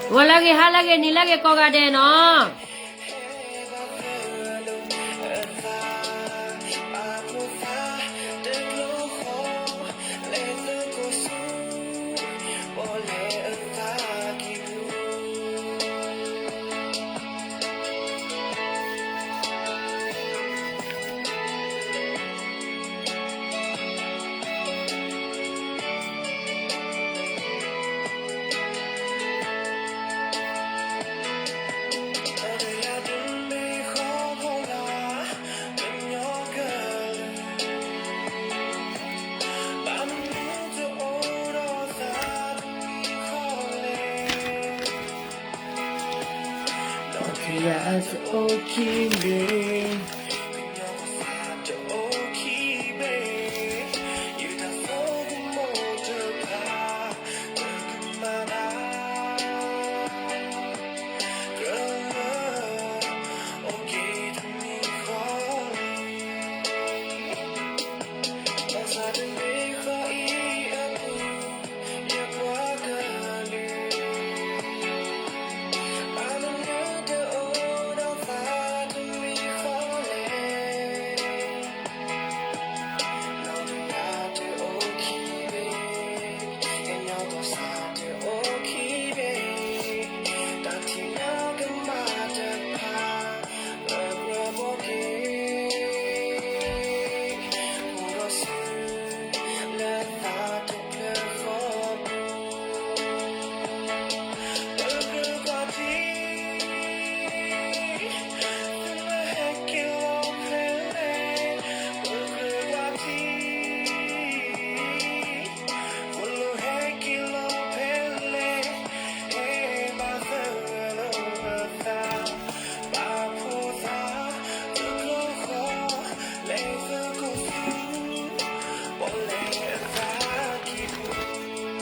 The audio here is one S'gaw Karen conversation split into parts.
ဂီၤလၢအဂ့ၤ ဟါလၢအဂ့ၤ နံၤလၢအဂ့ၤ ကိးဂၤဒဲးနီၤ.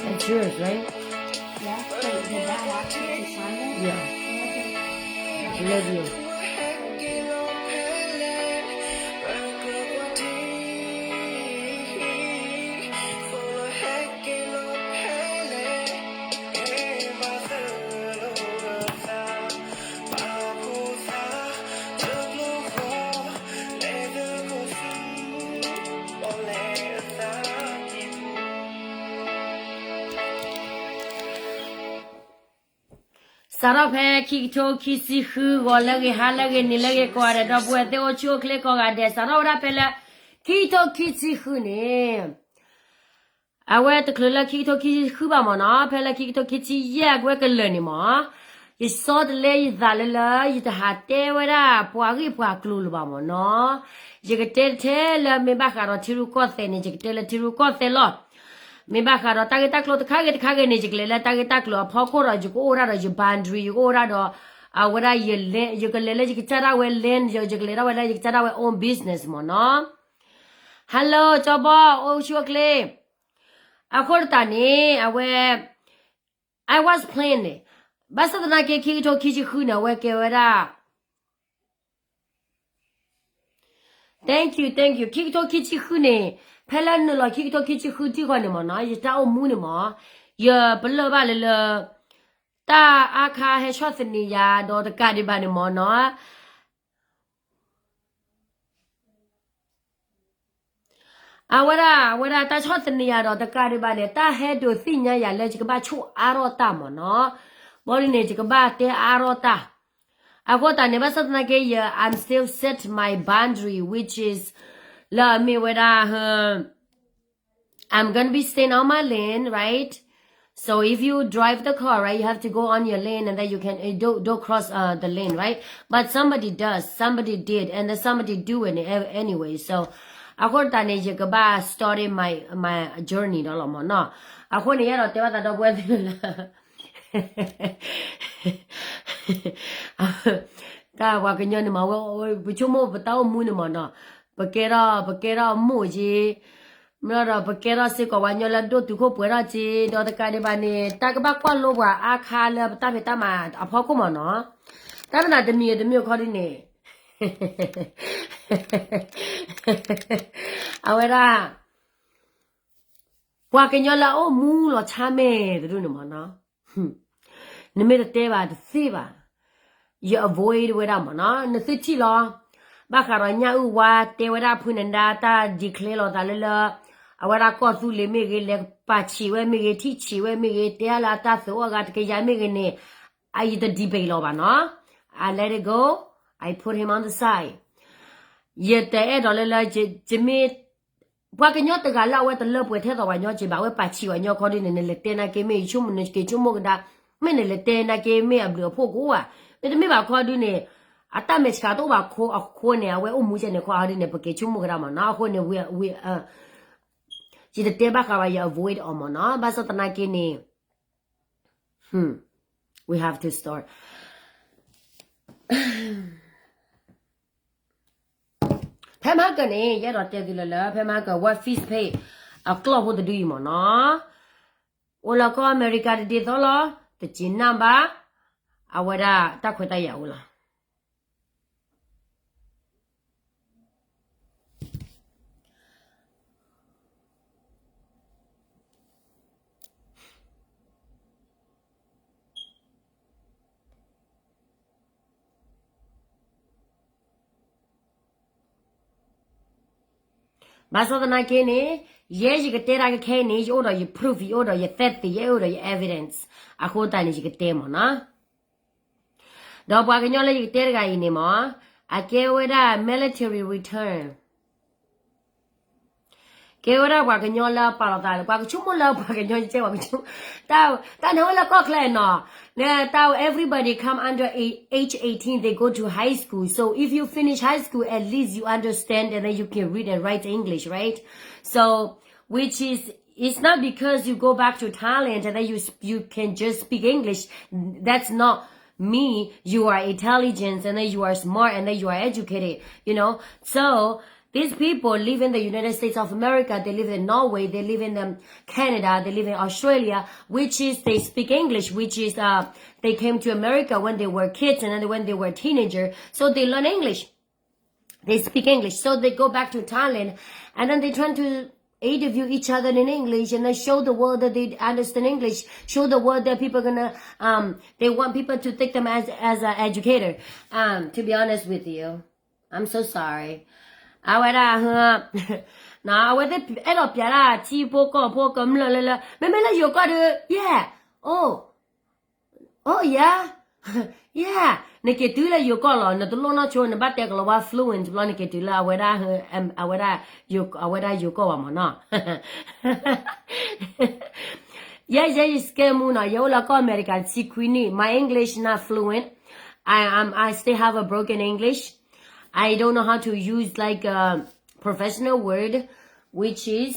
That's yours, right? Yeah. Wait, did that have to be signed? Yeah. Love you. That's yours, right? စးထီၣ်ဖဲခံကထိခံဆံဃု ဂီၤလၢအဂ့ၤ ဟါလၢအဂ့ၤ နံၤလၢအဂ့ၤ ကိးဂၤဒဲးဒီပုၢ်ဝဲၢ်သ့ၣ် အိၣ်ဆူၣ်အိၣ်ချ့ကိးဂၤဒဲး စးထီၣ်ဝဲဒၣ်ဖဲလၢ ခံကထိခံဆံဃုန့ၣ် အဝဲတချုးလၢခံကထိခံဆံဃုဘၣ်မ့ၢ်နီၤ ဖဲလၢခံကထိခံဆံယဲၢ်အဝဲကလၢာ်န့ၣ်မ့ၢ် ယဆီတလဲယသးလၢလၢ ယတဟးတဲဝဲဒၣ်ပှၤဂ့ၢ်ပှၤကျိၤလၢၤဘၣ်မ့ၢ်နီၤ ယကတဲထဲလၢမ့ၢ်ဘၣ်ဃးဒီးထံရူၢ်ကီၢ်သဲးန့ၣ် ယကတဲလၢထံရူၢ်ကီၢ်သဲးလီၤ မ့ၢ်ဘၣ်ဃးဒီးတၢ်ဂ့ၢ်တၢ်ကျိၤတခါဂ့ၤတခါဂ့ၤန့ၣ် ယကလဲၤလၢတၢ်ဂ့ၢ်တၢ်ကျိၤအဖီခိၣ်ဒီး ယကအိၣ်ဝဲဒၣ်ဒီးယ boundary ယကအိၣ်ဝဲဒၣ်ဒီး အဝဲဒၣ်ယ land ယကလဲၤလၢယကစၢ်ဒၣ်ဝဲ land ယကလဲၤဒၣ်ဝဲလၢယကစၢ်ဒၣ်ဝဲ own business မ့ၢ်နီၤ Hello ကၠီဘီ အိၣ်ဆူၣ်အိၣ်ချ့ အဃိသတးန့ၣ် အဝဲ I was playing န့ၣ် ဘၣ်ဆၣ်သနာ်က့ ခံကထိခံဆံဃုန့ၣ် အဝဲကဲဝဲဒၣ် Thank you, thank you. ခံကထိခံဆံဃုန့ၣ် ဖဲလၢနုာ်လီၤခံကထိခံဆံဃုထံဃီန့ၣ်မ့ၢ်နီၤ ယတၢ်အိၣ်မူန့ၣ်မ့ၢ် ယပလၢၢ်ဘၣ်လၢလၢ တၢ်အါခါဟဲဆီၣ်သနံးယၤဒီးတကးဒံးဘၣ်န့ၣ်မ့ၢ်နီၤ အဝဲဒၣ် အဝဲဒၣ်တၢ်ဆီၣ်သနံးယၤဒီးတကးဒံးဘၣ်န့ၣ် တၢ်ဟဲဒိးသ့ၣ်ညါယၤလၢယကဘၣ်ဆိၣ်အါထီၣ်တၢ်မ့ၢ်နီၤ ဘီဒ်န့ၣ် ယကဘၣ်တဲအါထီၣ်တၢ် အဃိသတးန့ၣ် ဘၣ်ဆၣ်သနာ်က့ ယ I'm still set my boundary which is လၢအမ့ၢ်ဝဲဒၣ် I'm gonna be staying on my lane, right? So if you drive the car, right, you have to go on your lane and then you can uh, don't, don't cross uh, the lane, right? But somebody does, somebody did, and then somebody do it anyway. So အဃိတၢ်န့ၣ် ယကဘၣ် starting my my journey ဒီးလီၤမ့ၢ်နီၤ အဃိန့ၣ် ယအဲၣ်ဒိးတဲဘၣ်သးဒီပုၢ်ဝဲၢ်သ့ၣ်လၢ တၢ်ပှၤကညီန့ၣ်မ့ၢ်ဝဲ ပဆိကမိၣ်ပတၢ်အိၣ်မူန့ၣ်မ့ၢ်နီၤ ပကဲထီၣ် ပကဲထီၣ်မိၢ်က့ မ့ၢ်ဒီးပကဲထီၣ်စ့ၢ်ကီးပှၤကညီလၢဒိၣ်တုာ်ခိၣ်ပှဲၤထီၣ်က့ ဒီးတကးဒံးဘၣ်န့ၣ် တၢ်ကဘၣ်ကွၢ်လိပှၤအါခါလၢပတၢ်ဖံးတၢ်မၤအဖီခိၣ်မ့ၢ်နီၤ တၢ်မနုၤတမံၤတမံၤအခီဒ်န့ၣ် အဝဲဒၣ် ပှၤကညီလၢအအိၣ်မူလီၤဆါမဲာ်တဒူၣ်န့ၣ်မ့ၢ်နီၤ နမ့ၢ်တတဲဘၣ်တသ့ဘၣ်. ယ avoid ဝဲဒၣ်မ့ၢ်နီၤ, နသုထံၣ်လီၤ. ဘၣ်ဃးဒီးညၣ်အုၣ်ဝါတဲဝဲဒၣ်ဖုနဒါတၢ် declare လီၤသးလၢလၢ အဝဲဒၣ်ကီၢ်သူလ့ၤမ့ၢ်ဂ့ၤ, လဲၤပာ်ဆံးဝဲမ့ၢ်ဂ့ၤ, ထံၣ်ဆံးဝဲမ့ၢ်ဂ့ၤ, တဲလၢအတၢ်သုးအီၣ်ဂၤတကယၤမ့ၢ်ဂ့ၤန့ၣ်, အယတ debate လီၤဘၣ်နီၤ. I let it go, I put him on the side. ယတအဲၣ်ဒိးလၢလၢ ယမ့ၢ် ပှၤကညီတဂၤလၢအဝဲတလၢပှဲၤထဲသိးပှၤကညီက့ဘၣ်, အဝဲပာ်ဆံးပှၤကညီခီဒုန့ၣ် နလဲၤတဲနာ်က့ မ့ၢ်ယဆိကမိၣ်နက့ၤဆိကမိၣ်ကဒါ, မ့ၢ်နလဲၤတဲနာ်က့ မ့ၢ်အဘျုးအဖှိၣ်ကအိၣ်ဧါ. မ့တမ့ၢ်ဘၣ်ခီဒုန့ၣ်, အတၢ်မဲာ်ဆှးတအိၣ်ဘၣ်အဃိန့ၣ် အဝဲအိၣ်မူကဲန့ၣ်ခီဒုန့ၣ် ပက့ၤဆိကမိၣ်ကဒါမ့ၢ်နီၤ. အဃိန့ၣ် ယတတဲဘၣ်ဃးဘၣ် ယ avoid အီၤမ့ၢ်နီၤ. ဘၣ်ဆၣ်သနာ်က့န့ၣ် we have to start. ဖဲမဟါကၢန့ၣ် ယအဲၣ်ဒိးတဲသုလၢလၢ ဖဲမဟါကၢ World Fish Pay အကျီၢ်ဖိတဒုအံၤမ့ၢ်နီၤ, အိၣ်လၢကီၢ်အမဲရကၤတဒ်သိးလီၤ, တက့ၤနၢ်ဘၣ်, အဝဲဒၣ်တၢ်ခွဲးတၢ်ယာ်အိၣ်လီၤ. ဘၣ်ဆၣ်သနာ်က့န့ၣ်, ယဲယကတဲတၢ်ကခဲအံၤန့ၣ် ယအိၣ်ဒီးယ proof, ယအိၣ်ဒီးယ သက်သေ, ယအိၣ်ဒီးယ evidence အဃိသတးန့ၣ် ယကတဲမ့ၢ်နီၤ. ဒီးပှၤကညီလၢယကတဲတဂၤအံၤန့ၣ်မ့ၢ်, အကဲဝဲဒၣ် military return ကဲဝဲဒၣ်ပှၤကညီလၢပာ်လီၤသးလၢ ပှၤကဆိကမိၣ်လၢပှၤကညီကဲပှၤကဆိ, တၢ်န့ၣ်အိၣ်လၢကီၢ်ချၢနီၤ, တၢ် everybody come under age eighteen, they go to high school. So if you finish high school, at least you understand and then you can read and write English, right? So, which is, it's not because you go back to Thailand and then you, you can just speak English. That's not me. You are intelligent and then you are smart and then you are educated, you know? So, these people live in the United States of America, they live in Norway, they live in um, Canada, they live in Australia, which is they speak English, which is uh, they came to America when they were kids and then when they were teenager, so they learn English. They speak English, so they go back to Thailand, and then they trying to interview each other in English and then show the world that they understand English, show the world that people are gonna, um, they want people to take them as as an educator. Um, to be honest with you, I'm so sorry. အဝဲဒၣ်, အဝဲသ့ၣ်အဲၣ်ဒိးပျးဒၣ်ထံဖိကီၢ်ဖိကမျၢၢ်လၢလၢ, မ့မ့ၢ်လၢယိၤကီၢ်ဒီး, yeah, oh, oh yeah, yeah, နက့ၤတုၤလၢယိၤကီၢ်လီၤ, နတလိၣ်နီၢ်ဆိ နဘၣ်တဲကလီၤဝါ fluent ဘျီ နက့ၤတုၤလၢအဝဲဒၣ်, အဝဲဒၣ်, အဝဲဒၣ်ယိၤကီၢ်ဘၣ်မ့ၢ်နီၤ. ယဲယဲယ scam မူနီၤ, ယအိၣ်လၢကီၢ်အမဲရကၤ ဆံခွံနံၣ်, my English not fluent. I, I'm, I still have a broken English. I don't know how to use like a professional word, which is,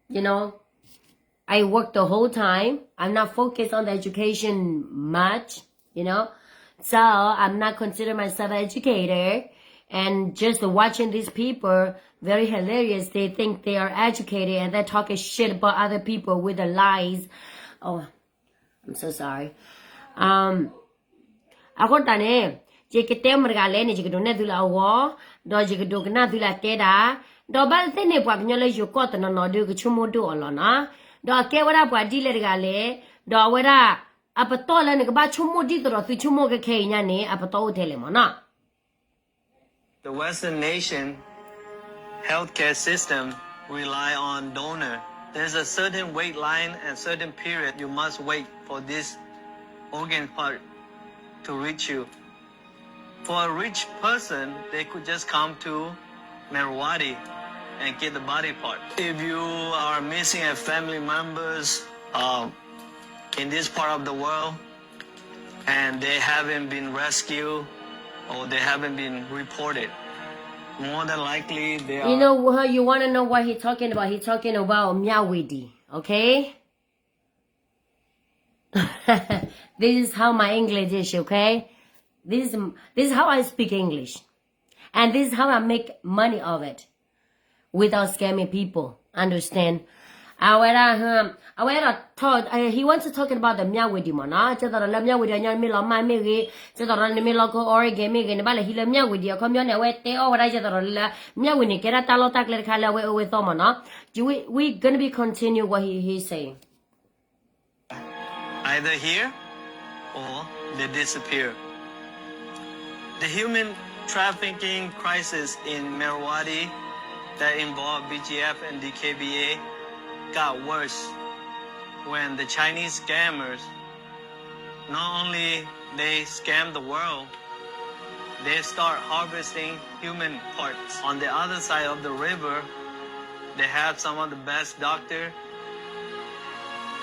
you know, I work the whole time. I'm not focused on the education much, you know. So I'm not consider myself an educator. And just watching these people, very hilarious. They think they are educated and they're talking shit about other people with the lies. Oh, I'm so sorry. Um, အဃိတၢ်န့ၣ်, ယကတဲမတၤတဂၤလဲၣ်န့ၣ် ယကဒိးနဲၣ်သုလၢအဂီၢ်, ဒီးယကဒိးကနၣ်သုလၢအတဲဒၣ်, ဒီးဘၣ်သ့ၣ်န့ၣ် ပှၤကညီလၢယိၤကီၢ်တနီၤနီၤဒီး ကဆိကမိၣ်ဒိၣ်အီၤလီၤနီၤ. ဒီးအကဲဝဲဒၣ်ပှၤဒ်လဲၣ်တဂၤလဲၣ်, ဒီးအဝဲဒၣ်, အပတီၢ်လၢနကဘၣ်ဆိကမိၣ်ဒ်သိးဒီးသုဆိကမိၣ်ကခဲအံၤညါန့ၣ် အပတီၢ်အိၣ်ထဲလဲၣ်မ့ၢ်နီၤ. The Western nation healthcare system rely on donor. There's a certain wait line and certain period you must wait for this organ part to reach you. For a rich person, they could just come to Myawaddy and get the body part. If you are missing a family members, um, in this part of the world, and they haven't been rescued or they haven't been reported, more than likely they are. You know, you want to know what he's talking about? He's talking about Myawaddy, okay? This is how my English is, okay? This is, this is how I speak English. And this is how I make money of it without scamming people. Understand? အဝဲဒၣ်, အဝဲဒၣ်, he wants to talk about the Myawaddy မ့ၢ်နီၤ. ကဲသိးဒီးလၢ Myawaddy အညီ နမ့ၢ်လီၤမၢ်မ့ၢ်ဂ့ၤ, ကဲသိးဒီးနမ့ၢ်လီၤကီ Oregon မ့ၢ်ဂ့ၤ, နဘၣ်လဲၤဟံးလၢ Myawaddy အခီပညီန့ၣ် အဝဲတဲအီၣ်ဝဲဒၣ် ကဲသိးဒီးလၢ Myawaddy န့ၣ် ကဲဒၣ်တၢ်လီၢ်တၢ်ကျဲတခါလၢအဝဲအၢဝဲသီမ့ၢ်နီၤ. We, we gonna be continue what he, he's saying. Either here or they disappear. The human trafficking crisis in Myawaddy that involved B G F and D K B A got worse when the Chinese scammers, not only they scam the world, they start harvesting human parts. On the other side of the river, they have some of the best doctor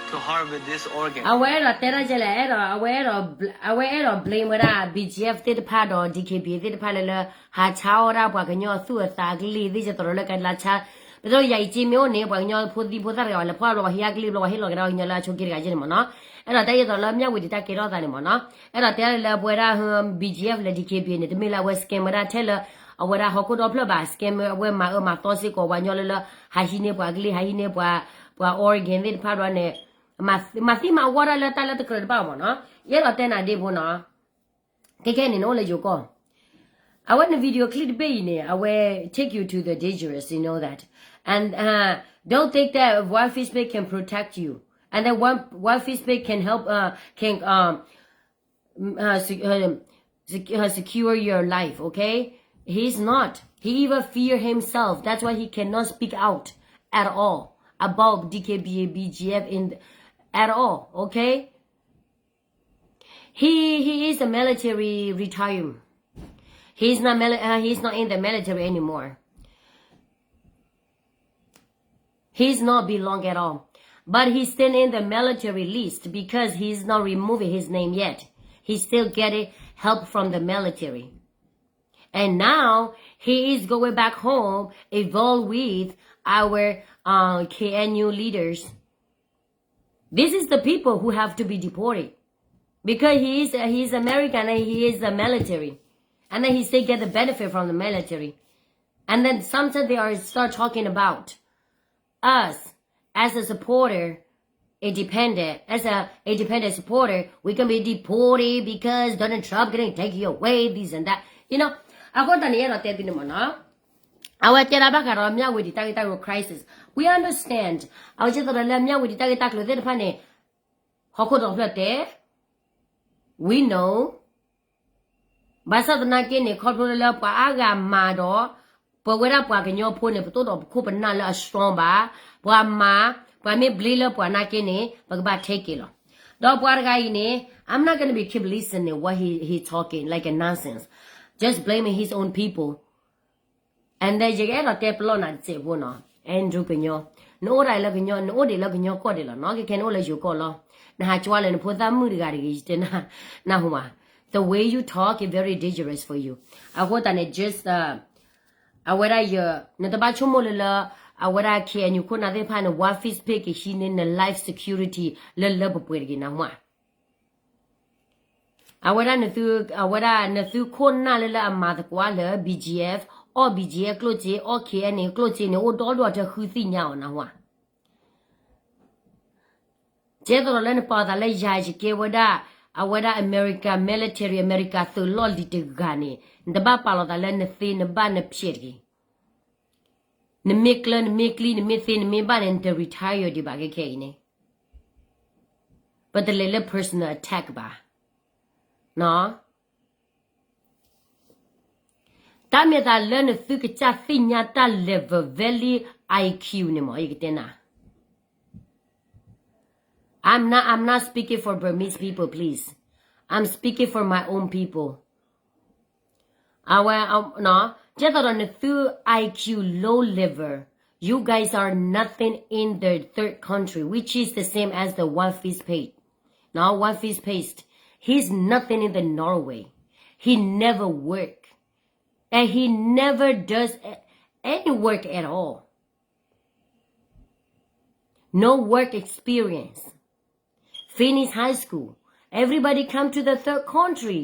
to harvest this organ. အဝဲအဲၣ်ဒိးတဲဒၣ်ကဲလဲၣ်, အဲၣ်ဒိး, အဝဲအဲၣ်ဒိး, အဝဲအဲၣ်ဒိး blame ဝဲဒၣ် B G F သ့ၣ်တဖၣ်ဒီး D K B A သ့ၣ်တဖၣ်လၢ လၢဟးဆါအီၣ်ဒၣ်ပှၤကညီသူၣ်အသးကလံၢ်သ့ၣ် ကသရိးလၢကလါဆါ, ပသိးယၤအံၤက့မ့ၢ်အိၣ်န့ၣ် ပှၤကညီဖိသံဖိသၣ်တဂၤ ပှၤလဲၤဖီၣ်ဘျီ ပှၤဟံးအကလံၢ်ဘျီ ပှၤဟ့ၣ်လီၤက့ၤဒၣ်ပှၤကညီလၢအဆိးက့တဂၤကဲန့ၣ်မ့ၢ်နီၤ. အဲၣ်ဒိးတဲဒ်သိးလၢမၠၣ်ဝတံၤတၢ်ကဲထီၣ်သးန့ၣ်မ့ၢ်နီၤ. အဲၣ်ဒိးတဲလၢပဝဲဒၣ် B G F လၢ D K B A န့ၣ် တမ့ၢ်လၢအဝဲ scam ဝဲဒၣ်ထဲလၢ အဝဲဒၣ်ဟီၣ်ခိၣ်ဒီဖျၢၣ်ဘၣ်, scam အဝဲမၤအၢမၤသီစ့ၢ်ကီးပှၤကညီလၢလၢ ဟးဟံးန့ၢ်ပှၤကလံၢ် ဟးဟံးန့ၢ်ပှၤ, ပှၤ organ သ့ၣ်တဖၣ်ဒီးန့ၣ် မၤသံမၤဝီတၢ်လၢတၢ်လၢတကြၢးတဘၣ်မ့ၢ်နီၤ. ယအဲၣ်ဒိးတဲနၤဒ်ဖိနီၤ, ခဲခဲန့ၣ် နအိၣ်လၢယိၤကီၢ်, အဝဲန့ၣ် video clip တဘ့ၣ်အံၤန့ၣ် အဝဲ take you to the dangerous, you know that. And uh, don't think that one Facebook can protect you. And then one, one Facebook can help, uh, can um, uh, sec- uh, sec- uh, secure your life, okay? He's not. He even fear himself. That's why he cannot speak out at all about D K B A, B G F in at all, okay? He he is a military retirement. He's not mili- uh, he's not in the military anymore. He's not belong at all. But he's still in the military list because he's not removing his name yet. He's still getting help from the military. And now he is going back home, involved with our uh, K N U leaders. This is the people who have to be deported because he is he's American and he is the military, and then he still get the benefit from the military, and then sometimes they are start talking about us as a supporter, independent, as a independent supporter, we can be deported because Donald Trump gonna take you away, this and that. You know, အဃိသတးန့ၣ် အဲၣ်ဒိးတဲသုန့ၣ်မ့ၢ်နီၤ. အဝဲတဲဒၣ်ဘၣ်ဃးဒီး မၠၣ်ဝတံၤတၢ်ဂ့ၢ်တၢ်ကျိၤ crisis. We understand. အဝဲကသိးဒီးလၢ မၠၣ်ဝတံၤတၢ်ဂ့ၢ်တၢ်ကျိၤသ့ၣ်တဖၣ်န့ၣ် ဟီၣ်ခိၣ်ဒီဖျၢၣ်တဲ we know. ဘၣ်ဆၣ်သနာ်က့န့ၣ် ခီဖျိလၢပှၤအါဂၤမၤဒီး ပဝဲဒၣ်ပှၤကညီဖိန့ၣ် ပတအိၣ်ဒီးပခိၣ်ပနၢ်လၢအ strong ဘၣ်. ပှၤမၤ, ပှၤမ့ၢ် blame လၢပှၤနာ်က့န့ၣ် ပကဘၣ် take it လီၤ. ဒီးပှၤတဂၤအံၤန့ၣ် I'm not gonna be keep listening what he he talking like a nonsense. Just blaming his own people. And then ယကအဲၣ်ဒိးတဲပလီၢ်နၤတစဲးဖိနီၤ, Andrew ကညီ, နအိၣ်ဒၣ်လၢကညီ, နအိၣ်ဒံးလၢကညီကီၢ်ဒံးလီၤနီၤ, ခဲခဲနအိၣ်လၢယိၤကီၢ်လီၤ. နဟးကွၢ်လၢနဖိသၣ်မုၣ်တဂၤတဂ့ၤ, ယတဲနၤ, နၢ်ဟူမး, the way you talk is very dangerous for you. အဃိသတးန့ၣ် just အဝဲဒၣ်ယ, နတဘၣ်ဆိကမိၣ်လၢလၢ အဝဲဒၣ် K N U ခိၣ်နၢ်သ့ၣ်တဖၣ်န့ၣ် one Facebook ကဟံးန့ၢ်န life security လၢလၢပှဲၤပှဲၤတဂ့ၤ နၢ်ဟူမး. အဝဲဒၣ်နသု, အဝဲဒၣ်နသုခိၣ်နၢ်လၢလၢအမၤသကိးလၢ B G F, အီၣ် B G F ကျိၣ်စ့, အီၣ် K N A ကျိၣ်စ့န့ၣ် အိၣ်ဒီဒူၣ်အီၤတဃုသ့ၣ်ညါအီၤ နၢ်ဟူဧါ. ကဲသိးဒီးလၢနပာ်အသးလၢယၤယကဲဝဲဒၣ်, အဝဲဒၣ် America military, America သုးလီၢ်လံၤတဂၤန့ၣ် နတဘၣ်ပာ်လီၤသးလၢနသ့နဘၣ်နဖျဲးတဂ့ၤ. နမ့ၢ်ကျၢၤနမ့ၢ်ကျံ နမ့ၢ်သ့နမ့ၢ်ဘၣ်န့ၣ် နတ retire ဒံးဘၣ်ခဲခဲအံၤန့ၣ်. ပတလဲၤလၢ personal attack ဘၣ်. တၢ်မ့ၢ်သးလၢနသုကစၢ်သ့ၣ်ညါတၢ် level very I Q န့ၣ်မ့ၢ် ယကတဲနၤ. I'm not, I'm not speaking for Burmese people, please. I'm speaking for my own people. အဝဲ, ကဲသိးဒီးနသု I Q low level. You guys are nothing in the third country, which is the same as the one fist paste. No, one fist paste. He's nothing in the Norway. He never work. And he never does a- any work at all. No work experience. Finish high school. Everybody come to the third country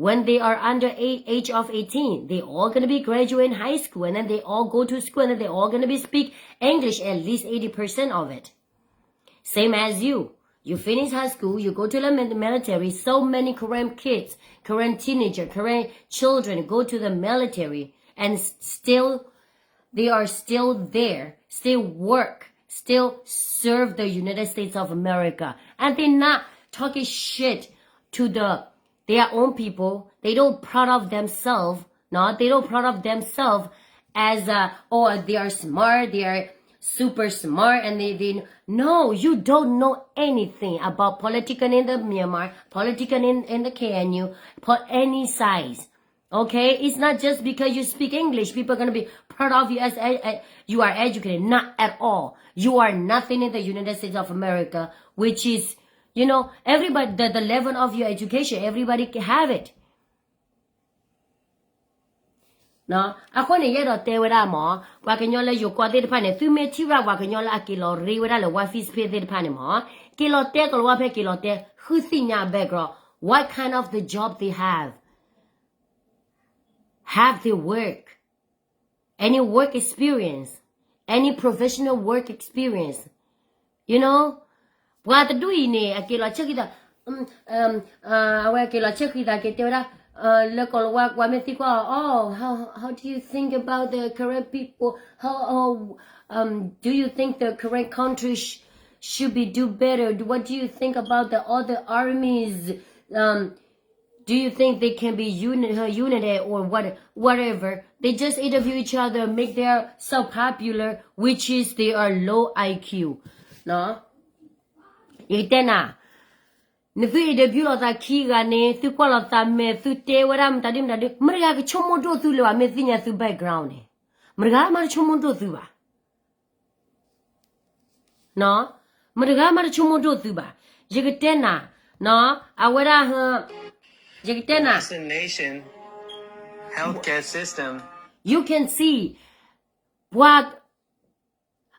when they are under a- age of eighteen. They all gonna be graduating high school, and then they all go to school, and then they all gonna be speak English at least eighty percent of it. Same as you. You finish high school, you go to the mil- military. So many Karen kids, Karen teenager, Karen children go to the military and s- still, they are still there, still work, still serve the United States of America. And they're not talking shit to the their own people. They don't proud of themselves. No, they don't proud of themselves as uh, oh, they are smart, they are super smart, and they, they no, you don't know anything about politics in the Myanmar, politics in, in the K N U, for any size. Okay, it's not just because you speak English, people are going to be proud of you as e- e- you are educated. Not at all. You are nothing in the United States of America, which is, you know, everybody, the, the level of your education, everybody can have it. အဃိန့ၣ် ယအဲၣ်ဒိးတဲဝဲဒၣ်မ့ၢ် ပှၤကညီလၢယိၤကီၢ်သ့ၣ်တဖၣ်န့ၣ် သုမ့ၢ်ထံၣ်ဘၣ် ပှၤကညီလၢအက့ၤလီၤရ့ဝဲဒၣ်လၢ ဝါဖံးစဖ့သ့ၣ်တဖၣ်န့ၣ်မ့ၢ် က့ၤလီၤတဲကလၤဝါဖဲက့ၤလီၤတဲ ဃုသ့ၣ်ညါ background, what kind of the job they have, have they work, any work experience, any professional work experience, you know, ပှၤတဒူၣ်အံၤန့ၣ် အက့ၤလီၤဆဲးဃံသး အဝဲက့ၤလီၤဆဲးဃံသးက့ၤတဲဝဲဒၣ် လၢကီၢ်လၤဝါ ပှၤမ့ၢ်သံကွၢ်အီၤ oh, how, how do you think about the Karen people? How, um, do you think the Karen country sh- should be do better? What do you think about the other armies? Um, do you think they can be uni- uh, united or what, whatever? They just interview each other, make their self popular, which is they are low I Q. ယကတဲနၤ, နသု interview လိာ်သးခံဂၤန့ၣ် သုကွၢ်လိာ်သးမဲာ် သုတဲဝဲဒၣ်မတၤဒုမတၤဒု မတၤတဂၤကဆိကမိၣ်ဒိၣ်သုလၢၤဘၣ် မ့ၢ်သ့ၣ်ညါသု background န့ၣ် မတၤတဂၤမးတဆိကမိၣ်ဒိၣ်သုဘၣ်. မတၤတဂၤမးတဆိကမိၣ်ဒိၣ်သုဘၣ်. ယကတဲနၤ, အဝဲဒၣ်, ယကတဲနၤ, healthcare system, you can see, ပှၤ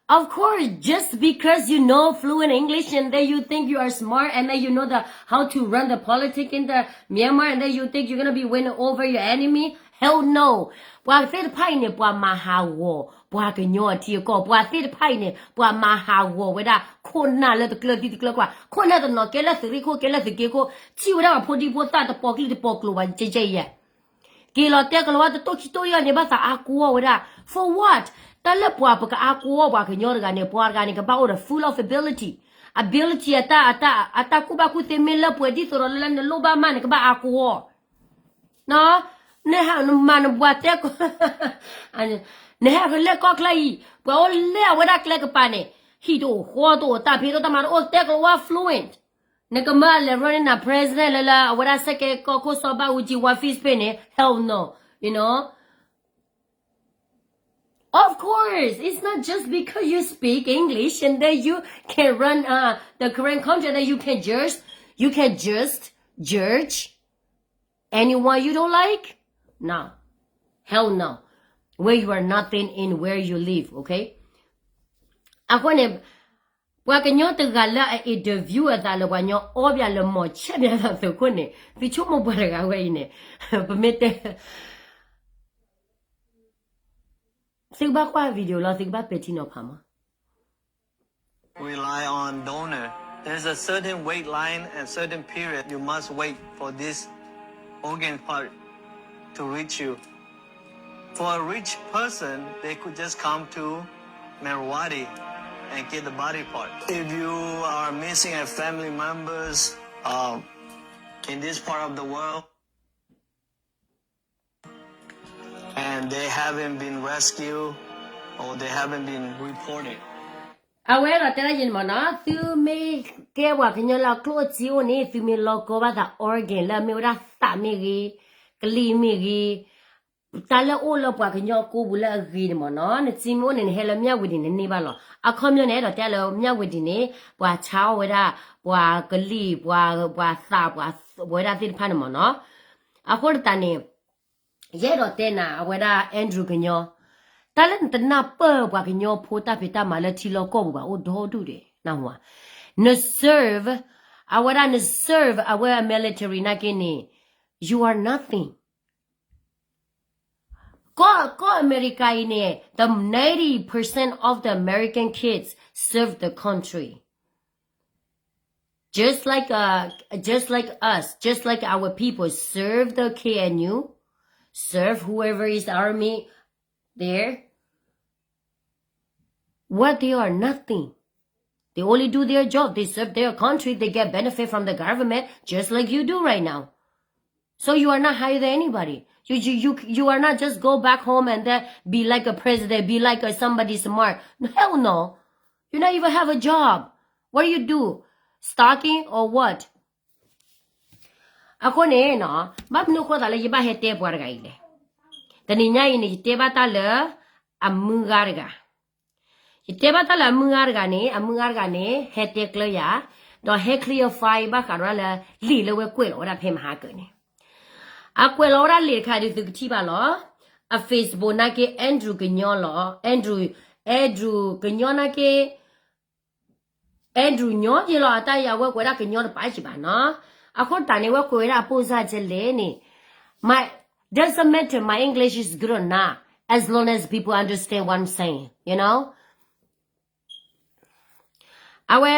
Of course, just because you know fluent English and then you think you are smart and then you know the how to run the politic in the Myanmar and then you think you're gonna be winning over your enemy, hell no. ပှၤသ့ၣ်တဖၣ်အံၤန့ၣ် ပှၤမၤဟးဂီၤ ပှၤကညီအထံအကီၢ်, ပှၤသ့ၣ်တဖၣ်အံၤန့ၣ် ပှၤမၤဟးဂီၤဝဲဒၣ် ခိၣ်နၢ်လၢတကျၢၤသံတကျၢၤကွၢ်, ခိၣ်နၢ်တနီၤကဲလၢသုးရ့ၣ်ခိၣ် ကဲလၢသုးက့ခိၣ်, ထံၣ်ဝဲဒၣ်ပှၤဖိဒံဖိသၣ်တပီၤကျံၣ်တပီၤကျိၤဘၣ် ကဲကဲယဲ က့ၤလီၤတဲကလၤဝါတတိၢ်ခံတိၢ်ယီၢ်န့ၣ် ဘၣ်သးအါကဝီၤဝဲဒၣ် for what? တၢ်လၢပှၤပကအါကဝီၤပှၤကညီတဂၤန့ၣ် ပှၤတဂၤန့ၣ် ကဘၣ်အိၣ်ဒီး full of ability, ability အတၢ်, အတၢ်, အတၢ်ကူၣ်ဘၣ်ကူၣ်သ့မ့ၢ်လၢပှဲၤဒ်သိးဒီးလၢနလိၣ်ဘၣ်မးန့ၣ် ကဘၣ်အါကဝီၤ နဟဲနမၤနဘှၤတဲကီး, နဟဲကလဲၢ်ကီၢ်ချၢအံၤ ပှၤအိၣ်လၢအဝဲဒၣ်ကျဲကပၤန့ၣ် ဟံၣ်တအိၣ်ဃီတအိၣ် တၢ်ဖံးတၢ်မၤတအိၣ် တဲကလၤဝါ fluent, နကမၢလဲၤ running a president လၢလၢအဝဲဒၣ်စဲကဲကီၢ်ခိၣ်စီၤဘၣ်အူကၠံ ဝါဖံးစပ့န့ၣ် hell no, you know. Of course, it's not just because you speak English and then you can run uh, the Karen country, that you can just, you can just judge anyone you don't like. No, hell no. Where you are nothing in where you live, okay? အဃိန့ၣ် ပှၤကညီတဂၤလၢအ interview အသးလၢပှၤကညီအီၣ်ဘၣ်လၢမီၤဆဲးဘၣ်သးသုးခိၣ်န့ၣ် သုဆိကမိၣ်ပှၤတဂၤဝဲအံၤန့ၣ် ပမ့ၢ်တဲ သုကဘၣ်ကွၢ် video လီၤ သုကဘၣ်ပဲာ်ထံနီၤဖးမး rely on donor. There's a certain wait line and certain period you must wait for this organ part to reach you. For a rich person, they could just come to Myawaddy and get the body part. If you are missing a family members uh, in this part of the world and they haven't been rescued or they haven't been reported, အဝဲဒီးတဲဒၣ်ယဲန့ၣ်မ့ၢ်နီၤ သုမ့ၢ်ကဲပှၤကညီလၢအကျိၣ်အစ့အိၣ်န့ၣ် သုမ့ၢ်လီၤကီဘၣ်သး organ လၢအမ့ၢ်ဝဲဒၣ်သးမ့ၢ်ဂ့ၤ, ကလံၤမ့ၢ်ဂ့ၤ, တၢ်လၢအိၣ်လၢပှၤကညီကိးပူၤလၢအဂ့ၤန့ၣ်မ့ၢ်နီၤ နစ့မ့ၢ်အိၣ်န့ၣ် နဟဲလၢမၠၣ်ဝ့ၤဒံးန့ၣ်န့ၢ်ဘၣ်လီၤ. အခီပညီန့ၣ် အဲၣ်ဒိးတဲလၢမၠၣ်ဝ့ၤဒံးန့ၣ် ပှၤဆါအီၣ်ဝဲဒၣ် ပှၤကလံၤ ပှၤသး ပှၤဝဲဒၣ်သ့ၣ်တဖၣ်န့ၣ်မ့ၢ်နီၤ. အဃိတးန့ၣ် ယအဲၣ်ဒိးတဲနၤ အဝဲဒၣ် Andrew ကညီ, တၢ်လၢနတနၢ်ပၢၢ်ပှၤကညီဖိတၢ်ဖံးတၢ်မၤလၢထံလီၢ်ကီၢ်ပူၤဘၣ် အိၣ်ဒီဒူၣ်ဒဲး နၢ်ဟူဧါ. န serve, အဝဲဒၣ်န serve အဝဲအ military နာ်က့န့ၣ် you are nothing. ကီၢ်, ကီၢ်အမဲရကၤအံၤန့ၣ် the ninety percent of the American kids serve the country. Just like uh, just like us, just like our people serve the K N U, serve whoever is the army there. What they are nothing. They only do their job. They serve their country. They get benefit from the government, just like you do right now. So you are not higher than anybody. You, you, you, you are not just go back home and then be like a president, be like a somebody smart. Hell no. You not even have a job. What do you do? Stalking or what? အဃိန့ၣ်နီၤ, ဘၣ်မနုၤအဃိသးလၢယဘၣ်ဟဲတဲပှၤတဂၤအံၤလဲၣ်. တနံၤညါအံၤန့ၣ် ယတဲဘၣ်တၢ်လၢအမုၢ်ဂၤတဂၤ ယတဲဘၣ်တၢ်လၢအမုၢ်ဂၤတဂၤန့ၣ်, အမုၢ်ဂၤတဂၤန့ၣ် ဟဲတဲကျၢၤယၤ, ဒီးဟဲ clarify ဘၣ်ဃးဒီးလၢ လံာ်လၢဝဲကွဲးလီၤဝဲဒၣ်ဖဲမဟါကၢန့ၣ်, အကွဲးလီၤဝဲဒၣ်လံာ်တခါဒုးသုကထံၣ်ဘၣ်လီၤ. အ Facebook နာ်က့ Andrew ကညီလီၤ. Andrew, Andrew ကညီနာ်က့ Andrew ညီယ့လီၤ, အတၢ်ယၤဝဲကွဲးဒၣ်ကညီတပာ်ယံၤဘၣ်နီၤ. အဃိသတးန့ၣ် ဝဲကွဲးဝဲဒၣ်အပိၢ်စၢ်ကလဲၣ်န့ၣ်, my, doesn't matter my English is good or not, as long as people understand what I'm saying, you know. အဝဲ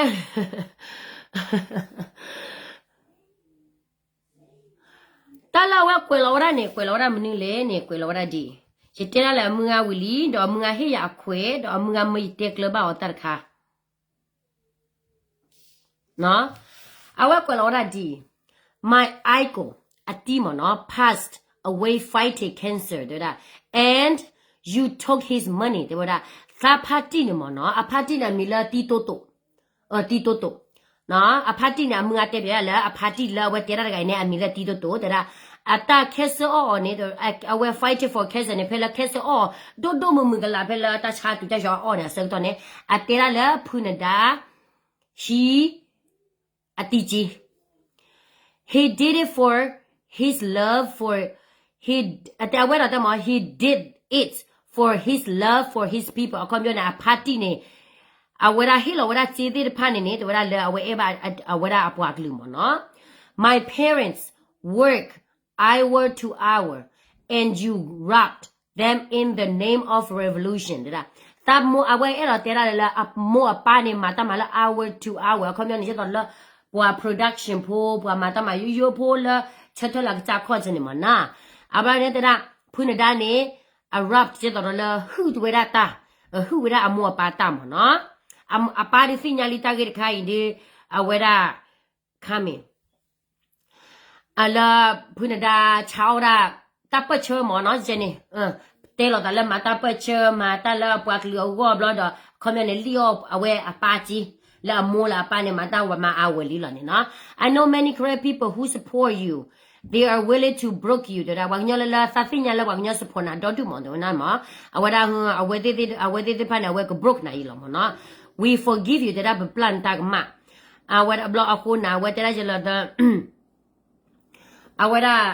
တၢ်လၢအဝဲကွဲးလီၤဝဲဒၣ်န့ၣ် ကွဲးလီၤဝဲဒၣ်မနုၤလဲၣ်န့ၣ် ကွဲးလီၤဝဲဒၣ်ဒ်အံၤ, ယတဲဒၣ်လၢအမုၢ်ဂၤဝံၤလံ, ဒီးအမုၢ်ဂၤဟ့ၣ်ယၤအခွဲး, ဒီးအမုၢ်ဂၤမၢယတဲကျၢၤဘၣ်အီၤတၢ်တခါ အဝဲကွဲးလီၤဝဲဒၣ်ဒ်အံၤ, my uncle အတံၤမ့ၢ်နီၤ passed away fighting cancer တဲဝဲဒၣ်, and you took his money တဲဝဲဒၣ်, သးဖါတံၢ်န့ၣ်မ့ၢ်နီၤ, အဖါတံၢ်န့ၣ်အမံၤလၢတံၤတိတိာ်, တံၤတိတိာ် အဖါတံၢ်န့ၣ် အမုၢ်ဂၤတဲပၠးလၢအဖါတံၢ်လၢအဝဲတဲတၢ်တဂၤအံၤန့ၣ် အမံၤလၢတံၤတိတိာ် တဲဒၣ်, အတၢ် cancer အီၣ်အီၤန့ၣ် အဝဲ fighting for cancer န့ၣ် ဖဲလၢ cancer အီၣ် ဒိၣ်ဒိၣ်မုၢ်မုၢ်ကလာ်ဖဲလၢတၢ်ဆါတုၤတၢ်ယီၤအီၣ်န့ၣ် အဆၢကတီၢ်န့ၣ် အတဲဒၣ်လၢဖုနဒါ ဟံး အတံၤက့ he did it for his love for, he, အတဲအဝဲဒီးတဲမ့ၢ် he did it for his love for his people အခီပညီန့ၣ် အဖါတံၢ်န့ၣ် အဝဲဒၣ်ဟ့ၣ်လီၤဝဲဒၣ်စ့သ့ၣ်တဖၣ်န့ၣ်န့ၣ် တဲဝဲဒၣ်လၢအဝဲအဲၣ်ဘၣ်အဝဲဒၣ်အပှၤကလုာ်မ့ၢ်နီၤ, my parents work hour to hour and you robbed them in the name of revolution တဲဒၣ်, သးမိၢ်အဝဲအဲၣ်ဒိးတဲဒၣ်လၢ အမိၢ်အပၢ်န့ၣ် မၤတၢ်မၤလၢ hour to hour အခီပညီန့ၣ် ဒ်သိးလၢ ပှၤ production ဖိ ပှၤမၤတၢ်မၤယိယိဖိလၢ ဆၢထၢၣ်လၢအကစၢ်ခီၣ်ဆၢန့ၣ်မ့ၢ်နီၤ, အဘျီန့ၣ်တဲဒၣ် ဖုနဒါန့ၣ် အ rob ဒ်သိးဒီးလၢ ဟုၣ်တဝဲဒၣ်တၢ်, ဟုၣ်ဝဲဒၣ်အမိၢ်အပၢ်တၢ်မ့ၢ်နီၤ, အပၢ်ဒုးသ့ၣ်ညါလံတၢ်ဂ့ၢ်တခါအံၤဒုး အဝဲဒၣ် coming အလၢ ဖုနဒါဆါအီၣ်ဝဲဒၣ် တၢ်ပၢၢ်ဆၢမ့ၢ်နီၤ ယဲန့ၣ်, တဲလီၤသးလၢမၤတၢ်ပၢၢ်ဆၢ မၤတၢ်လၢအပှၤကလုာ်အဂီၢ်ဘျီဒီး အခီပညီန့ၣ် လံၣ်အီၣ်အဝဲအပၢ်က့, လၢအမိၢ်လၢအပၢ်န့ၣ် မၤတၢ်ဝဲမၤအဝဲလံလီၤန့ၣ်နီၤ, I know many Karen people who support you, they are willing to broke you တဲဒၣ် ပှၤကညီလၢလၢသးသ့ၣ်ညါလၢပှၤကညီ support နၤဒီဒူၣ်မ့ၢ်တဲဝဲဒၣ်မ့ၢ်, အဝဲဒၣ် အဝဲသ့ၣ်တဖၣ်န့ၣ် အဝဲက broke နၤအံၤလီၤမ့ၢ်နီၤ, we forgive you တဲဒၣ် ပပျၢ်နတၢ်ကမၣ်, အဝဲဒၣ်ဘျီအဃိန့ၣ် အဝဲတဲဒၣ်ယလီၤဒီး အဝဲဒၣ်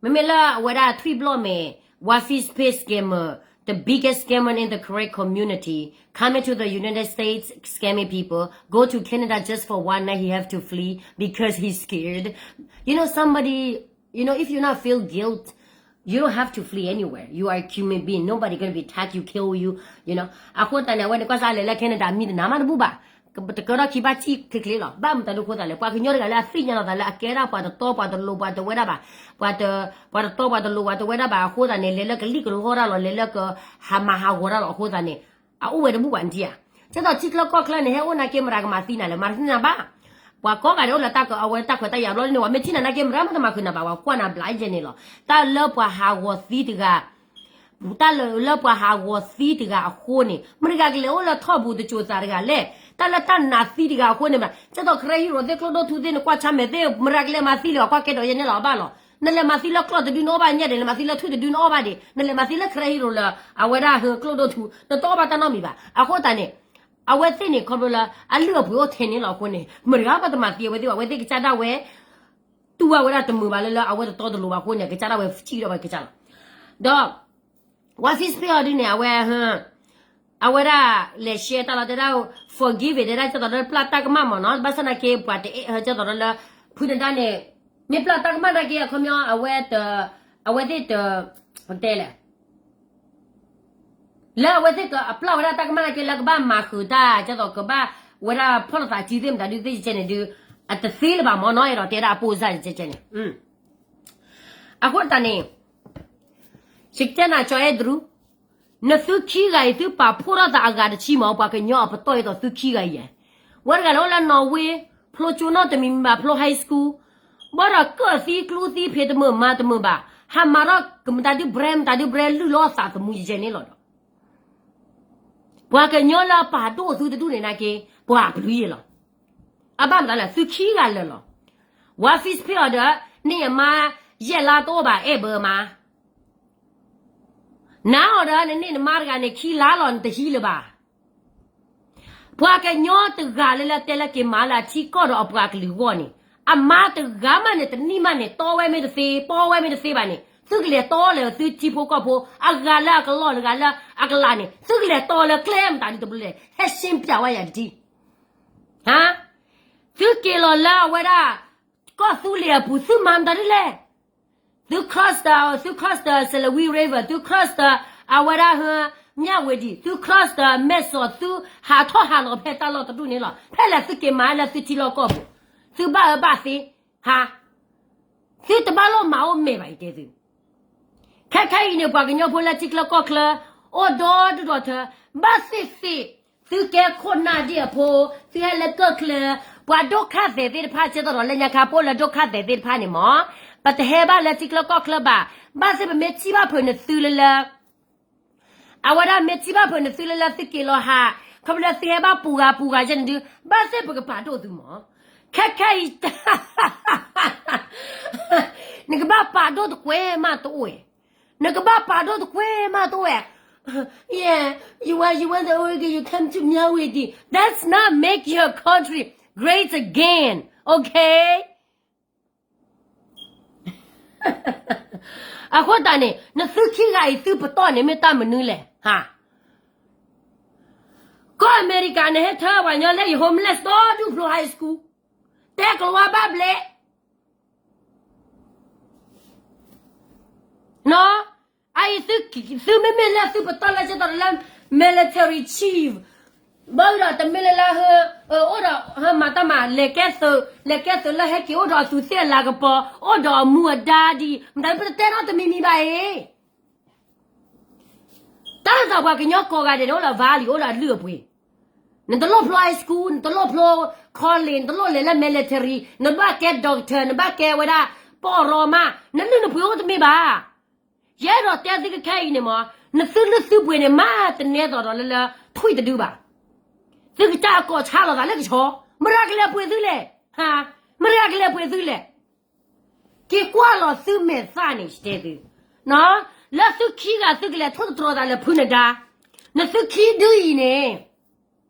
မ့မ့ၢ်လၢအဝဲဒၣ်ထွံၣ်ဘျီၣ်မဲာ် Wafis Pay scammer, the biggest scammer in the Karen community, coming to the United States scamming people, go to Canada just for one night, he have to flee because he's scared. You know, somebody, you know, if you not feel guilt, you don't have to flee anywhere. You are a human being. Nobody gonna be attack you, kill you, you know. အဃိသတးန့ၣ် အဝဲန့ၣ်ကွၢ်စၢ်လဲၤလၢ Canada မံတနၤမးတဘူၣ်ဘၣ်. တကဲထီၣ်ခံဘၣ်စံၣ်ချ့ချ့လီၤ. ဘၣ်မတၤဒုးအဃိသတးလဲၣ်, ပှၤကညီတဂၤလၢအသ့ၣ်ညါလီၤသးလၢအကဲဒၣ်ပှၤတတီပှၤတလိၤပှၤတဝဲဒၣ်ဘၣ်, ပှၤတ, ပှၤတတီပှၤတလိၤပှၤတဝဲဒၣ်ဘၣ်အဃိသတးန့ၣ် လဲၤလၢကလံၣ်ကလီတၢ်လီၤ, လဲၤလၢကဟးမၤဟးဂီၤတၢ်လီၤအဃိသတးန့ၣ် အအိၣ်ဝဲတဘူၣ်ဘၣ်နထံၣ်ဧါ. ဒ်သိးထံချၢကီၢ်ချၢန့ၣ် ဟဲအိၣ်နာ်က့ မတၤကမၤသံနၤလဲၣ်, မၤတသ့ၣ်ညါဘၣ်. ပှၤကိးဂၤဒဲးအိၣ်လၢတၢ်က အဝဲတၢ်ခွဲးတၢ်ယာ်ဘျီန့ၣ် ပှၤမ့ၢ်ထံၣ်နၤနာ်က့ မတၤမတၤမၤဃုာ်နၤဘၣ်, ပှၤကွၢ်နၤဘျးယဲန့ၣ်လီၤ. တၢ်လၢပှၤဟးဂီၤသံတဂၤ တၢ်လၢပှၤဟးဂီၤသံတဂၤအဃိန့ၣ် မတၤတဂၤကလဲၤအိၣ်လၢထီၣ်ပူၤတစိၤသးတဂၤလဲၣ်. တၢ်လၢတၢ်နာ်သံတဂၤအဃိန့ၣ် ဒ်သိး Karen Hero သ့ၣ် ကျိဒိၣ်ထူသ့ၣ် နကွၢ်ဆါမဲာ်သ့ၣ် မတၤကလဲၤမၤသံလဲၣ်, ပှၤကွၢ်ကဲဒီးယဲန့ၣ်လီၤဘၣ်လီၤ. နလဲၤမၤသံလၢကျီၢ်တဒုနအိၣ်ဘၣ်ညါဒံး, နလဲၤမၤသံလၢထူၣ်တဒုနအိၣ်ဘၣ်ဒံး, နလဲၤမၤသံလၢ Karen Hero လၢ အဝဲဒၣ်ဟၢကျိဒိၣ်ထူ နတအိၣ်ဘၣ်တၢ်နီတမံၤဘၣ်. အဃိသတးန့ၣ် အဝဲသ့ၣ်န့ၣ် ခီဖျိလၢ အလုၢ်အပှ့ၤအိၣ်ထဲန့ၣ်လီၤအဃိန့ၣ် မတၤဂၤမးတမၤသံအဝဲသ့ၣ်ဘၣ်, အဝဲသ့ၣ်ကစၢ်ဒၣ်ဝဲ တူၢ်ဘၣ်ဝဲဒၣ်တမုာ်ဘၣ်လၢ လၢအဝဲတတီတလိၤဘၣ်အဃိန့ၣ် ကစၢ်ဒၣ်ဝဲစံၣ်ဒီးဝဲကစၢ်လီၤ. ဒီး Wafis Pay အီၤဒုန့ၣ် အဝဲ အဝဲဒၣ်လဲၤ share တၢ်လီၤ တဲဒၣ် forgive တဲဒၣ် ဒ်သိးဒီးပျၢ်တၢ်ကမၣ်မ့ၢ်နီၤ, ဘၣ်ဆၣ်နာ်က့ ပှၤတအဲၣ် ဒ်သိးဒီးလၢ ဖုနဒါန့ၣ် မ့ၢ်ပျၢ်တၢ်ကမၣ်နာ်က့ အခီပညီ အဝဲတ အဝဲသ့ၣ်တ ပတဲလဲၣ် လၢအဝဲသ့ၣ်ကအပျၢ်ဝဲဒၣ်တၢ်ကမၣ်နာ်က့ လၢကဘၣ်မၤဃုာ်တၢ် ဒ်သိးကဘၣ်ဝဲဒၣ်ဖီၣ်လိာ်သးစုသ့ၣ်မတၤဒုးသ့ၣ်ကဲန့ၣ်ဒုး အတသ့လၢၤဘၣ်မ့ၢ်နီၤ, အဲၣ်ဒိးတဲဒၣ်အပိၢ်စၢ်ကဲန့ၣ် အဃိသတးန့ၣ် ယကတဲနၤ ကၠီအဲၣ်ဒရူး, နသုခံဂၤအံၤ သုပာ်ဖှိၣ်ထီၣ်သးအဂၤတဆံမး, ပှၤကညီအပတီၢ်အသိးသုခံဂၤအံၤယဲ, ဝဲတဂၤလၢအိၣ်လၢ Norway, ဖျိကၠိနီၣ်တမံၤမံၤဘၣ်, ဖျိ high school, ဘၣ်ဒီးကၢၣ်သံကျူသံဖံးတမုာ်မၤတမုာ်ဘၣ်, ဟးမၤထီၣ်ကမတၤဒု brand မတၤဒု brand လုၢ်လီၤအသးသမူယဲန့ၣ်လီၤဒီး ပှၤကညီလၢအပာ်ဒိၣ်သုတဒူၣ်န့ၣ်နာ်က့, ပှၤပျုၤယဲလီၤ. အဘၣ်မတၤလဲၣ်, သုခံဂၤလၢာ်လီၤ. ဝါ fish ဖဲအီၤဒီး န့ၢ်အမါယဲၢ်လါတအိၣ်ဘၣ် အဲၣ်ဘၢမါ နၤအီၤဒီး နန့ၢ်နမါတဂၤန့ၣ် ခံလါလီၤ နတဟံးလၢၤဘၣ်. ပှၤကညီတဂၤလၢလၢတဲလၢက့ၤမၤလၢအထံကီၢ်ဒီးအပှၤကလုာ်အဂီၢ်န့ၣ်, အမါတဂၤမးန့ၣ် တနံၣ်မးန့ၣ် တီဝဲမ့ၢ်တသ့, ပီဝဲမ့ၢ်တသ့ဘၣ်န့ၣ်, သုကလဲၤတီလၢသုထံဖိကီၢ်ဖိ, အဂၤလၢအကလီၢ် တဂၤလၢအကလးန့ၣ်, သုကလဲၤတီလၢကျဲမတၤဒုတဘျီလဲၣ်, ဟဲရှင်းပြဝဲယၤတထံၣ် ဟါ, သုက့ၤလီၤလၢအဝဲဒၣ် ကီၢ်သူလ့ၤအပူၤ သုမၤမတၤဒ်လဲၣ်. သု cross ဒီး သု cross ဒီး Salween River, သု cross ဒီး အဝဲဒၣ်ဟၢ မြဝတီ, သု cross ဒီး မဲၢ်စီး, သုဟးထီၣ်ဟးလီၤဖဲတၢ်လီၢ်တဒူၣ်န့ၣ်လီၤ. ဖဲလဲၣ်သုက့ၤမၤလၢသုထံလီၢ်ကီၢ်ပူၤ, သုဘၣ်အၢဘၣ်သီ, ဟါ, သုတဘၣ်လိၣ်မၤအိၣ်မဲာ်ဘၣ် ယတဲသု ခဲခဲအံၤန့ၣ် ပှၤကညီဖိလၢထံချၢကီၢ်ချၢ အိၣ်ဒီဒူၣ်ဒီထၢ, ဘၣ်သ့ၣ်သ့ၣ်, သုကဲခိၣ်နၢ်ဒံၣ်အဖိ, သုဟဲလၢကၢၢ်ချၢ, ပှၤဒိၣ်ခၣ်သဲးသ့ၣ်တဖၣ် ကဲသိးဒီးလၢညါခါ ပအိၣ်လၢဒိၣ်ခၣ်သဲးသ့ၣ်တဖၣ်န့ၣ်မး, ပတဟဲဘၣ်လၢထံချၢကီၢ်ချၢဘၣ်, ဘၣ်သ့ၣ်ပမ့ၢ်ထံၣ်ဘၣ်ဖုးနသုလၢလၢ အဝဲဒၣ်မ့ၢ်ထံၣ်ဘၣ်ဖုးနသုလၢလၢသုက့ၤလီၤဟး, ခီဖျိလၢသုဟဲဘၣ်ပူၤဂၤပူၤဂၤယဲန့ၣ်ဒုး, ဘၣ်သ့ၣ်ပကပာ်ဒိၣ်သုမး, ခဲခဲအံၤ နကဘၣ်ပာ်ဒိၣ်တကွဲးမးတအိၣ်ဝဲ, နကဘၣ်ပာ်ဒိၣ်တကွဲးမးတအိၣ်ဝဲ, yeah, you want, you want the Oregon, you come to Myawaddy. That's not make your country great again, okay? အဃိသတးန့ၣ် နသုခံဂၤအံၤ သုပတီၢ်န့ၣ် မ့ၢ်တၢ်မနုၤလဲၣ်, ဟါ, ကီၢ်အမဲရကၤန့ၣ် ဟဲထၢပှၤကညီလၢယ homeless ဒီဒူၣ်ဖျိ high school, တဲကျိၤဝါဘၣ်ဘျဲး နီၤ, အအံၤ သုမ့မ့ၢ်လၢသုပတီၢ်လၢကဲသိးဒီးလၢ military chief, ဘၣ်ဒီးတမ့ၢ်လၢလၢဟၢ, အိၣ်ဒီးဟၢမၤတၢ်မၤ လဲၤကဲသုး, လဲၤကဲသုးလၢဟဲက့ၤအိၣ်ဒီးအသူးသ့ၣ်အလၤကပီၤ, အိၣ်ဒီးအမူအဒါဒံး, မတၤဒုးပတတဲနီတမံၤမံၤဘၣ်အံၤ တၢ်သးပှၤကညီကိးဂၤဒဲးန့ၣ် အိၣ်ဒီး value, အိၣ်ဒီးအလုၢ်အပှ့ၤ, နတလိၣ်ဖျိ high school, နတလိၣ်ဖျိ college, နတလိၣ်လဲၤလၢ military, နဘၣ်ကဲ doctor, နဘၣ်ကဲဝဲဒၣ် ပီၢ်ရီမး, နလုၢ်နပှ့ၤအိၣ်တမ့ၢ်ဘၣ်. ယအဲၣ်ဒိးတဲသုကခဲအံၤန့ၣ်မး, နသုလုၢ်သုပှ့ၤန့ၣ် မ့ၢ်တနဲသိးဒီးလၢလၢထွံၣ်တဒုဘၣ်. သုကစၢ်အကိးဆါလီၤသးလၢကဆီ, မတၤကလဲၤပှ့ၤသုလဲၣ်, ဟါ, မတၤကလဲၤပှ့ၤသုလဲၣ်. က့ၤကွၢ်လီၤသုမဲာ်သၣ်န့ၣ် ယတဲသု, လၢသုခံဂၤသုကလဲၤထိၣ်သတြီၤသးလၢဖုနဒါ, နသုခံဒုအံၤန့ၣ်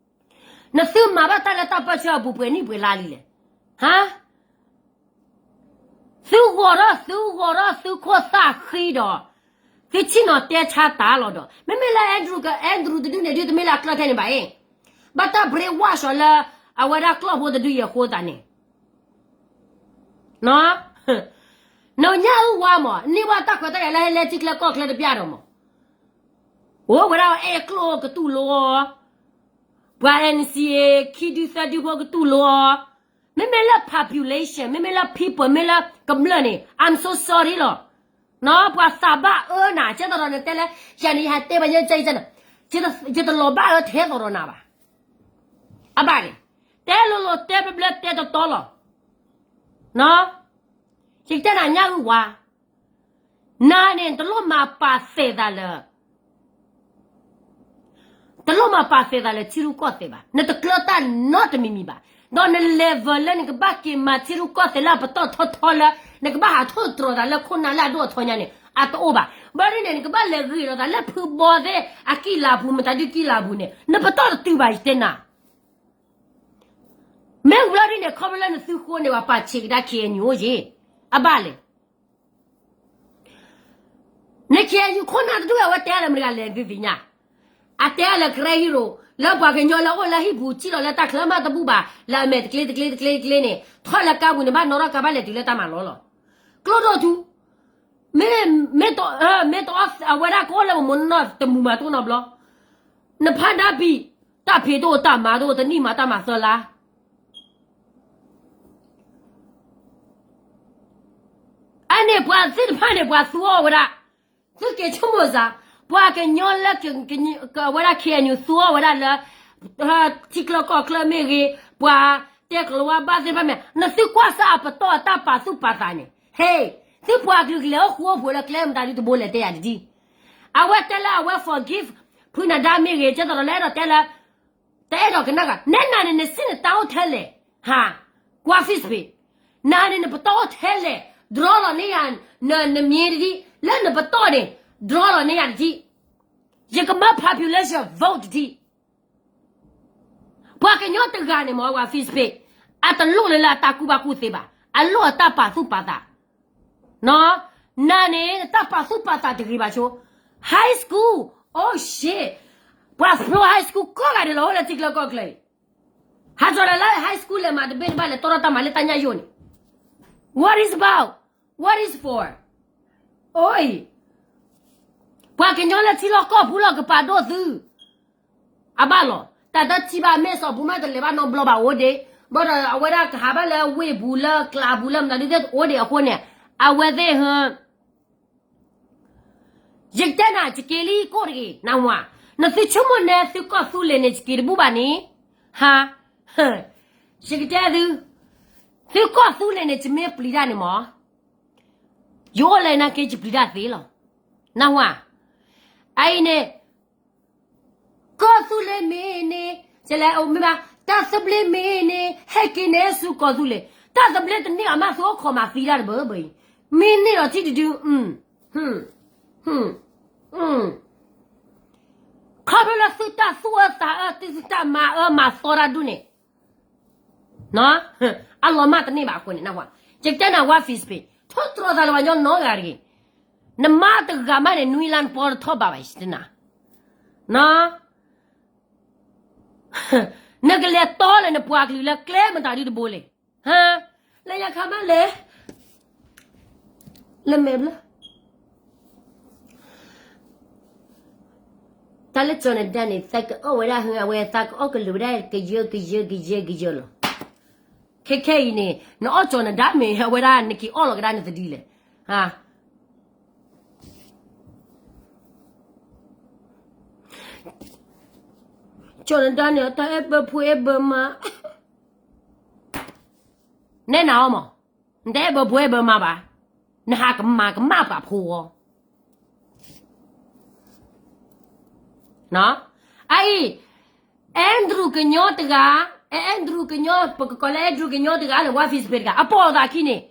နသုမၤဘၣ်တၢ်လၢတၢ်ပၢဆှၢအပူၤပှဲၤနံၣ်ပှဲၤလါလံလဲၣ်, ဟါ. သုဂီၤထီၣ်သုဂီၤထီၣ်သုခိၣ်သၣ်ဃံဒီး, သုဆ့ၣ်နီၤတဲဆါတၢ်လီၤဒီး, မ့မ့ၢ်လၢ Andrew က Andrew တဒုန့ၣ်ဒုး တမ့ၢ်လၢအကျၢၢ်ထဲန့ၣ်ဘၣ်အံၤ, ဘၣ်တၢ် brainwash အီၤလၢ အဝဲဒၣ်ကျီၢ်ဖိတဒုအံၤအဃိသတးန့ၣ် နညၣ်အုၣ်ဝါမး န့ၢ်ဘၣ်တၢ်ခွဲးတၢ်ယာ်လၢဟဲလဲၤထံချၢကီၢ်ချၢတပျၢ်ဒီးမး, အိၣ်ဝဲဒၣ်အဲၣ်ကျိၣ်ကတူၢ်လိအီၤ, ပှၤ N C A ခံဒုသၢဒုဖိကတူၢ်လိအီၤ, မ့မ့ၢ်လၢ population မ့မ့ၢ်လၢ people မ့ၢ်လၢကမျၢၢ်န့ၣ် I'm so sorry လီၤ. ပှၤသးဘၣ်အၢနၤ ကဲသိးဒီးနတဲလၢ ယၤန့ၣ် ယဟးတဲပှၤညီကဲအံၤန့ၣ် ယတလီၤဘၣ်အၢထဲသိးဒီးနၤဘၣ်. အဘၣ်န့ၣ် တဲလိၤလိၤတဲဘျၢဘျၢတဲတီတီလီၤ. ယကတဲနၤညၣ်အုၣ်ဝါ, နၤန့ၣ် တလိၣ်မၤပာ်သဲးသးလၢ တလိၣ်မၤပာ်သဲးသးလၢထံရူၢ်ကီၢ်သဲးဘၣ်. နတကျၢၤတၢ်နီတမံၤမံၤဘၣ်. ဒီးန level လၢနကဘၣ်က့ၤမၤထံရူၢ်ကီၢ်သဲးလၢအပတီၢ်ထီထီလၢ နကဘၣ်ဟးထိၣ်သတြီၤသးလၢခိၣ်နၢ်လၢအဒိၣ်အထီညါန့ၣ် အတအိၣ်ဘၣ်. ဘၣ်ဒ်န့ၣ် နကဘၣ်လဲၤဂ့ၤလိာ်သးလၢဖုဘီသ့ၣ်အကံၢ်လၤပူၤ မတၤဒုကံၢ်လၤပူၤန့ၣ် နပတီၢ်တတုၤဘၣ် ယတဲနၤ. မ့ၢ်ဝံၤလီၤဒ်န့ၣ် ခီဖျိလၢနသုဃိန့ၣ် ပှၤပာ်ဆံးကဒါ K N U အိၣ်ယ့ၣ် အဘၣ်လဲၣ်. န K N U ခိၣ်နၢ်တဒူၣ်ဝဲ ဝဲတဲလၢမတၤတဂၤလဲၣ်သုသ့ၣ်ညါ, အတဲလၢ ကရဲဟံရိၤ လၢပှၤကညီလၢအိၣ်လၢဟံၣ်ပူၤ ထံၣ်လီၤလၢတၢ်ချၢမးတဘူၣ်ဘၣ်, လၢအမဲာ်တကျ့တကျ့တကျ့တကျ့န့ၣ် ထီၣ်လၢကါပူၤန့ၣ် ဘၣ်နီၣ်ထီၣ်ကါဘၣ်လဲၤတုၤလၢတၢ်မၤလီၤလီၤ. ကျိဒိၣ်ထူ မ့ၢ်, မ့ၢ်တအီၣ်အဝဲဒၣ်ကအိၣ်လၢပမိၢ်နီၢ်တမူၤမၤတအိၣ်နီတဘျီ, နဖးဒၣ်ပံၤ, တၢ်ဖံးတအိၣ်တၢ်မၤတအိၣ် တနံၣ်မၤတၢ်မၤသၢလါ. အန့ၣ်ပှၤသ့ၣ်တဖၣ်န့ၣ် ပှၤသူအီၤဝဲဒၣ်, သုက့ၤဆိကမိၣ်စ့ၢ်, ပှၤကညီလၢ အဝဲဒၣ် ခ့ၣ်အဲၣ်ယူၣ် သူအီၤဝဲဒၣ်လၢ ထံချၢကီၢ်ချၢမ့ၢ်ဂ့ၤ, ပှၤတဲကလၤဝါဘၣ်သ့ၣ်တဖၣ်မ့ၢ် နသုကွၢ်စၢ်အပတီၢ်အတၢ်ပာ်သူၣ်ပာ်သးန့ၣ် ဟ့, သုပှၤကလုာ်ကလဲၤအိၣ်ဃူအိၣ်ဖိးလၢကျဲမတၤဒုတဘိလဲၤတဲယၤတဒံၣ်, အဝဲတဲလၢအဝဲ forgive ဖုနဒါမ့ၢ်ဂ့ၤ ကဲသိးဒီးလၢအဲၣ်ဒိးတဲလၢ တအဲၣ်ဒိးကနၣ်ဂၤ နဲနၤန့ၣ် နစံၣ်နတၢ်အိၣ်ထဲလဲၣ်, ဟါ, ကွၢ် Facebook, နၤန့ၣ် နပတီၢ်အိၣ်ထဲလဲၣ်, ဒြီလီၤန့ၢ်ယၤ နမ့ၢ်တဒံၣ်, လၢနပတီၢ်န့ၣ် ဒြီလီၤန့ၢ်ယၤတဒံၣ်, ယကမၢ population vote တဒံၣ်, ပှၤကညီတဂၤန့ၣ်မ့ၢ် ကွၢ် Facebook, အတလိၣ်လၢလၢအတၢ်ကူၣ်ဘၣ်ကူၣ်သ့ဘၣ်, အလိၣ်အတၢ်ပာ်သူၣ်ပာ်သး နၤန့ၣ် နတၢ်ပာ်သူၣ်ပာ်သးတဂ့ၤဘၣ်ဆိ, high school, oh shit, ပှၤဖျိ high school ကိးဂၤဒဲးလီၤ အိၣ်လၢထံချၢကီၢ်ချၢအံၤ, ဟးကၠီၤလၢ high school လဲၤမၤတဘ့ၣ်တဘၣ်လဲၤတီထီၣ်တၢ်မၤလၢတၢ်ညၣ်ယိာ်န့ၣ်, what is about, what is for, အိၣ်အံၤ, ပှၤကညီလၢထံလီၢ်ကီၢ်ပူၤလီၤကပာ်ဒိၣ်သု အဘၣ်လီၤ, တၢ်တထံၣ်ဘၣ်မ့ၢ်စီၤပူၤမးတလဲၤဘၣ်နီတဘျီဘၣ်အိၣ်ဒံး, ဘၣ်ဒီးအဝဲဒၣ်ကဟးဘၣ်လၢဝ့ၢ်ပူၤလၢကျးပူၤလၢမတၤဒုသ့ၣ်အိၣ်ဒံးအဃိန့ၣ်, အဝဲသ့ၣ်ဟၢ, ယကတဲနၤ ယက့ၤလံကိၣ်တဂ့ၤ နၢ်ဟူဧါ, နသုဆိကမိၣ်န့ၣ် သုကီၢ်သူလ့ၤန့ၣ် ယက့ၤတဘူၣ်ဘၣ်န့ၣ်, ဟါ, ယကတဲသု, သုကီၢ်သူလ့ၤန့ၣ် ယမ့ၢ်ပျံၤတၢ်န့ၣ်မး ယအိၣ်လၢနက့ ယပျံၤတၢ်သ့လီၤ. နၢ်ဟူဧါ, အအံၤန့ၣ်, ကီၢ်သူလ့ၤမ့ၢ်န့ၣ်, ကလဲၤအိၣ်မ့ၢ်ဘၣ်, တၢ်သဘျ့မ့ၢ်န့ၣ် ဟဲက့ၤန့ၣ်ဆူကီၢ်သူလ့ၤ, တၢ်သဘျ့တန့ၢ်အမးသုအိၣ်ခိးမးသံတၢ်တဘၢဘၢအံၤ, မ့ၢ်န့ၢ်ဒီးထံၣ်တဒု, ခီဖျိလၢသုတၢ်သူၣ်အၢသးအၢ သုတၢ်မၤအၢမၤသီတၢ်ဒူၣ်န့ၣ် အလီၤမၢ်တန့ၢ်ဘၣ်အဃိန့ၣ် နၢ်ဟူဧါ, ယကတဲနၤ ဝါ Facebook ထိၣ်တြီၤသးလၢပှၤကညီနီတဂၤတဂ့ၤ, နမါတဂၤမးန့ၣ် နွံလါနပီတထီၣ်ဘၣ်ဘၣ် ယတဲနၤ, နကလဲၤတီလၢနပှၤကလုာ်လၢကျဲမတၤဒုတဘိလဲၣ်, ဟါ, လၢညါခါမးလဲၣ်, လၢမဲာ်ဘျီ တၢ်လၢကၠီၤနဒါန့ၣ် သးကအီၣ်ဝဲဒၣ်ဟၢအဝဲ သးကအီၣ်ကလုာ်ဝဲဒၣ် ကယၢကယၢကယၢကယၢလီၤ. ခဲခဲအံၤန့ၣ် နအီၣ်ကၠီၤနဒါမ့ၢ် အဝဲဒၣ်နက့ၤအီၣ်လီၤကဒါနသဒံလဲၣ်. ကၠီၤနဒါန့ၣ် တၢ်အဲၣ်ဘၢဖိအဲၣ်ဘၢမါ နဲနၤအီၤမး, နတအဲၣ်ဘၢဖိအဲၣ်ဘၢမါဘၣ်, နဟးကမၤကမၣ်ပာ်ဖိအီၤ. အအံၤ Andrew ကညီတဂၤ, Andrew ကညီ ပကကိးလၢ Andrew ကညီတဂၤန့ၣ် ဝါ Facebook တဂၤ အပိာ်အသးခံန့ၣ်,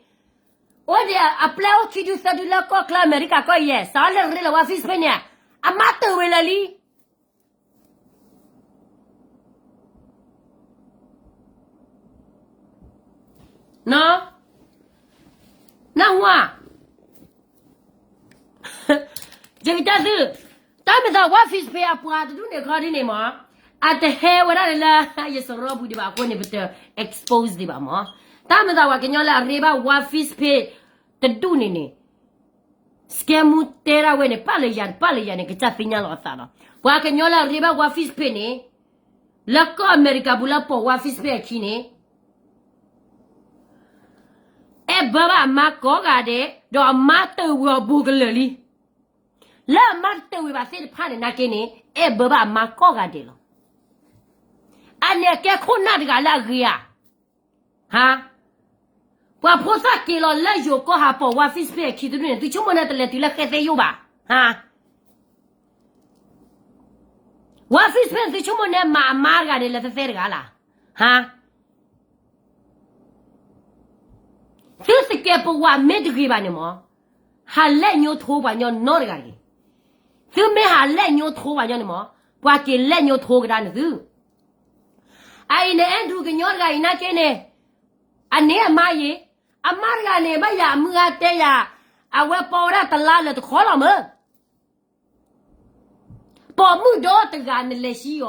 အိၣ်ဒံးအပျဲၢ်အိၣ်ခံဒုသၢဒုလၢကီၢ်ချၢအမဲရကၤကီၢ်အံၤ စးလၢရ့လၢဝါ Facebook န့ၣ်, အမါတၢၢ်ဝဲလၢာ်လံ နၢ်ဟူဧါ, ယကတဲသု, တၢ်မ့ၢ်သးဝါ Facebook အပှၤတဒူၣ်န့ၣ်ခီဒ်န့ၣ်မး, အတဟဲဝဲဒၣ်လၢ ယစရီပူၤဒံးဘၣ်အဃိန့ၣ် ပတ expose ဒံးဘၣ်မး, တၢ်မ့ၢ်သးပှၤကညီလၢအရ့ဘၣ်ဝါ Facebook တဒူၣ်န့ၣ်န့ၣ် စကဲမူတဲဒၣ်ဝဲန့ၣ် ပာ်လၢယၤတပာ်လၢယၤန့ၣ် ကစၢ်သ့ၣ်ညါလီၤအသးလီၤ. ပှၤကညီလၢအရ့ဘၣ်ဝါ Facebook န့ၣ်, လၢကီၢ်အမဲရကၤပူၤလၢပိာ်ဝါ Facebook အခံန့ၣ်, အဲၣ်ဘၢဘၣ်အမါကိးဂၤဒဲး, ဒီးအမါတၢၢ်ဝံၤအဘူးကလၢာ်လံ. လၢအမါတတၢၢ်ဝံၤဘၣ်သ့ၣ်တဖၣ်န့ၣ် နာ်က့န့ၣ် အဲၣ်ဘၢဘၣ်အမါကိးဂၤဒဲးလီၤ. အန့ၣ်အကဲခိၣ်နၢ်တဂၤလၢအဂ့ၤဧါ. ဟါ, ပှၤဖိသၣ်က့ၤလီၤလၢယိၤကီၢ်ဟးပိာ်ဝါ Facebook အခံတဒူၣ်န့ၣ် သုဆိကမိၣ်န့ၣ် တလဲၤတုၤလၢဃဲသ့ယိၣ်ဘၣ်. ဟါ, ဝါ Facebook န့ၣ် သုဆိကမိၣ်န့ၣ် မၤအမါတဂၤန့ၣ် လဲၤသဲသဲတဂၤလၢ်. ဟါ, သုသကဲးပဝးမ့ၢ်တဂ့ၤဘၣ်န့ၣ်မး, ဟးလဲၣ်ညိထိပှၤညီနီတဂၤတဂ့ၤ. သုမ့ၢ်ဟးလဲၣ်ညိထိပှၤညီန့ၣ်မး, ပှၤက့ၤလဲၣ်ညိထိကဒါန့ၣ်သု. အအံၤန့ၣ် အဲၣ်ဒရူးကညီတဂၤအံၤနာ်က့န့ၣ်, အန့ၣ်အမါယ့ၤ, အမါတဂၤန့ၣ် ဘၣ်ယၤအမုၢ်ဂၤတဲယၤ, အဝဲပိာ်ဝဲဒၣ်တလါလၢတခီလီၤမၢ်. ပိာ်မုၣ်ဒီတဂၤနလဲၤဟံးအီၤ,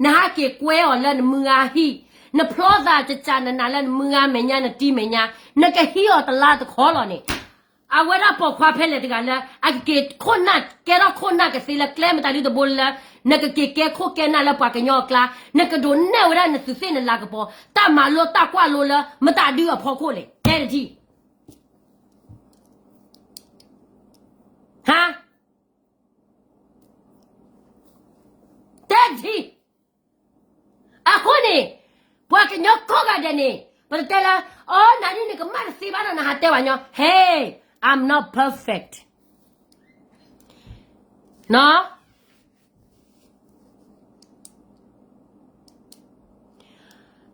နဟးက့ၤကွဲအီၤလၢနမုၢ်ဂၤဟံၣ်, နဖျီသးကစၢ်နနၤလၢနမုၢ်ဂၤမဲာ်ညါ နတံၤမဲာ်ညါ, နကဟံးအီၤတလါတခီလီၤန့ၣ်, အဝဲဒၣ်ပိာ်ခွါဖဲလဲၣ်တဂၤလၢ အကက့ၤခိၣ်နၢ်ကဲထီၣ်ခိၣ်နၢ်ကသ့လၢကျဲမတၤဒုတဘိလၢ နကက့ၤကဲခိၣ်ကဲနၢ်လၢပှၤကညီအကျါ, နကဒိးနဲၣ်ဝဲဒၣ်နသုးသ့ၣ်နလၤကပီၤ တၢ်မၤလိတၢ်ကွၢ်လိလၢမတၤဒုအဖီခိၣ်လဲၣ်, တဲတထံၣ်. ဟါ, ထံ အဃိန့ၣ် ပှၤကညီကိးဂၤဒဲးန့ၣ် ပတတဲလၢ အိ နၤဒ်နကမၣ်တသ့ဘၣ်ဒီးနဟးတဲပှၤကညီ Hey, I'm not perfect. နီၢ်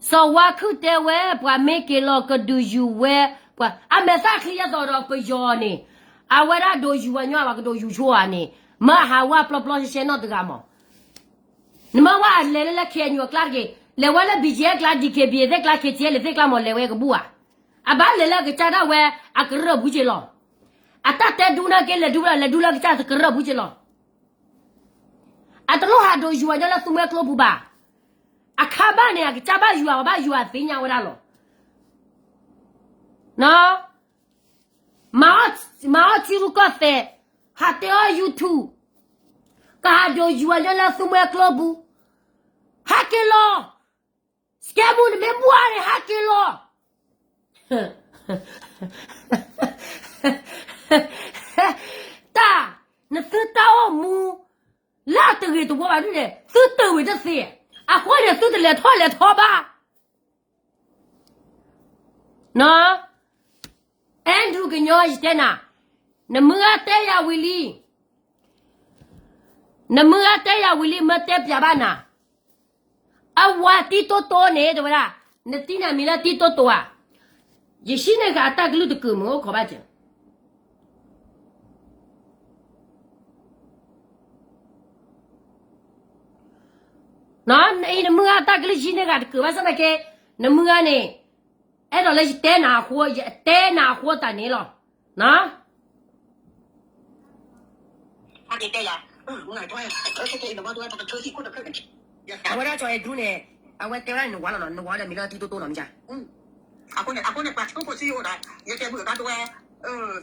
စီၤဝါခုၣ်တဲဝဲ ပှၤမ့ၢ်က့ၤလီၤကဒုးယူၤဝဲ ပှၤ အမဲာ်သၣ်ချံအသိးဒီးပယီၤန့ၣ် အဝဲဒၣ်ဒိးယူၤပှၤညီ ပှၤကဒိးယူၤဆိဧါန့ၣ် မၢဟးဝဲပျီပျီရှဲရှဲနီတဂၤမး နမ့ၢ်ဝဲအလဲၤလၢလၢ K N U အကျါတက့ၢ် လဲၤဝဲလၢ B G F ကျါ D K B A သ့ၣ်ကျါ K T L သ့ၣ်ကျါမး လဲၤဝဲကဘူၣ်ဧါ အဘၣ်လဲၤလၢကစၢ်ဒၣ်ဝဲအကရၢၢ်ပူၤက့ၤလီၤ အတၢ်တဲဒူနာ်က့ လဲၤဒူလၢ လဲၤဒူလၢကစၢ်ကရၢၢ်ပူၤက့ၤလီၤ အတလိၣ်ဟးဒိးယူၤအညီလၢသူမွဲကျိပူၤဘၣ် အခါဘၣ်န့ၣ် အကစၢ်ဘၣ်ယူၤ အဘၣ်ယူၤအသ့ၣ်ညါဝဲဒၣ်လီၤ နီၢ် မၤအီၣ်ထံရူၢ်ကီၢ်သဲး ဟးတဲအီၣ် YouTube ကဟးဒိးယူၤအညီလၢသူမွဲကျိပူၤ ဟဲက့ၤလီၤ စကဲမူ နမ့ၢ်ဘှါန့ၣ် ဟဲက့ၤလီၤ တၢ် နသုတၢ်အိၣ်မူ လၢအတဂ့ၤတဝီဘၣ်ဒ်န့ၣ် သုတဝံၤတသ့ အဃိန့ၣ် သုတလဲၤထီၣ်လဲၤထီဘၣ် နီၢ် Andrew ကညီ ယတဲနၤ နမုၢ်ဂၤတဲယၤဝံၤလံ နမုၢ်ဂၤတဲယၤဝံၤလံ မ့ၢ်တဲပၠးဘၣ်နၤ အဝၤတံတိတိန့ၣ် တဲဝဲဒၣ် နတံနၤမံၤလၢတံတိတိဧါ ယဟံးန့ၢ်ဃာ်အတၢ်ကလုၢ်တကုာ်မုၢ်အိၣ်ခိးဘၣ်စၢၤ နအံၤနမုၢ်ဂၤတၢ်ကလုၢ်ဟံးန့ၢ်ဃာ်တကုာ်ဘၣ်ဆၣ်သနာ်က့ နမုၢ်ဂၤန့ၣ် အဲၣ်ဒိးလၢယတဲနၤအဃိ ယတဲနၤအဃိသတးန့ၣ်လီၤ န အဝဲဒၣ်ကၠီၤအဲၣ်ဒရူန့ၣ် အဝဲတဲဝဲဒၣ်နဝၤလီၤနီၤ နဝၤဒီးမံၤလၢတံတိတိနီၤမ့ၢ်ဧါ အဃိန့ၣ် အဃိန့ၣ် ပှၤဆိကမိၣ်စ့အိၣ်ဒီး ယတဲဘုၣ်ဒီးတဝဲ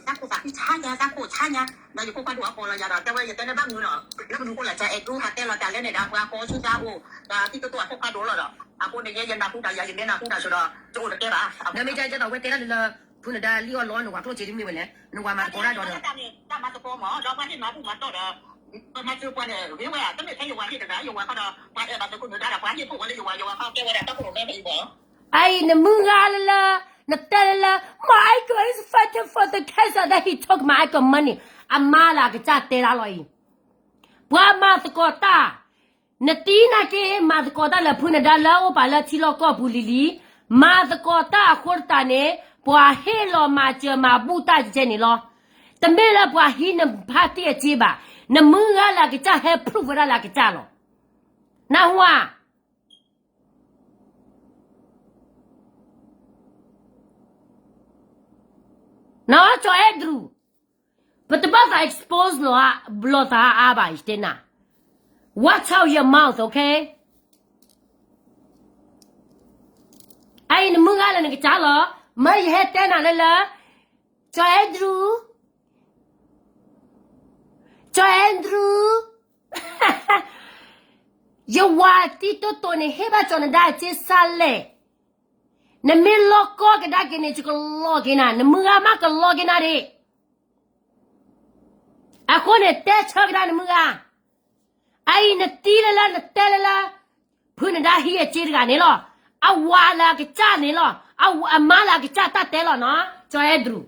သးခိၣ်သးခံဆါညါ သးခိၣ်ဆါညါ ဒီးယဖိခွါဒိၣ်အကိးလီၤယၤဒီး တဲဝဲယတဲလၢဘၣ်မနုၤနီၤ လၢမနုၤအဃိလဲၣ် ကၠီၤအဲၣ်ဒရူဟးတဲလီၤတၢ်လၢန့ၣ်ဒီး ပှၤကိးဆူညါအိၣ် ဒီးတံတိတိအဖိခွါဒိၣ်လီၤဒီး အဃိန့ၣ် ယဲယနၢ်ဟူတၢ်ယၤ ယမ့ၢ်နၢ်ဟူတၢ်ဆိဒီး ယအိၣ်တကဲဘၣ် နမ့ၢ်ကဲကဲဒီး အဝဲတဲဒၣ်လၢ ဖုနဒါလံၣ်အီၣ်လီအီၣ်နဝၤကျိၣ်စ့ဒ်မ့ၢ်ဝဲလဲၣ် နဝၤမၤသကိးတၢ်ဒီး တၢ်မၤသကိးမး ဒီးပှၤဟ့ၣ်မၤဘူၣ်မၤတီၢ်ဒီး ပမၤစၢၤပှၤန့ၣ် ဂ့ၤဝဲ တမ့ၢ်ထဲယဝၤဟ့ၣ်တဂၤ ယဝၤခီဒီး ပှၤအဲၣ်ဘၣ်သကိးနဒါဒီး ပှၤဟ့ၣ်ဖိၣ်ဝဲလၢယဝၤ ယဝၤခီတဲဝဲဒၣ်တၢ်ခိၣ်ရိၣ်မဲမ့ၢ်အံၤဘၣ် အအံၤနမုၢ်ဂၤလၢလၢ နတဲလၢလၢ my uncle is fighting for the cancer that he took my uncle money အမါလၢအကစၢ်တဲဒၣ်လီၤအံၤ ပှၤမၤသကိးတၢ် နတံၤနာ်က့ မၤသကိးတၢ်လၢဖုနဒါလၢအိၣ်ပာ်လၢထံလီၢ်ကီၢ်ပူၤလံၤလံၤ မၤသကိးတၢ်အဃိသတးန့ၣ် ပှၤဟ့ၣ်လီၤမၤစၢၤမၤဘူၣ်တၢ်ကဲန့ၣ်လီၤ. တမ့ၢ်လၢပှၤဟံးနဖါတံၢ်အစ့ဘၣ်, နမုၢ်ဂၤလၢအကစၢ်ဟဲ prove ဝဲဒၣ်လၢအကစၢ်လီၤ. နၢ်ဟူဧါ နီၢ်ကၠီၤအဲၣ်ဒရူး, ပတဘၣ်သး expose လီၤသးအါဘၣ် ယတဲနၤ, watch out your mouth, okay? အအံၤနမုၢ်ဂၤလၢနကစၢ်လီၤ, မ့ၢ်ယဟဲတဲနၤလၢလၢ, ကၠီၤအဲၣ်ဒရူး, ကၠီၤအဲၣ်ဒရူး ယဝၤတံၤတိတိန့ၣ် ဟ့ၣ်ဘၣ်ကၠီၤနဒါအစ့စးလဲၣ်, နမ့ၢ်လီၢ်ကီၢ်ကဒါက့ၤန့ၣ် ယကလီၤက့ၤနၤ, နမုၢ်ဂၤမးကလီၤက့ၤနၤဒၣ်, အဃိန့ၣ် တဲဆၢကဒါနမုၢ်ဂၤ, အအံၤနတံၤလၢလၢနတဲလၢလၢ, ဖုနဒါဟံးအစ့တဂၤန့ၣ်လီၤ, အဝၤလၢအကစၢ်န့ၣ်လီၤ, အမါလၢအကစၢ်တၢ်တဲလီၤနီၤ, ကၠီၤအဲၣ်ဒရူး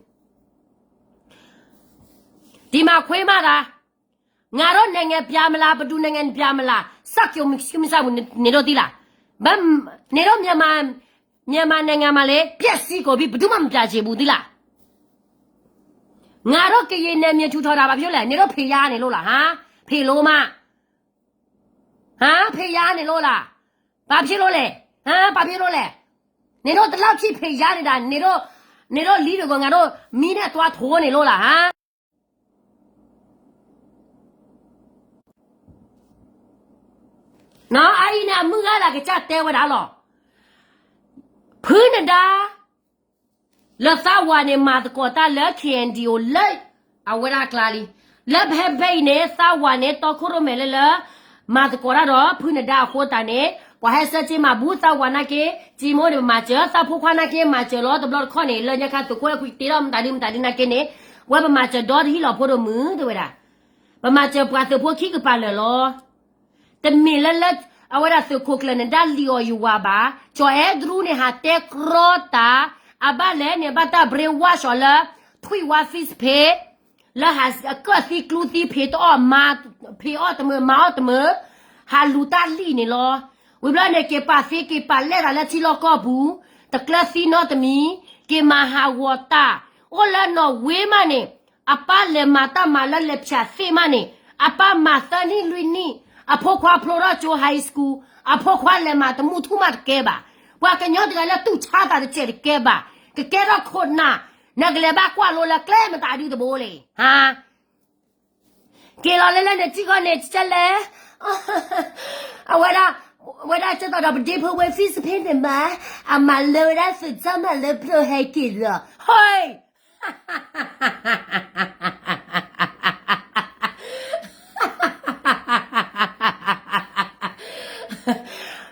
ဒီမှာခွဲမှသာ, ငါတို့နိုင်ငံပြန်မလား, ဘယ်သူနိုင်ငံပြန်မလား, စောင့်ကြည့်မှု ရှိမရှိ နေတော့သီးလား, ဘယ်, နေတော့မြန်မာ, မြန်မာနိုင်ငံမှာလည်း ပျက်စီးကုန်ပြီ, ဘယ်သူမှမပြန်ချင်ဘူးသီးလား, ငါတို့ကရင်နယ်မြေထူထောင်တာ ဘာဖြစ်လို့လဲ, နေတော့ဖယ်ရနေလို့လား, ဟမ်, ဖယ်လို့မ, ဟမ်, ဖယ်ရနေလို့လား, ဘာဖြစ်လို့လဲ, ဟမ်, ဘာဖြစ်လို့လဲ, နေတော့ဒီလောက်ထိ ဖယ်ရနေတာ, နေတော့, နေတော့လီးတွေကို ငါတို့မီးနဲ့သွားထိုးနေလို့လား, ဟမ် နီၤ, အအံၤန့ၣ် အမုၢ်ဂၤလၢအကစၢ်တဲဝဲဒၣ်လီၤ, ဖုနဒါ, လၢသးဝၤန့ၣ် မၤသကိးတၢ်လၢ K N D O လၢ, အဝဲဒၣ်အကျါလံ, လၢဖဲဖဲအံၤန့ၣ် သးဝၤန့ၣ် တီခိၣ်ရိၣ်မဲာ်လၢလၢ, မၤသကိးတၢ်ဒီး ဖုနဒါအဃိသတးန့ၣ်, ပှၤဟဲဆၢစ့မၤဘူၣ်သးဝၤနာ်က့, စံမိၣ်န့ၣ် ပမၤစၢၤ, သးဖိခွါနာ်က့ မၤစၢၤလီၤ, တဘျီတခီၣ်န့ၣ် လၢညါခါသုးခိၣ်အဲၣ်ခွံတ့ထီၣ်မတၤဒုမတၤဒုနာ်က့န့ၣ်, ဝဲပမၤစၢၤဒီတဟံၣ်လီၤဖိဒိၣ်မုၢ် တဲဝဲဒၣ် ပမၤစၢၤပှၤသုးဖိခံကပၤလၢာ်လီၤ. တမ့ၢ်လၢလၢ အဝဲဒၣ်သုးခိၣ်ကျၢၢ်န့ၣ် ဒၣ်လံၣ်အီၣ်ယဝၤဘၣ်, ကၠီၤအဲဒရူန့ၣ် ဟးတဲကြီတၢ်, အဘၣ်လဲၣ်န့ၣ် ဘၣ်တၢ် brainwash အီၤလၢ ထွံၣ်ဝါ Facebook လၢဟးကၢၣ်သံကျူသံ ဖံးတအီၣ်မၤ, ဖံးအီၣ်တမုာ် မၤအီၣ်တမုာ်, ဟးလူၤတၢ်လံၣ်န့ၣ်လီၤ. ဝံၤဘျီန့ၣ် က့ၤပာ်သ့က့ၤပာ်လဲၢ်သးလၢထံလီၢ်ကီၢ်ပူၤ, တကျၢၤသံနီတမံၤ, က့ၤမၤဟးဂီၤတၢ်, အိၣ်လၢနီၣ်ဝ့မးန့ၣ်, အပၢ်လဲၤမၤတၢ်မၤလၢလဲၤဖၠးသ့ၣ်မးန့ၣ်, အပၢ်မၤသၢနံၣ်လွံၢ်နံၣ်, အဖိခွါဖျိထီၣ်ကၠိ high school, အဖိခွါလဲၤမၤတမူထူၣ်မးတကဲဘၣ်. ပှၤကညီတဂၤလၢတူၢ်ဆါသးတစဲးတကဲဘၣ်, ကကဲထီၣ်ခိၣ်နၢ်, နကလဲၤဘၣ်ကွၢ်လိလၢကျဲမတၤဒုတဘိလဲၣ်, ဟါ က့ၤလီၤလၢလၢန့ၣ် ထံကီၢ်န့ၣ် ကလဲၣ်, အဝဲဒၣ်, အဝဲဒၣ်ကဲသိးဒီးပဒ့ဖိဝဲ Facebook န့ၣ်မး, အမၤလၢဝဲဒၣ်သုးစၢ်မၤလၢဖျိဟဲက့ၤလီၤ, ဟိ,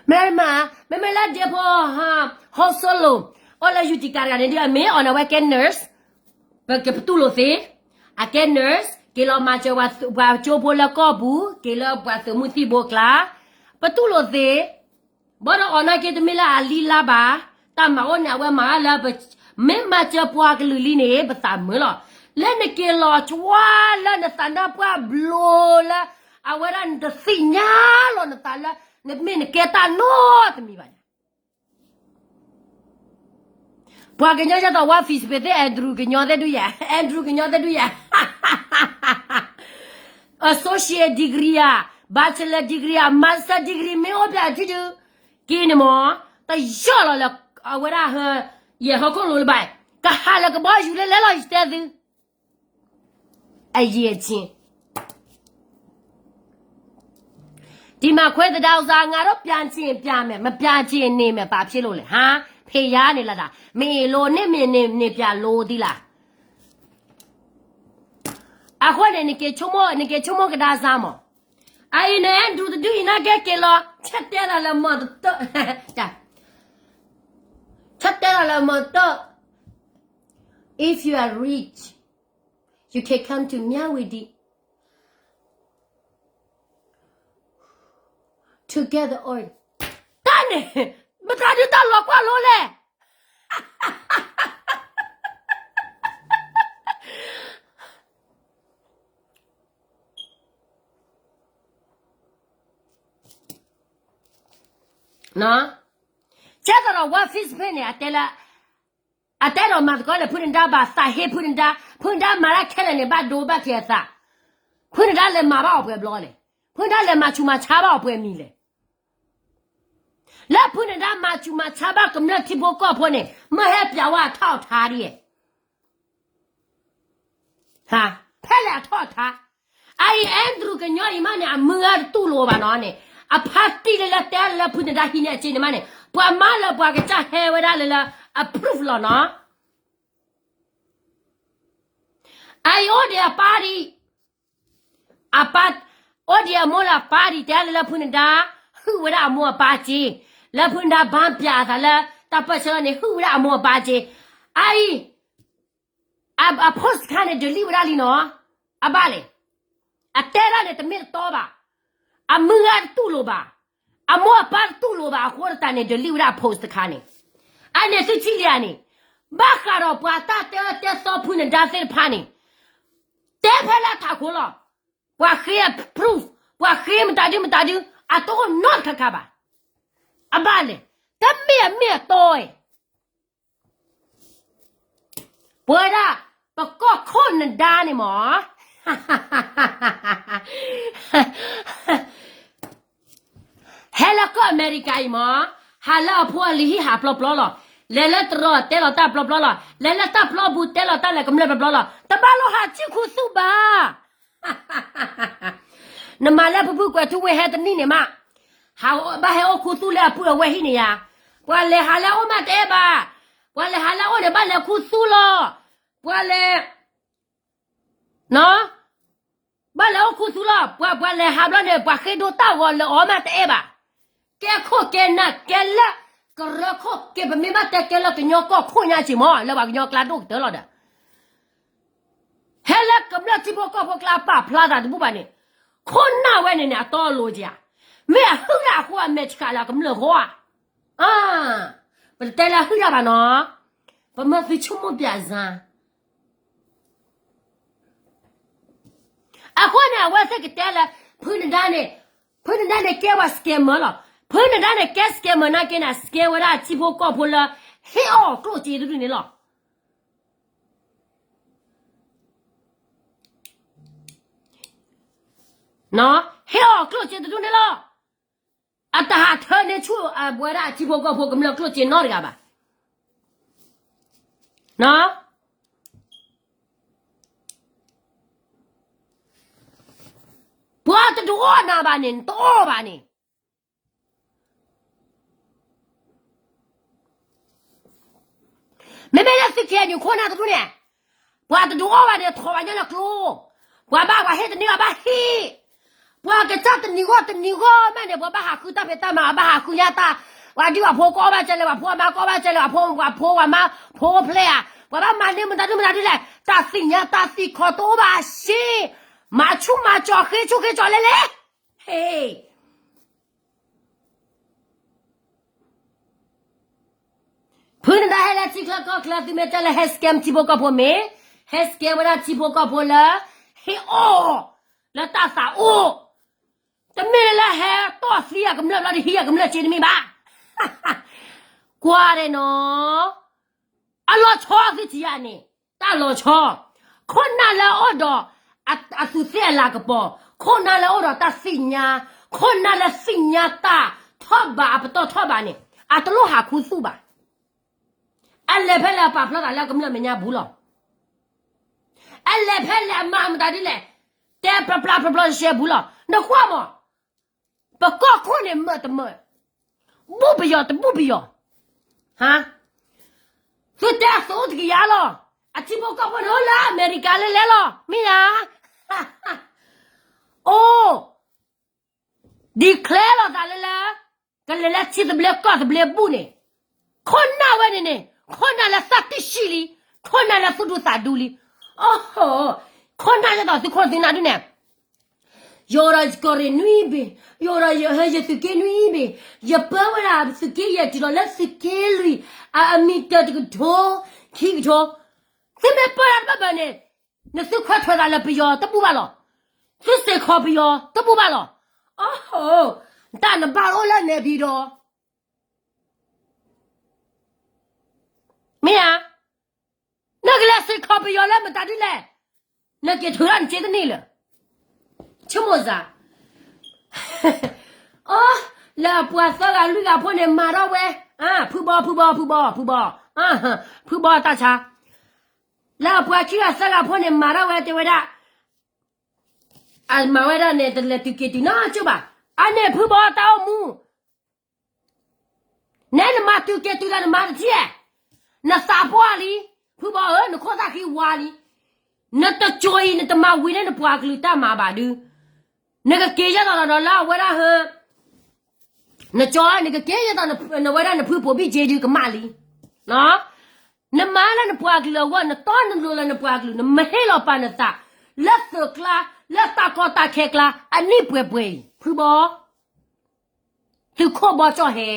မ့ၢ်မး, မ့မ့ၢ်လၢဒ့ဖိ, ဟီၣ်စိလိၤ, အိၣ်လၢယူၤတံကၤတဂၤန့ၣ်ဒုး အမ့ၢ်အီၤန့ၣ် အဝဲကဲ nurse, ပကပတူၢ်လိာ်သ့, အကဲ nurse, က့ၤလီၤမၤစၢၤပှၤကၠိဖိလၢကီၢ်ပူၤ, က့ၤလၢပှၤသုးမုၢ်သံၣ်ဘိအကျါ, ပတူၢ်လိာ်သ့, ဘၣ်ဒီးအီၤနာ်က့တမ့ၢ်လၢအလံလါဘၣ်, တၢ်မၤအိၣ်န့ၣ် အဝဲမၤလၢ, မ့ၢ်မၤစၢၤပှၤကလုာ်လံန့ၣ် ပသးမုာ်လီၤ. လၢနက့ၤလီၤကွၢ်လၢနသးနါပှၢ်ဘျိလၢ, အဝဲဒၣ်နတသ့ၣ်ညါလီၤနသးလၢ, နမ့ၢ်နကဲတၢ်နီတမံၤဘၣ်န့ၣ် ပှၤကညီယဲသိးဝါ Facebook သ့ၣ် Andrew ကညီသ့ၣ်ဒုးယၤ, Andrew ကညီသ့ၣ်ဒုးယၤ, associate degree ဧါ, bachelor degree ဧါ, master degree မ့ၢ်အိၣ်ဖျဲၣ်အထံဒုး, က့ၤန့ၣ်မး, တယီၢ်လီၤလၢ, အဝဲဒၣ်ဟဲ, ယဲၢ်ဟီၣ်ခိၣ်လိၤလၢၤဘၣ်, ကဟးလၢကဘီယူၤလၢလဲၤလီၤယတဲသု အယံာ်အထံ ဒီမှာခွဲသဒၢဥစား ငါတို့ပြန်ချင်ပြန်မယ် မပြန်ချင်နေမယ် ဘာဖြစ်လို့လဲ ဟါ ဖဲယါနေလာတာ မ့ၢ်လိန့ၣ်မ့ၢ်န့ၣ် န့ၣ်ပြန်လိသီးလၢ အဃိန့ၣ် နက့ၤဆိကမိၣ်ကဒါစါမး အအံၤန့ၣ် ဒူတဒုအံၤနာ်က့က့ၤလီၤ ချက်တဲလီၤလၢမီၢ်တတီၢ် ချက်တဲလီၤလၢမီၢ်တတီၢ် if you are rich you can come to မြဝတီ together or တၢ်န့ၣ် မတၤဒုးတၢ်လီၤကွၢ်လိလဲၣ် ကဲသိးဒီး ဝါ Facebook န့ၣ် အတဲလၢ အတဲဒီးမၤသကိးလၢဖုနဒါဘၣ်သးဟ့ဖုနဒါ ဖုနဒါမၤတၢ်ခဲလၢာ်န့ၣ် ဘၣ်ဒိဘၣ်ထံးအသး ဖုနဒါလဲၤမၤဘၣ်အီၤပှဲၤဘျီလဲၣ် ဖုနဒါလဲၤမၤဆူးမၤဆါဘၣ်အီၤပှဲၤမံၤလဲၣ် လၢဖုနဒါမၤဆူးမၤဆါဘၣ်ကမျၢၢ်ထံဖိကီၢ်ဖိန့ၣ် မ့ၢ်ဟဲပျးဝဲအထီၣ်အထါဒ် ဖဲလဲၣ်အထီၣ်အထါ အအံၤ Andrew ကညီအံၤမးန့ၣ် အမုၢ်ဂၤတတူၢ်လိာ်ဘၣ်နီၤန့ၣ် အဖါတံၢ်လၢလၢတဲလၢဖုနဒါဟံးန့ၢ်အစ့န့ၣ်မးန့ၣ် ပှၤမၤလၢပှၤကစၢ်ဟဲဝဲဒၣ်လၢလၢ approve လီၤနီၤ အအံၤအိၣ်ဒံးအပၢ်ဒံး အပၢ် အိၣ်ဒံးအမိၢ်လၢအပၢ်ဒံး တဲလၢလၢဖုနဒါ ဟုၣ်ဝဲဒၣ်အမိၢ်အပၢ်စ့ လၢဖုနဒါဘၣ်ပျးအသးလၢ တၢ်ပၢၢ်ဆၢန့ၣ် ဟုၣ်ဝဲဒၣ်အမိၢ်အပၢ်စ့ အအံၤ အ post တခါန့ၣ် delete ဝဲဒၣ်လံနီၤ အဘၣ်လဲၣ် အတဲဒၣ်န့ၣ် တမ့ၢ်တတီဘၣ် အမုၢ်ဂၤတတူၢ်လိာ်ဘၣ် အမိၢ်အပၢ်တတူၢ်လိာ်ဘၣ် အဃိသတးန့ၣ် delete ဝဲဒၣ် post တခါန့ၣ် အန့ၣ်သုထံၣ်လံဧါန့ၣ် ဘၣ်ဃးဒီးပှၤတၢ်တဲအၢတဲသီဖုနဒါသ့ၣ်တဖၣ်န့ၣ် တဲဖဲလၢအထးခိၣ်လီၤ ပှၤဃ့အ proof ပှၤဃ့မတၤဒုမတၤဒု အတအိၣ်နီတခါခါဘၣ် အဘၣ်လဲၣ် တမ့ၢ်အမ့ၢ်အတီ ပဝဲဒၣ် ပကီၢ်ခိၣ်နဒါန့ၣ်မး ဟဲလၢကီၢ်အမဲရကၤအံၤမး ဟးလၢအဖိအလံၤဟံၣ်ဟးပျီပျီလီၤ လဲၤလၢတရီးတဲလီၤတၢ်ပျီပျီလီၤ လဲၤလၢတၢ်ပျီပူၤတဲလီၤတၢ်လဲၤကမျၢၢ်ပျီပျီလီၤ တဘၣ်လိၣ်ဟးစုၣ်ခူသူၣ်ဘၣ် နမၤလၢဖုဖုကွဲးထူဝ့ဟဲတနံၣ်န့ၣ်မး ဟးဘၣ်ဟဲအိၣ်ခူသူၣ်လၢအပုၢ်အဝဲၢ်ဟံၣ်န့ၣ်ယါ ပှၤလဲၤဟးလၢအအိၣ်မးတအဲၣ်ဘၣ် ပှၤလဲၤဟးလၢအအိၣ်န့ၣ် ဘၣ်လဲၤခူသူၣ်လီၤ ပှၤလဲၤ ဘၣ်လဲၤအိၣ်ခူသူၣ်လီၤ ပှၤပှၤလဲၤဟးဘျီန့ၣ် ပှၤဃ့ဒိတၢ်ဂီၤလၢအီၤမးတအဲၣ်ဘၣ် ကဲခိၣ်ကဲနၢ်ကဲလၢ ကရၢခိၣ်ကဲ ပမ့ၢ်ဘၣ်တဲကဲလၢကညီကီၢ်ခိၣ်ညါက့ၤမး လၢပှၤကညီကျါဒိၣ်ကတၢၢ်လီၤဒီး ဟဲလၢကမျၢၢ်ထံဖိကီၢ်ဖိကျါပာ်ဖျါသးတဘူၣ်ဘၣ်န့ၣ် ခိၣ်နၢ်ဝဲန့ၣ်န့ၣ် အတီအလိၤက့ၤဧါ မ့ၢ်အဟုၣ်တၢ်အဃိ အမဲာ်ဆှးလၢအကမျၢၢ်အဂီၢ်ဧါ. ပတတဲလၢအဟုၣ်တၢ်ဘၣ်နီၤ, ပမၢသုဆိကမိၣ်ပၠးစၢ်. အဃိန့ၣ် အဝဲသ့ၣ်ကတဲလၢ ဖုနဒါန့ၣ်, ဖုနဒါန့ၣ်ကဲဝဲ scammer လီၤ. ဖုနဒါန့ၣ်ကဲ scammer နာ်က့န့ၣ် scam ဝဲဒၣ်ထံဖိကီၢ်ဖိလၢ ဟ့ၣ်အီၣ်ကျိၣ်စ့တဒူၣ်န့ၣ်လီၤ. ဟ့ၣ်အီၣ်ကျိၣ်စ့တဒူၣ်န့ၣ်လီၤ. အတဟးထၢန့ၢ်ဆူၣ်ဝဲဒၣ်ထံဖိကီၢ်ဖိကမျၢၢ်ကျိၣ်စ့နီတဂၤဘၣ်. ပှၤတဒုးအီၣ်နၤဘၣ်န့ၣ် နတအီၣ်ဘၣ်န့ၣ် မ့မ့ၢ်လၢသုခံဂၤန့ၣ် ခိၣ်နၢ်တဒူၣ်န့ၣ်, ပှၤတဒုးအီၣ်ဘၣ်န့ၣ် ထိးဘၣ်ညါလၢကျိ, ပှၤဘၣ်ပှၤဟ့ၣ်တန့ၢ်ဘၣ်ဘၣ်ဟ့ၣ်, ပှၤကစၢ်တနံၤဂီၢ်တနံၤဂီၢ်မးန့ၣ် ပှၤဘၣ်ဟးဃုတၢ်ဖံးတၢ်မၤ ဘၣ်ဟးဃုညါတၢ်, ပှၤဒုးပှၤဖိကအီၣ်ဘၣ်ကဲလဲၣ် ပှၤဖိအမါကအီၣ်ဘၣ်ကဲလဲၣ် ပှၤဖိပှၤဖိဝၤမါဖိအိၣ်ဖျဲၣ်ဧါ, ပှၤဘၣ်မၤန့ၢ်မတၤဒုမတၤဒုလဲၣ် တၢ်သ့ၣ်ညါတၢ်သံခီတအိၣ်ဘၣ်အစ့, မၤဆူၣ်မၤစီၤဃ့ဆူၣ်ဃ့စီၤလဲလဲၣ်, ဟ့ၣ် ဖုနဒါဟဲလၢထံချၢကီၢ်ချၢ သုမ့ၢ်တဲလၢဟဲ scam ထံဖိကီၢ်ဖိမ့ၢ်, ဟဲ scam ဝဲဒၣ်ထံဖိကီၢ်ဖိလၢ ဟ့ၣ်အီၣ် လၢတၢ်သးအိၣ်, တမ့ၢ်လၢဟဲတီၢ်သံအကမျၢၢ်ဘျီဒီးဟံးအကမျၢၢ်စ့တမ့ၢ်ဘၣ်, ကွၢ်ဒဲးနီၤ အလီၤဆီသုထံၣ်ဧါန့ၣ်, တၢ်လီၤဆီ, ခိၣ်နၢ်လၢအအိၣ်ဒီး အသူးသ့ၣ်အလၤကပီၤ, ခိၣ်နၢ်လၢအအိၣ်ဒီးတၢ်သ့ၣ်ညါ, ခိၣ်နၢ်လၢသ့ၣ်ညါတၢ်ထီၣ်ဘးအပတီၢ်ထီၣ်ဘးန့ၣ် အတလိၣ်ဟးခူသူၣ်ဘၣ်. အလဲၤဖဲလဲၣ်အပာ်ဖျါသးလၢကမျၢၢ်မဲာ်ညါဘူးလီၤ. အလဲၤဖဲလဲၣ်အမၤမတၤဒ်လဲၣ်, တဲပျီပျီပျီပျီရှဲဘူးလီၤ. နကွၢ်မး ပကီၢ်ခိၣ်န့ၣ်မၢတမၢ, ဘူၣ်ပယီၤတဘူၣ်ပယီၤ, သုတဲအသိးတကယၤလီၤ. အထံဖိကီၢ်ဖိန့ၣ်အိၣ်လၢအမဲရကၤလဲၣ်လဲၣ်လီၤ မ့ၢ်ဧါ. အိၣ် declare လီၤသးလၢလၢ ကလဲၤလၢထံသဘျ့ကီၢ်သဘျ့ဘူၣ်န့ၣ်, ခိၣ်နၢ်ဝဲန့ၣ်န့ၣ် ခိၣ်နၢ်လၢသးတံၢ်ဆံးလံ, ခိၣ်နၢ်လၢသူၣ်ဒူသးဒူလံ. အိၣ်ဟိ, ခိၣ်နၢ်ဒ်သိးသုခိၣ်သုနၢ်ဒ်န့ၣ်, ယအိၣ်ဒီးယကီၢ်ရ့ၣ်နွံဘ့ၣ်, ယအိၣ်ဒီးယသုးက့နွံဘ့ၣ်, ယပၢဝဲဒၣ်သုးက့ယဲၢ်တုၤလီၤလၢသုးက့လွံၢ်, အမံၤတၢၤတကထိ, ခံကထိ, သုမ့ၢ်ပၢတၢ်တဘၣ်ဘၣ်န့ၣ် နသုခွဲးထွဲးသးလၢပယီၤတဘူၣ်ဘၣ်လီၤ. သုစ့ၢ်ကီးပယီၤတဘူၣ်ဘၣ်လီၤ. အိၣ်ဟိ, တၢ်နဘၣ်အိၣ်လၢနဲၣ်ပံၤဒီး မ့ၢ်ဧါ, နကလဲၤစ့ၢ်ကီးပယီၤလၢမတၤဒ်လဲၣ်, နက့ၤထုးထီၣ်နစ့တန့ၢ်လၢၤ. ဆိကမိၣ်စ့ၢ်, အိ, လၢအပှၤသၢဂၤလွံၢ်ဂၤဖိန့ၣ်မၤထီၣ်ဝဲ, ဖုဘီ ဖုဘီ ဖုဘီ ဖုဘီ, ဖုဘီတၢ်ဆါ, လၢအပှၤခံဂၤသၢဂၤဖိန့ၣ် မၤထီၣ်ဝဲတဲဝဲဒၣ်, အမၤဝဲဒၣ်န့ၣ် တလဲၤတုၤက့ၤတုၤနီတဘျီဘၣ်. အန့ၣ်ဖုဘီတၢ်အိၣ်မူ နဲနမၤတုၤက့ၤတုၤလၢနမၤတထံၣ်, နသးပှၢ်လံ, ဖုဘီဧၢ နခိၣ်သၣ်ဃံဝါလံ, နတစိၤအံၤ နတမၤဝံၤန့ၢ်နပှၤကလုာ်တၢ်မၤဘၣ်ဒု, နကက့ၤယဲၢ်သိးဒီးလၢအဝဲဒၣ်ဟၢ, နကက့ၤယဲၢ်သိးနဝဲဒၣ်နဖုဖိဘံၣ်က့ဒုကမၣ်လံ. နမၤလၢနပှၤကလုာ်အဂီၢ် နတီနလိၤလၢနပှၤကလုာ် နမ့ၢ်ဟ့ၣ်လီၤပာ်နသး လၢသုးကျါ လၢတၢ်ကီတၢ်ခဲကျါ အနံၣ်ပှဲၤပှဲၤအံၤ ဖုဘီ သုးခိၣ်ဘီကၠီၣ်ဟဲ,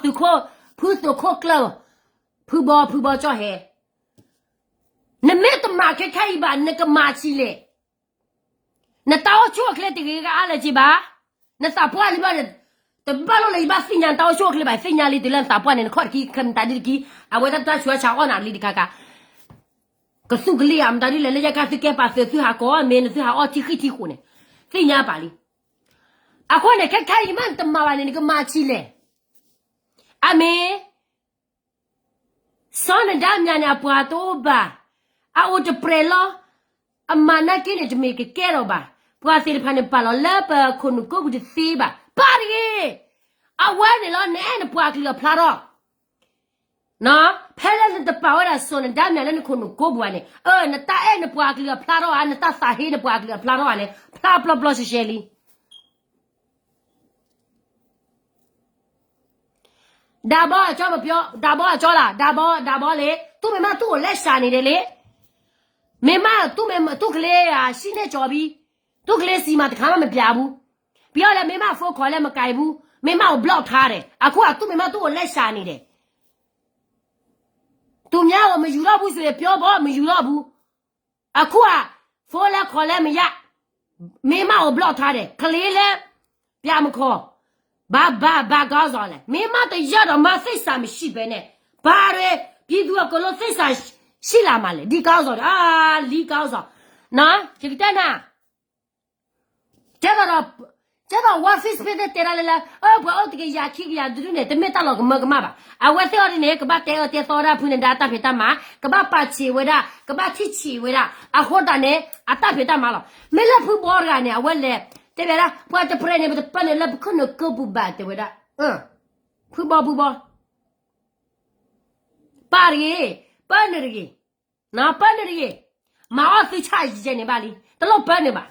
သုးခိၣ်, ဖုသုးခိၣ်ကျၢၢ်, ဖုဘီ ဖုဘီကၠီၣ်ဟဲ, နမ့ၢ်တမၤခဲခါအံၤဘၣ် နကမၤဆံးလဲၣ်. နတၢ်အိၣ်ဆူၣ်အိၣ်ချ့တဂ့ၤဂ့ၤအါလဲၣ်က့ဘၣ်, နသးပှၢ်လံဘျီန့ၣ်, တဘၣ်လိၣ်လၢယဘၣ်သ့ၣ်ညါနတၢ်အိၣ်ဆူၣ်အိၣ်ချ့ဘၣ် သ့ၣ်ညါလံတုၤလၢနသးပှၢ်န့ၣ် နခီၣ်တကံ ခဲမတၤဒ်တကံ, အဝဲတၢ်တၢ်ဆူးအါဆါအီၣ်နၤလံတခါခါ ကသူၣ်ကလံၢ်ဧါ မတၤဒ်လဲၣ် လၢယကါသုကဲပာ်သုးသုဟးကိးမ့ၢ် နသုဟးအီၣ်ထံဃံထံဃိးန့ၣ်, သ့ၣ်ညါပာ်လံ. အဃိန့ၣ် ခဲခါအံၤမ့ၢ်နတမၤဘၣ်န့ၣ် နကမၤဆံးလဲၣ်. အမ့ၢ် စီၤနဒါမၠးန့ၣ် အပှၤတအိၣ်ဘၣ်, အအိၣ်တပြဲးလီၤ. အမၤနာ်က့န့ၣ် တမ့ၢ်ကကဲထီၣ်ဘၣ်. ပှၤသ့ၣ်တဖၣ်န့ၣ် ပာ်လီၤလၢပခိၣ်နူာ်ကိးပူၤတသ့ဘၣ်. ပာ်တဂ့ၤ. အဝဲန့ၣ်လီၤ နအဲၣ်နပှၤကလုာ်အဖျါထီၣ် ဖဲလၢနတပာ်ဝဲဒၣ်စီၤနဒါမၠးလၢနခိၣ်နူာ်ကိးပူၤဘၣ်န့ၣ်, အၢ နတၢ်အဲၣ်နပှၤကလုာ်အဖျါထီၣ်ဧါ, နတၢ်သးဟ့နပှၤကလုာ်အဖျါထီၣ်ဧါန့ၣ် ဖျါပျီပျီရှဲရှဲလံ. ဒါဘီအကၠီ, ဒါဘီအကၠီလၢ်, ဒါဘီ, ဒါဘီလံ, သူမ့ၢ်မးသူအိၣ်လဲၤစှၤန့ၣ်ဒဲးလံ. မ့ၢ်မး သူမ့ၢ်သူကလ့ဧါ ဆံန့ၢ်ကၠီၤဘံ, သူကလ့စံးမးတခါမးမပျးဘူး. ပျီလဲၣ် မ့ၢ်မး phone call လဲၣ် မကဲဘူး, မ့ၢ်မးအိၣ် block ထားတယ်, အခုအသူၣ်မ့ၢ်မးသူၣ်အိၣ်လဲၢ်စးန့ၣ်ဒီး သူများကို မယူတော့ဘူးဆိုရင် ပြောပေါ့, မယူတော့ဘူး. အခုက phone လဲၣ် call လဲၣ် မရ, မ့ၢ်မးအိၣ် block ထားတယ်, ကလေးလဲၣ် ပြန်မခေါ်, ဘာဘာဘာခေါင်းဆောင်လဲၣ်, မ့ၢ်မးတယၢ်ဒီး မးသစ္စာမရှိဘဲန့ၣ်, ဘာတွေ ပြည်သူအကုန်လုံး သစ္စာရှိလာမှာလဲ, ဒီခေါင်းဆောင်တွေ, အာ လီခေါင်းဆောင်, နော်, ယကတဲနၤ ကဲသိးဒီး, ကဲသိး War Face Page သ့ၣ်တဲဒၣ်လၢလၢ အၢ ပှၤအိၣ်တကယၤခံကယၤဒုဒုန့ၣ် တမ့ၢ်တၢ်လီၤကမၢကမၣ်ဘၣ်. အဝဲသ့ၣ်အီၤဒ်န့ၣ် ကဘၣ်တဲအၢတဲသီဝဲဒၣ်ဖုနဒါတၢ်ဖံးတၢ်မၤ, ကဘၣ်ပာ်ဆံးဝဲဒၣ်, ကဘၣ်ထံၣ်ဆံးဝဲဒၣ်, အဃိသတးန့ၣ် အတၢ်ဖံးတၢ်မၤလီၤ. မ့ၢ်လၢဖုဘီတဂၤန့ၣ် အဝဲလဲၤတဲဝဲဒၣ် ပှၤတပြဲးန့ၣ် ပတပၢၢ်န့ၣ်လၢပခိၣ်နူာ်ကၢပူၤဘၣ် တဲဝဲဒၣ်, ဖုဘီ ဖုဘီ ပာ်တဂ့ၤ, ပၢနုာ်တဂ့ၤ, ပၢနုာ်တဂ့ၤ, မၤအီၣ်သုဆၣ်ယဲၢ်န့ၣ်ဘၣ်လံ, တလိၣ်ပၢနုာ်ဘၣ်.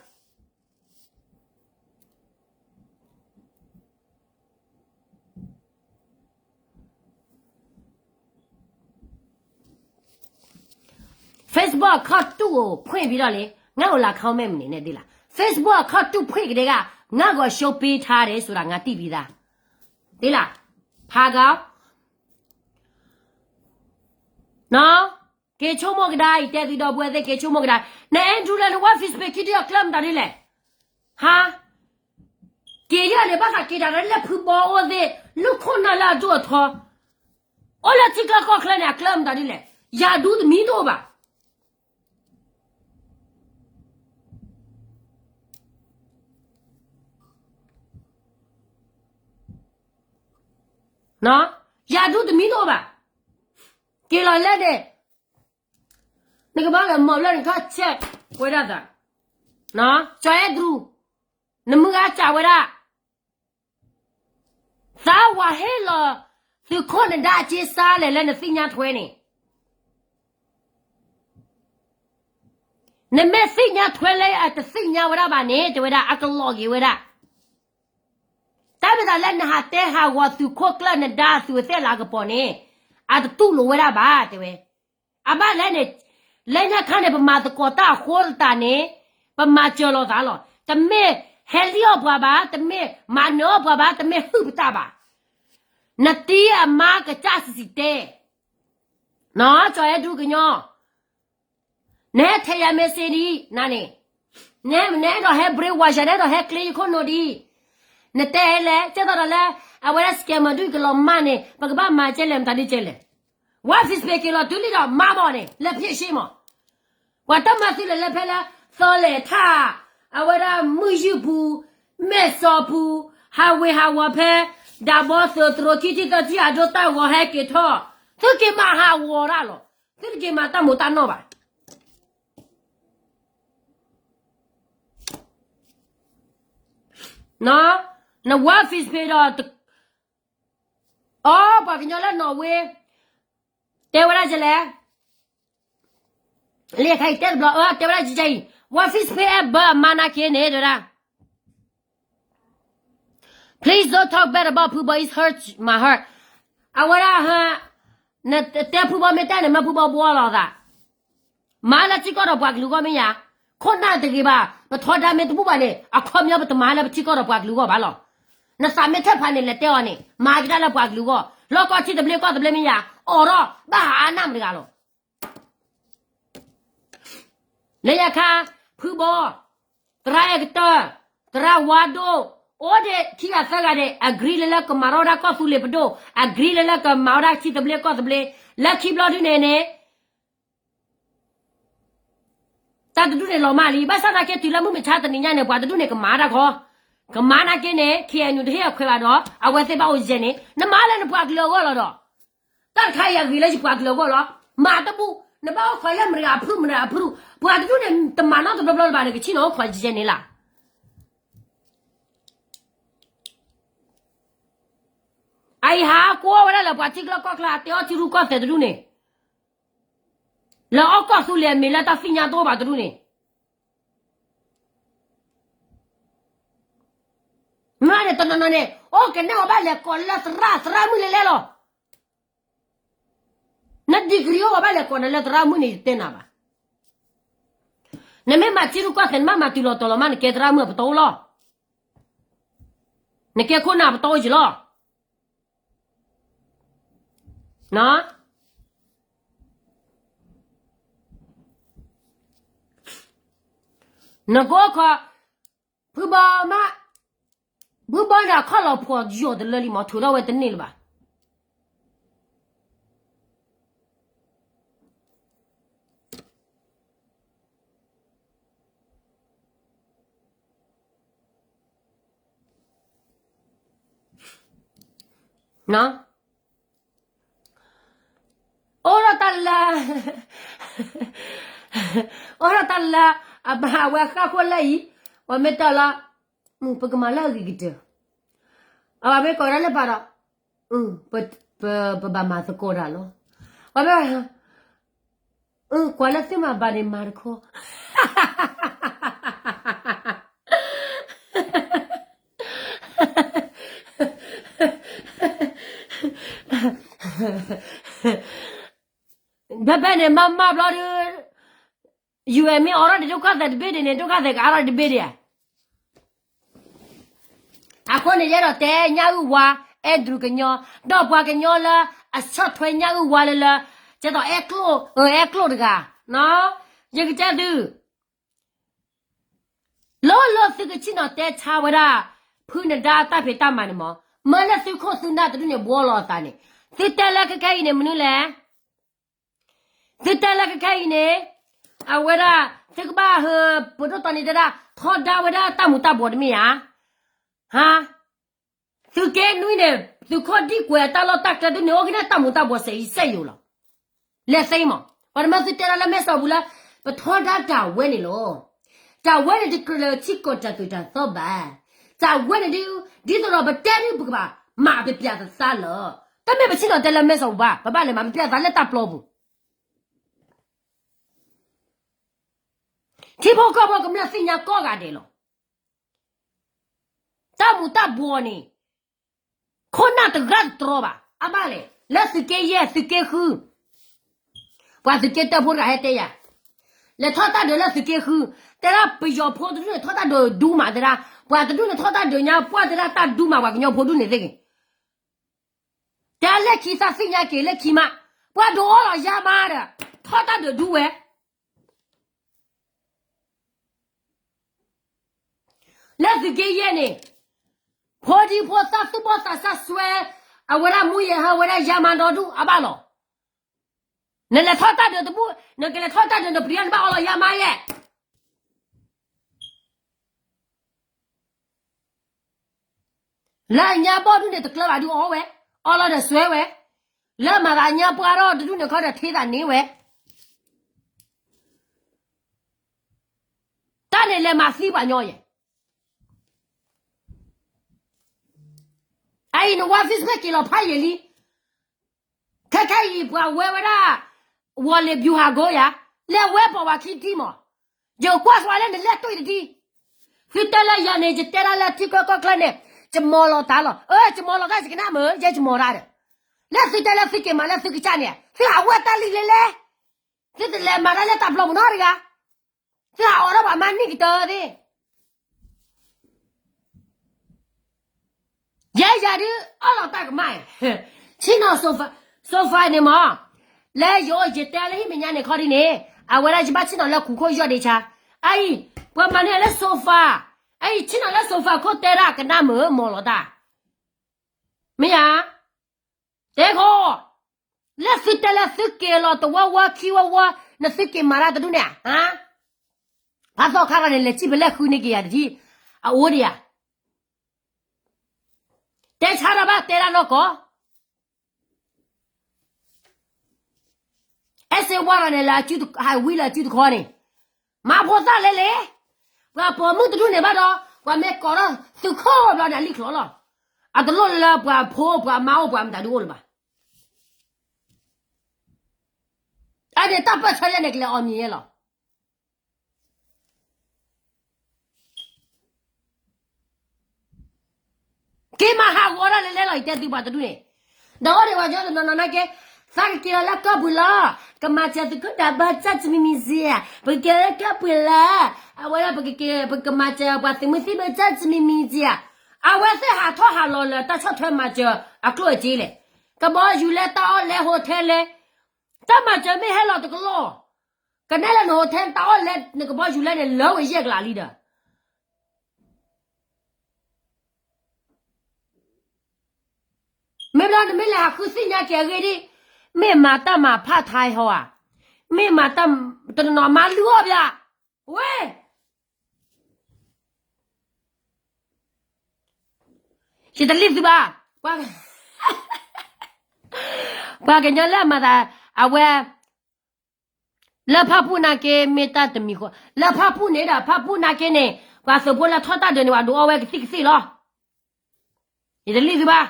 Facebook အခီၣ်တူၢ်အိၣ်ဖှ့ၣ်ဘံဒီးလံ, ငါအိၣ်လၢ comment န့ၣ်န့ၣ်ဒ်လၢ Facebook အခီၣ်တူၢ်ဖှ့ၣ်ကဒဲက ငါဂီၤ show ပေးထားတယ်ဆိုတာ ငါသိပြီးသား, ဒ်လၢ ဖးဂီၤ က့ၤဆိကမိၣ်ကဒါအံၤ တဲသုဒီပုၢ်ဝဲၢ်သ့ၣ် က့ၤဆိကမိၣ်ကဒါ, နအဲၣ်ဒူလၢနဝၢ် Facebook ခံဒုအကျၢၢ်မတၤဒ်လဲၣ်, ဟါ, က့ၤဒ်အန့ၣ် ဘၣ်သးက့ၤတၢ်လၢဖုဘီအိၣ်သ့ၣ် လူၢ်ခိၣ်နၢ်လၢအဒိၣ်အထီ, အိၣ်လၢထံကျၢၢ်ကီၢ်ချၢန့ၣ် အကျၢၢ်မတၤဒ်လဲၣ်, ယၤဒူတမံၤတအိၣ်ဘၣ်. ယၤဒူတမံၤတအိၣ်ဘၣ်, က့ၤလီၤလဲၣ်န့ၣ်, နကဘၣ်လၢမီၢ်လၢနခီၣ်ဆဲးဝဲဒၣ်သး, ကၠီအဲၣ်ဒရူ, နမုၢ်ဂၤစံးဝဲဒၣ် သးဝးဟ့ၣ်လီၤ သုးခိၣ်နဒါအက့စါလဲၣ်လၢနသ့ၣ်ညါထွဲန့ၣ်, နမ့ၢ်သ့ၣ်ညါထွဲလၢအတသ့ၣ်ညါဝဲဒၣ်ဘၣ်န့ၣ် တဲဝဲဒၣ် အကလီၤက့ၤဝဲဒၣ်, တၢ်မ့ၢ်သးလၢနဟးတဲဟးဂီၤသုးခိၣ်ကျၢၢ်နဒါအသုးအသဲၣ်လၢအကပီၤန့ၣ်, အတတူၢ်လိာ်ဝဲဒၣ်ဘၣ် တဲဝဲ, အဘၣ်လဲၣ်န့ၣ်, လၢညါခါန့ၣ် ပမၤသကိးတၢ်အဃိသတးန့ၣ်, ပမၤစၢၤလီၤသးလီၤ. တမ့ၢ်ဟဲလံအီၣ်ပှၤဘၣ်, တမ့ၢ်မၤနၢၤအီၣ်ပှၤဘၣ်, တမ့ၢ်ဟုၣ်ပတၢ်ဘၣ်. နတံၤအမါကစၢ်စံၤတဲ, နီၢ်ကၠီအဲၣ်ဒရူကညီ, နဟဲထဲယၤ message ဒံး နန့ၣ်, နအဲၣ်ဒိးဟဲ brainwash ယၤ နအဲၣ်ဒိးဟဲကျ့ယခိၣ်နူာ်ဒံး, နတဲလဲၣ် ကဲသိးဒီးလၢ အဝဲဒၣ် scammer ဒုးကလီၤမၢ်န့ၣ် ပကဘၣ်မၤကဲလဲၣ် မတၤဒ်ကဲလဲၣ်, ဝါ Facebook က့ၤလီၤတုၤလံဒီးမၤမီၢ်န့ၣ် လဲၤဖံးရှ့မီၢ်, ပှၤတၢ်မၤသုလဲၣ်လၢဖဲလၢ သီလဲၣ်ထၣ်, အဝဲဒၣ်မုၢ်ယုၢ်ပူၤ, မဲၢ်စီၤပူၤ, ဟးဝ့ၤဟးဝီၤဖဲ ဒၣ်ဘီသုးတရိးခံထံၣ်သၢထံၣ်အဒိတၢ်ဂီၤဟဲက့ၤထီၣ်, သုက့ၤမၤဟးဂီၤတၢ်လီၤ, သုတက့ၤမၤတၢ်မူးတၢ်နီၢ်ဘၣ်. နဝါ Facebook ဒီး အီ ပှၤကညီလၢနီၣ်ဝ့ တဲဝဲဒၣ်လဲၣ်, လၢခါအံၤတဲတဘျီ အၢ တဲဝဲဒၣ်ကဲအံၤ ဝါ Facebook အဲၣ်ဘၢအမါနာ်က့န့ၣ် တဲဝဲဒၣ် Please don't talk bad about ဖုဘီ it hurts my heart. အဝဲဒၣ် နတဲဖုဘီမ့ၢ်တၢ်န့ၣ် မ့ၢ်ဖုဘီဘှီလီၤသး, မၤလၢထံကီၢ်ဒီးပှၤကလုာ်ဂီၢ်မ့ၢ်ယါ, ခိၣ်နၢ်တဂ့ၤဘၣ်, ပထီဒါမ့ၢ်တဘူၣ်ဘၣ်န့ၣ် အခီပညီပတမၤလၢပထံကီၢ်ဒီးပှၤကလုာ်ဂီၢ်ဘၣ်လီၤ. နသးမ့ၢ်ထၢၣ်ဖးန့ၣ် လဲၤတဲအီၤန့ၣ် မၤကဒါလၢပှၤကလုာ်ဂီၢ်, လီၢ်ကီၢ်ထံသဘျ့ကီၢ်သဘျ့မ့ၢ်ယါ, အိးထီၣ်ဘၣ်ဟးအါနၢ်မတဂၤလီၤ. လၢညါခါ ဖုဘီ, သရၣ်အဲၣ်ကတၢၢ်, သရၣ်ဝါဒိၣ်, အိၣ်ဒံးခံဂၤသၢဂၤန့ၣ် agree လၢလၢကမၤထီၣ်ဝဲဒၣ်ကီၢ်သူလ့ၤပဒိၣ်, agree လၢလၢကမၤဝဲဒၣ်ထံသဘျ့ကီၢ်သဘျ့, လၢခံဘျီဒုန့ၣ်န့ၣ် တၢ်တဒူၣ်န့ၣ်လီၤမၢ်လံ, ဘၣ်ဆၣ်သနာ်က့တုၤလၢမုၢ်မဆါတနံၤညါန့ၣ် ပှၤတဒူၣ်န့ၣ်ကမၤတၢ်ခီ, ကမၤနာ်က့န့ၣ် KNU တဟ့ၣ်အခွဲးဘၣ်ဒီး အဝဲသ့ၣ်ဘၣ်အိၣ်ယဲၢ်န့ၣ် နမၤလၢနပှၤကလုာ်အဂီၢ်လီၤဒီး တၢ်တခါအံၤအဂ့ၤလၢယပှၤကလုာ်အဂီၢ်လီၤ. မၤတဘူၣ် နဘၣ်အိၣ်ခိးလၢမတဂၤအဖုၣ်မတဂၤအဖုၣ်, ပှၤတဒူၣ်န့ၣ် တမၤနီတဘျီဘျီလၢၤဘၣ်န့ၣ် ကဆ့ၣ်နီၤအိၣ်ခိးယဲၢ်န့ၣ်လၢ အအံၤဟးကွၢ်ဝဲဒၣ်လၢပှၤထံချၢကီၢ်ချၢ တဲအီၣ်ထံရူၢ်ကီၢ်သဲးတဒူၣ်န့ၣ်, လၢအီၣ်ကီၢ်သူလ့ၤအမံၤလၢတၢ်သ့ၣ်ညါတအိၣ်ဘၣ်တဒူၣ်န့ၣ်, မ့ၢ်န့ၣ်တနီၤနီၤန့ၣ် အိၣ်ကနဲၣ်အီၤဘၣ်လဲၤကိးလၢသရၣ် သရၣ်မုၣ်လဲၤလဲၤလီၤ. န degree အိၣ်ဘၣ်လဲၤကိးနၤလၢသရၣ်မုၣ်န့ၣ် ယတဲနၤဘၣ်. နမ့ၢ်မၤထံရူၢ်ကီၢ်သဲး နမ့ၢ်မၤတုၤလီၤတီၤလီၤမး နကဲသရၣ်မုၣ်အပတီၢ်လီၤ. နကဲခိၣ်နၢ်ပတီၢ်အိၣ်က့ၤလီၤ. နကအိၣ်ခိး ဖုဘီမး, ဖုဘီန့ၣ်အခီၣ်လီၤဖှီၣ်ယီၤတလၢလံမး ထုးထီၣ်ဝဲတန့ၢ်လၢၤဘၣ်. အိၣ်ဒီးတၢ်လၢ, အိၣ်ဒီးတၢ်လၢ, အဘၣ်ဝဲဃၣ်ခိၣ်လၢအံၤ, ပှၤမ့ၢ်တဲလီၤ, ပကမၤလၢအဂ့ၤကတၢၢ်, အဝဲမ့ၢ်ကိးဒၣ်လၢပှၤဒီး, ပဘၣ်မၤသကိးတၢ်လီၤ. အဝဲမ့ၢ်, ကွၢ်လၢသုမၤဘၣ်န့ၣ်မၤတခီ ဖဲဖဲန့ၣ် မၤမၤဘျီဒုး, ယူၤအဲၣ်မ့ၢ်အိးထီၣ်ဒံးဒုက္ခသည်တဘ့ၣ်ဒံးန့ၣ် ဒုက္ခသည်ကအါထီၣ်တဘ့ၣ်ဒံးဧါ. အဃိန့ၣ် ယအဲၣ်ဒိးတဲညၣ်အုၣ်ဝါ အဲၣ်ဒရူးကညီ, ဒီးပှၤကညီလၢအဆီၣ်ထွဲညၣ်အုၣ်ဝါလၢလၢ, ကဲသိးအဲၣ်ကျိၣ်, အဲၣ်ကျိၣ်တဂၤ, ယကတဲသု လီၤလၢသုကဆ့ၣ်နီၤတဲဆါဝဲဒၣ် ဖုနဒါတၢ်ဖံးတၢ်မၤန့ၣ်မး, မ့ၢ်လၢသုခိၣ်သုနၢ်တဒူၣ်န့ၣ် ဘှီလီၤအသးန့ၣ်, သုတဲလၢခဲခဲအံၤန့ၣ်မနုၤလဲၣ်. သုတဲလၢခဲခဲအံၤန့ၣ်, အဝဲဒၣ်, သုကဘၣ်ဟၢ, ပဒိၣ်တီန့ၣ်တဲဒၣ် ထီဒါဝဲဒၣ်တၢ်မူၤတၢ်ဘှီးတမ့ၢ်ဧါ. ဟါ, သုးက့နွံန့ၣ် သုးခိၣ်ဒံၣ်ကွဲးတၢ်လီၢ်တၢ်ကျဲဒ်န့ၣ် အိၣ်က့ၤန့ၣ်တၢ်မူၤတၢ်ဘှီးစဲအံၤစဲယိာ်လီၤ. လဲၤသ့မး, ပှၤတမ့ၢ်သုတဲဒၣ်လၢမဲၢ်စီၤပူၤလၢ ပထီဒါတၢ်ဝဲန့ၣ်လီၤ. တၢ်ဝဲန့ၣ်တကြၢးလၢထံကီၢ်တၢ်သိၣ်တၢ်သီဘၣ်. တၢ်ဝဲန့ၣ်ဒ်, ဒ်သိးဒီးပတဲဒ်ပကဘၣ်မၤပပျဲသးလီၤ. တမ့ၢ်ပဆ့ၣ်နီၤတဲလၢမဲၢ်စီၤပူၤဘၣ်, ပဘၣ်လဲၤမၤပပျဲသးလၢတၢ်ပျီပူၤ ထံဖိကီၢ်ဖိကမျၢၢ်သ့ၣ်ညါကိးဂၤဒဲးလီၤ. တၢ်မူၤတၢ်ဘှီးန့ၣ် ခိၣ်နၢ်တဂၤတတြီဘၣ်, အါဘၣ်လဲၣ်, လၢသုးက့ယဲၢ် သုးက့ဃု, ပှၤသုးက့တၢဖိတဂၤဟဲတဲယၤ, လဲၤထီၣ်တၢ်ဒုးလၢသုးက့ဃု, တဲဒၣ်ပယီၤဖိတဒူၣ်န့ၣ်ထီၣ်တၢ်ဒုးဒူမးတဲဒၣ်, ပှၤတဒူၣ်န့ၣ်ထီၣ်တၢ်ဒုးညါ ပှၢ်တဲဒၣ်တၢ်ဒူမးပှၤကညီဖိဒူၣ်န့ၣ်သ့ၣ်ဂ့ၤ တဲလၢခံသးသ့ၣ်ညါက့ၤလၢခံမး, ပှၤဒုးအီၣ်လီၤယါမါဒီး, ထီၣ်တၢ်ဒုးဒူဝဲ လၢသုးက့ယဲၢ်န့ၣ်, ဖိဒံဖိသၣ်သူၣ်ဘီၣ်သးစၢ်စွဲ, အဝဲဒၣ်မူယဲၢ်ဟးဝဲဒၣ်ယါမါဒီဒူၣ်အါဘၣ်လီၤ. နလဲၤထီၣ်တၢ်ဒုးတဘူၣ်, နကလဲၤထီၣ်တၢ်ဒုးနပျံၤနဘၣ်အီလီၤယါမါယဲၢ် လၢအညါဘီၣ်ဒူၣ်န့ၣ်တကျၢၤဘၣ်ဒုးအီဝဲ, အီလီၤဒီးစွဲဝဲ, လၢမၤသးညါပှၢ်ထီၣ်တဒူၣ်န့ၣ်ခီဒီးထ့သးန့ၢ်ဝဲ, တၢ်န့ၣ်လဲၤမၤသံပှၤညီယဲၢ်, အအံၤနဝါ Facebook က့ၤလီၤဖးယံာ်လံ, ခဲခဲအံၤပှၤဝဲဝဲဒၣ်, ဝီၤလ့ၤ ဗျူဟာကုန်း ယၤ, လဲၤဝဲပိာ်ဝဲခံထံမး, ယကွၢ်စှၤလၢနလဲၤတွံၢ်တထံ, သုတဲလၢယၤန့ၣ် ယတဲဒၣ်လၢထံကီၢ်ကီၢ်ချၢန့ၣ်, ယမီၤလီၤတၢ်လီၤ, အၢ ယမီၤလီၤတၢ်ယကနၣ်မုာ် ယဲယမီၤတၢ်ဒီး, လၢသုတဲလၢသုက့ၤမၤလၢသုကစၢ်န့ၣ် သုဟးဝဲတၢ်လံလဲလဲ, သုတလဲၤမၤတၢ်လၢတၢ်ပျီပူၤနီတဂၤ, သုဟးအီၣ်ဒီးပှၤမါနံၣ်ကတၢၢ်သ့ၣ် ယဲယၤဒုး အီၣ်လီၤတၢ်ကမၣ်, ဆ့ၣ်နီၤ so far န့ၣ်မး, လၢယအိၣ်ယတဲလၢဟံၣ်မဲာ်ညါန့ၣ်ခီဒ်န့ၣ်, အဝဲဒၣ်ယဘၣ်ဆ့ၣ်နီၤလၢခူၣ်ခိၣ်ယီၢ်ဒ့ဆါ, အအံၤ, ပှၤမၤန့ၢ်လၢ so far, အအံၤဆ့ၣ်နီၤလၢ so far ခိၣ်တဲဒၣ်ကနၣ်မုာ် မီၤလီၤတၢ်, မ့ၢ်ဧါ, တဲခိၣ်, လၢသုတဲလၢသုက့ၤလီၤတဝီဝီခံဝီဝီ, နသုက့ၤမၤတၢ်တဒူၣ်န့ၣ်ဧါ, ဖးသီခါထီၣ်န့ၣ် လဲၤစံၣ်ဖဲလဲၣ်ဃုန့ၢ်က့ၤယၤတထံၣ်, အအိၣ်ဒံးဧါ, တဲဆါတၢ်ဘၣ်တဲဒၣ်နီၢ်ကီၢ် အဲၣ်စ့ဝါထီၣ်န့ၣ် လၢအစုတ, ဟးဝံလၢအစုတခီန့ၣ်, မၤဖိသၣ်လဲလဲ, ပှၤပိာ်မုၣ်တဒူၣ်န့ၣ်ဘၣ်ဒီး, ပှၤမ့ၢ်ကိးထီၣ်သုးခိၣ်ဘျီန့ၣ် အလံၣ်ချီလီၤ, အတလိၣ်လၢပှၤဖိပှၤမါအိၣ်ပှၤမတၤဒုအိၣ်လၢၤဘၣ်, အန့ၣ်တၢ်ပၢၢ်ဆၢယဲၢ်န့ၣ် ကလဲၤအီၣ်မံၤယဲၢ်လီၤ က့ၤမၤဟးဂီၤဒၣ်လဲၤလဲလီၤ ယတဲသုပှၤတဒူၣ်န့ၣ်, ဒီးအိၣ်ဒံးပှၤကညီတနီၤနီၤနာ်က့, သးကက့ၤလီၤလၢကီၢ်ပူၤလီၤ, ကမၤစၢၤသုးခိၣ်ဒးဘၢတၢ်တမံၤမံၤစ့ဧါ, ပကက့ၤလၢကီၢ်ပူၤလီၤ, အဝဲဒၣ်ပကက့ၤ ပကမၤစၢၤပှၤသုးမုၢ်သံၣ်ဘိတၢ်တမံၤမံၤစ့ဧါ, အဝဲသ့ၣ်ဟးထီၣ်ဟးလီၤလၢတၢ်ဆီၣ်ထွဲမၤစၢၤအကျိၣ်အစ့လဲၣ်. ကဘီယူၤလဲ တၢ်အီၣ်လဲ hotel လဲ, တၢ်မၤစၢၤမ့ၢ်ဟဲလီၤတကလီၢ်, ကနဲလၢန hotel တၢ်အီၣ်လဲ နကဘီယူၤလဲန့ၣ် လၢဝဲယဲၢ်ကလးလံဒီး မ့ၢ်ဘျီနမ့ၢ်လဲၤဟးဃုသ့ၣ်ညါက့ၤအဂ့ၢ်ဒ်, မ့ၢ်မၤတၢ်မၤဖးထါဟီဧါ, မ့ၢ်မၤတၢ်တနီၤနီၤမၤလုၢ်အီၣ်ဘၣ်, ဝဲ ယတလံၣ်သုဘၣ်, ပှၤကညီလၢအမၤသး, အဝဲ လၢဖၣ်ပူၣ်နာ်က့မ့ၢ်တၢ်တမံၤဃီ, လၢဖၣ်ပူၣ်န့ၣ်ဒီး ဖၣ်ပူၣ်နာ်က့န့ၣ် ပှၤသုးဖိလၢထီၣ်တၢ်ဒုးန့ၣ် ပှၤဒုးအီၣ်ဝဲကသံၣ်ကသ့ၣ်လီၤ. ယတလံၣ်သုဘၣ်.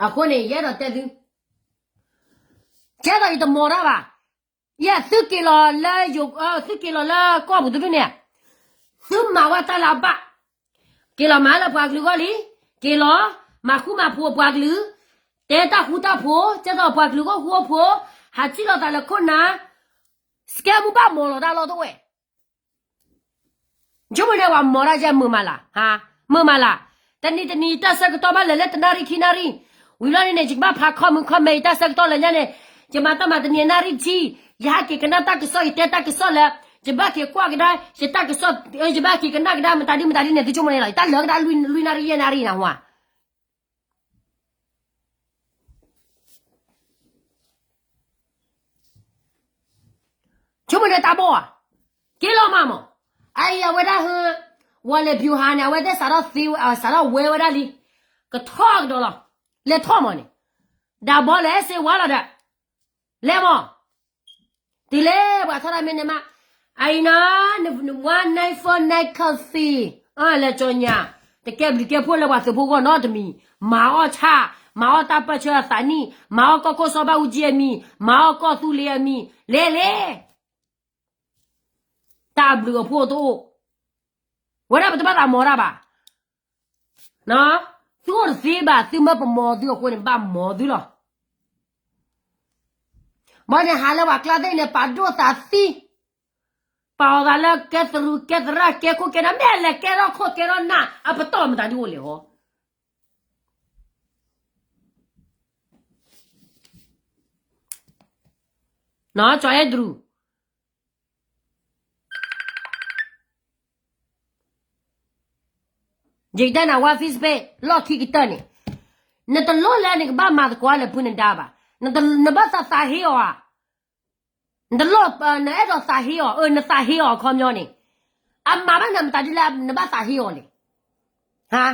အဃိန့ၣ် ယအဲၣ်ဒိးတဲသု, ကဲသိးယတမီၤတၢ်ဘၣ်, ယဲသုက့ၤလီၤလၢယ, သုက့ၤလီၤလၢကီၢ်ပူၤတဒူၣ်န့ၣ်, သုမၤဝဲတၢ်လၢအဘၣ်, က့ၤလီၤမၤလၢပှၤကလုာ်ဂီၢ်လံ, က့ၤလီၤ, မၤဃူမၤဖိးပှၤကလုာ်, တဲတၢ်ဃူတၢ်ဖိး, ကဲသိးပှၤကလုာ်ဂီၢ်ဃူအိၣ်ဖိး, ဟးထံၣ်လိာ်သးလၢခိၣ်နၢ်, စကဲမူဘၣ်မီၤလီၤတၢ်လီၢ်တအိၣ်ဝဲ ဆိကမိၣ်န့ၣ် ပှၤမီၤတၢ်ယဲမုာ်မးလၢ်, မုာ်မးလၢ်, တနံၤတနံၤတၢ်ဆၢကတီၢ်ဘၣ်လဲၤလၢတနၣ်ရံၣ်ခံနၣ်ရံၣ်, ဝံၤလီၤန့ၣ်န့ၣ် ယကဘၣ်ဖးခီမုၢ်ခီမဲာ် ယတၢ်ဆၢကတီၢ်လၢညါန့ၣ်, ယမၤတၢ်မၤတနံၤနၣ်ရံၣ်တဆံ, ယဟဲက့ၤကနၣ်တၢ်ကစီၣ် ယတဲတၢ်ကစီၣ်လၢ, ယဘၣ်က့ၤကွၢ်ကဒါ, ယတၢ်ကစီၣ်, ယဘၣ်က့ၤကနၣ်ကဒါမတၤဒ်မတၤဒ်န့ၣ် သုဆိကမိၣ်န့ၣ်လီၤ, ယတၢ်လၢကဒါလွံၢ်နၣ်ရံၣ်ယဲၢ်နၣ်ရံၣ်နၢ်ဟူဧါ ဆိကမိၣ်န့ၣ်တၢ်ဘီၣ်ဧါ, က့ၤလီၤမးမး, အအံၤအဝဲဒၣ်ဟၢ, ဝီၤလဲၤဘျူၤဟးန့ၣ် အဝဲသ့ၣ်စးထီၣ်သ့, စးထီၣ်ဝဲဝဲဒၣ်လံ, ကထီၣ်ကဒီးလီၤ, လဲၤထီၣ်မးန့ၣ်, ဒၣ်ဘီလဲၤစ့ဝါလီၤဒီး, လဲၤမး, တုၤလၢပှၤထီၣ်တၢ်မ့ၢ်န့ၣ်မး, အအံၤနီၤ, one night four night coffee, လဲၤကၠီညါ, တကဲဘျုးကဲဖှိၣ်လၢပှၤသုးဖိဂီၢ်နီတမံၤ, မၤအီၣ်ဆၣ်, မၤအီၣ်တၢ်ပၢၢ်ဆၢအသးနံၣ်, မၤအီၣ်ကီၢ်ခိၣ်စီၤဘၣ်အူကၠံအမံၤ, မၤအီၣ်ကီၢ်သူလ့ၤအမံၤ, လဲၤလဲၤ တၢ်ဘျုးအဖှိၣ်တအိၣ်, ဝဲဒၣ်ပတဘၣ်သးမီၤတၢ်ဘၣ်, သုအိၣ်တသ့ဘၣ်, သုမၢပမီၤသုအဃိန့ၣ် ဘၣ်မီၤသုလီၤ. ဘၣ်န့ၣ်ဟးလၢပှၤကျါသ့ၣ်န့ၣ် ပာ်ဒိၣ်သးသံ, ပာ်အီၤသးလၢကဲသရူးကဲသရၣ်ကဲခိၣ်ကဲနၢ်, မ့ၢ်အလဲၤကဲထီၣ်ခိၣ်ကဲထီၣ်နၢ် အပတီၢ်မတၤဒုအိၣ်လဲၣ်ဟီ ကၠီအဲၣ်ဒရူး ယကတဲနၤဝဲ Facebook လီၢ်ခံကတၢၢ်န့ၣ်, နတလိၣ်လၢနကဘၣ်မၤသကိးလၢပုၢ်နဒါဘၣ်, နဘၣ်သးသးဟ့အီၤဧါ, နတလိၣ်, နအဲၣ်ဒိးသးဟ့အီၤ, အၢ နသးဟ့အီၤအခီပညီန့ၣ်, အမၤဘၣ်နၤမတၤဒ်လဲၣ် နဘၣ်သးဟ့အီၤလဲၣ်, ဟါ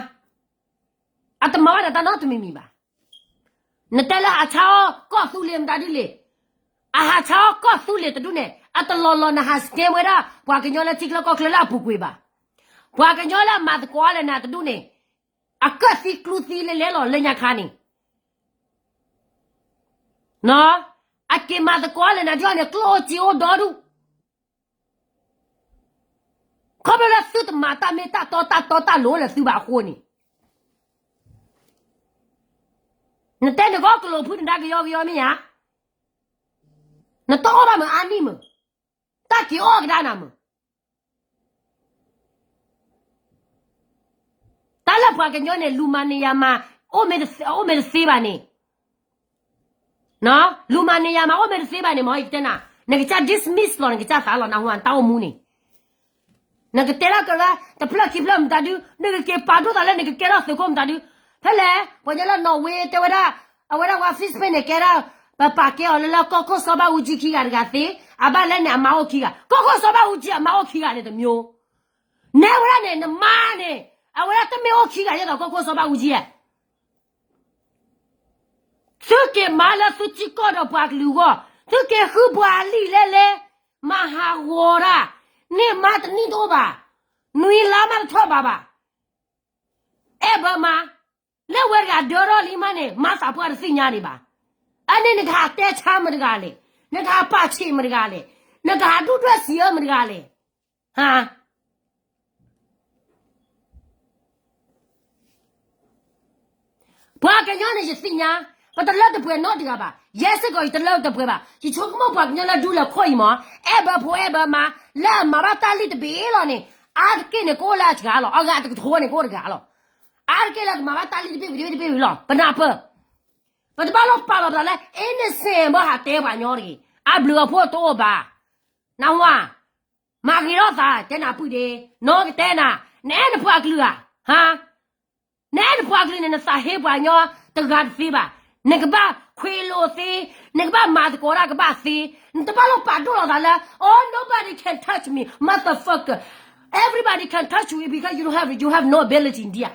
အတမၤဘၣ်နၤတၢ်နီတမံၤမံၤဘၣ်. နတဲလၢဟးဆါအီၣ်ကီၢ်သူလ့ၤမတၤဒ်လဲၣ်. အဟးဆါအီၣ်ကီၢ်သူလ့ၤတဒူၣ်န့ၣ် အတလီၤလီၤနဟး scam ဝဲဒၣ် ပှၤကညီလၢထံချၢကီၢ်ချၢလၢအပူၤကွံာ်ဘၣ်. ပှၤကညီလၢအမၤသကိးလၢနၤတဒူၣ်န့ၣ် အကၢၣ်သံကျူသံလဲၤလဲၤလီၤလၢညါခါန့ၣ် အက့ၤမၤသကိးလၢနၤဒ်န့ၣ် ကျိၣ်အိၣ်စ့အိၣ်ဒီဒူၣ် ခီဖျိလၢသုတမၤတၢ်မ့ၢ်တၢ်တီတၢ်တီတၢ်လိၤလၢသုဘၣ်အဃိန့ၣ်, နတဲနဂီၢ်ကလိာ်ဖုနဒါကယီကယီမ့ၢ်ဧါ, နတအီၣ်ဘၣ်မ့ၢ်အါနံၣ်မ့ၢ်, တၢ်က့ၤအီၣ်ကဒါနၤမ့ၢ် တၢ်လၢပှၤကညီန့ၣ် လူမၤန့ၢ်ယၤမၤ အိၣ်မ့ၢ်တသ့ဘၣ်န့ၣ်, လူမၤန့ၢ်ယၤမၤ အိၣ်မ့ၢ်တသ့ဘၣ်န့ၣ် မ့ၢ်ယကတဲနၤ, နကစၢ် dismiss လီၤ နကစၢ်သးလီၤ နၢ်ဟူဧါ နတၢ်အိၣ်မူန့ၣ်, နကတဲလၢကလၢ တဖျၢၣ်ခံဖျၢၣ်မတၤဒု နကက့ၤပာ်ဒိၣ်သးလၢနကကဲထီၣ်သုးခိၣ်မတၤဒု, ဖဲလဲၣ် ပှၤကညီလၢ Norway တဲဝဲဒၣ်, အဝဲဒၣ်ဝဲ Facebook န့ၣ် ကဲဒၣ် ပပာ်ကဲအီၤလၢလၢကီၢ်ခိၣ်စီၤဘၣ်အူကၠံခံဂၤတဂၤသ့, အဘၣ်လဲၣ်န့ၣ် အမါအိၣ်ခံဂၤ, ကီၢ်ခိၣ်စီၤဘၣ်အူကၠံ အမါအိၣ်ခံဂၤန့ၣ်တမျိုး, နဲဝဲဒၣ်န့ၣ် နမါန့ၣ် အဝဲဒၣ်တမ့ၢ်အိၣ်ခံဂၤ ဒ်သိးကီၢ်ခိၣ်စီၤဘၣ်အူကၠံဧါ သုက့ၤမၤလၢသုထံကီၢ်ဒီးပှၤကလုာ်အဂီၢ်, သုက့ၤဃုပှၤလံာ်လဲလဲ, မၤဟးဂီၤတၢ်, န့ၢ်မါတနံၣ်တအိၣ်ဘၣ်, နွံလါမးတထီၣ်ဘးဘၣ်, အဲၣ်ဘၢမါ, လၢဝဲတဂၤဒၢထီၣ်လံမးန့ၣ် မါသးပှၢ်တသ့ၣ်ညါဒံးဘၣ်, အန့ၣ်နကဟးတဲဆါမတဂၤလဲၣ်, နကဟးပာ်ဆံးမတဂၤလဲၣ်, နကဟးဒူၣ်ဒွဲၣ်စံးအၢမတဂၤလဲၣ်, ဟါ ပှၤကညီန့ၣ်ယသ့ၣ်ညါ, ပတလၢတပှဲၤနီတဂၤဘၣ်. ယဲစ့ၢ်ကီးယတလၢတပှဲၤဘၣ်. ယဆိကမိၣ်ပှၤကညီလၢဒူလၢာ်ခိၣ်အံၤမ့ၢ် အဲၣ်ဘၢဖိအဲၣ်ဘၢမါ လၢအမၤဘၣ်တၢ်လံၣ်တဘ့ၣ်လီၤန့ၣ် အါတက့ၢ်န့ၣ် ကအိၣ်လၢအစှၤလီၤ. အဂၤတကထိန့ၣ် ကအိၣ်တဂၤလီၤ. အါတက့ၢ်လၢကမၤဘၣ်တၢ်လံၣ်တဘ့ၣ်ဝံၤတဘ့ၣ်တဘ့ၣ်ဝံၤလီၤ. ပနၢ်ပၢၢ် ပတဘၣ်လိၣ်ပာ်လီၤပသးလၢ innocent ဘၣ်ဟးတဲပှၤညီတဂ့ၤ. အဘျုးအဖှိၣ်တအိၣ်ဘၣ်. နဝၤ မၤဂ့ၤထီၣ်သး တဲနၤပုၢ်ဒ့, နီၢ်ကတဲနၤ, နအဲၣ်နပှၤကလုာ်ဧါ, ဟါ, နအဲၣ်နပှၤကလုာ်န့ၣ် နသးဟ့ပှၤကညီတဂၤတသ့ဘၣ်. နကဘၣ်ခွ့လိာ်သ့, နကဘၣ်မၤသကိးတၢ်ကဘၣ်သ့, နတဘၣ်လိၣ်ပာ်ဒိၣ်လီၤသးလၢ oh nobody can touch me motherfucker, everybody can touch you because you don't have, you have no ability ဒ်ဧါ.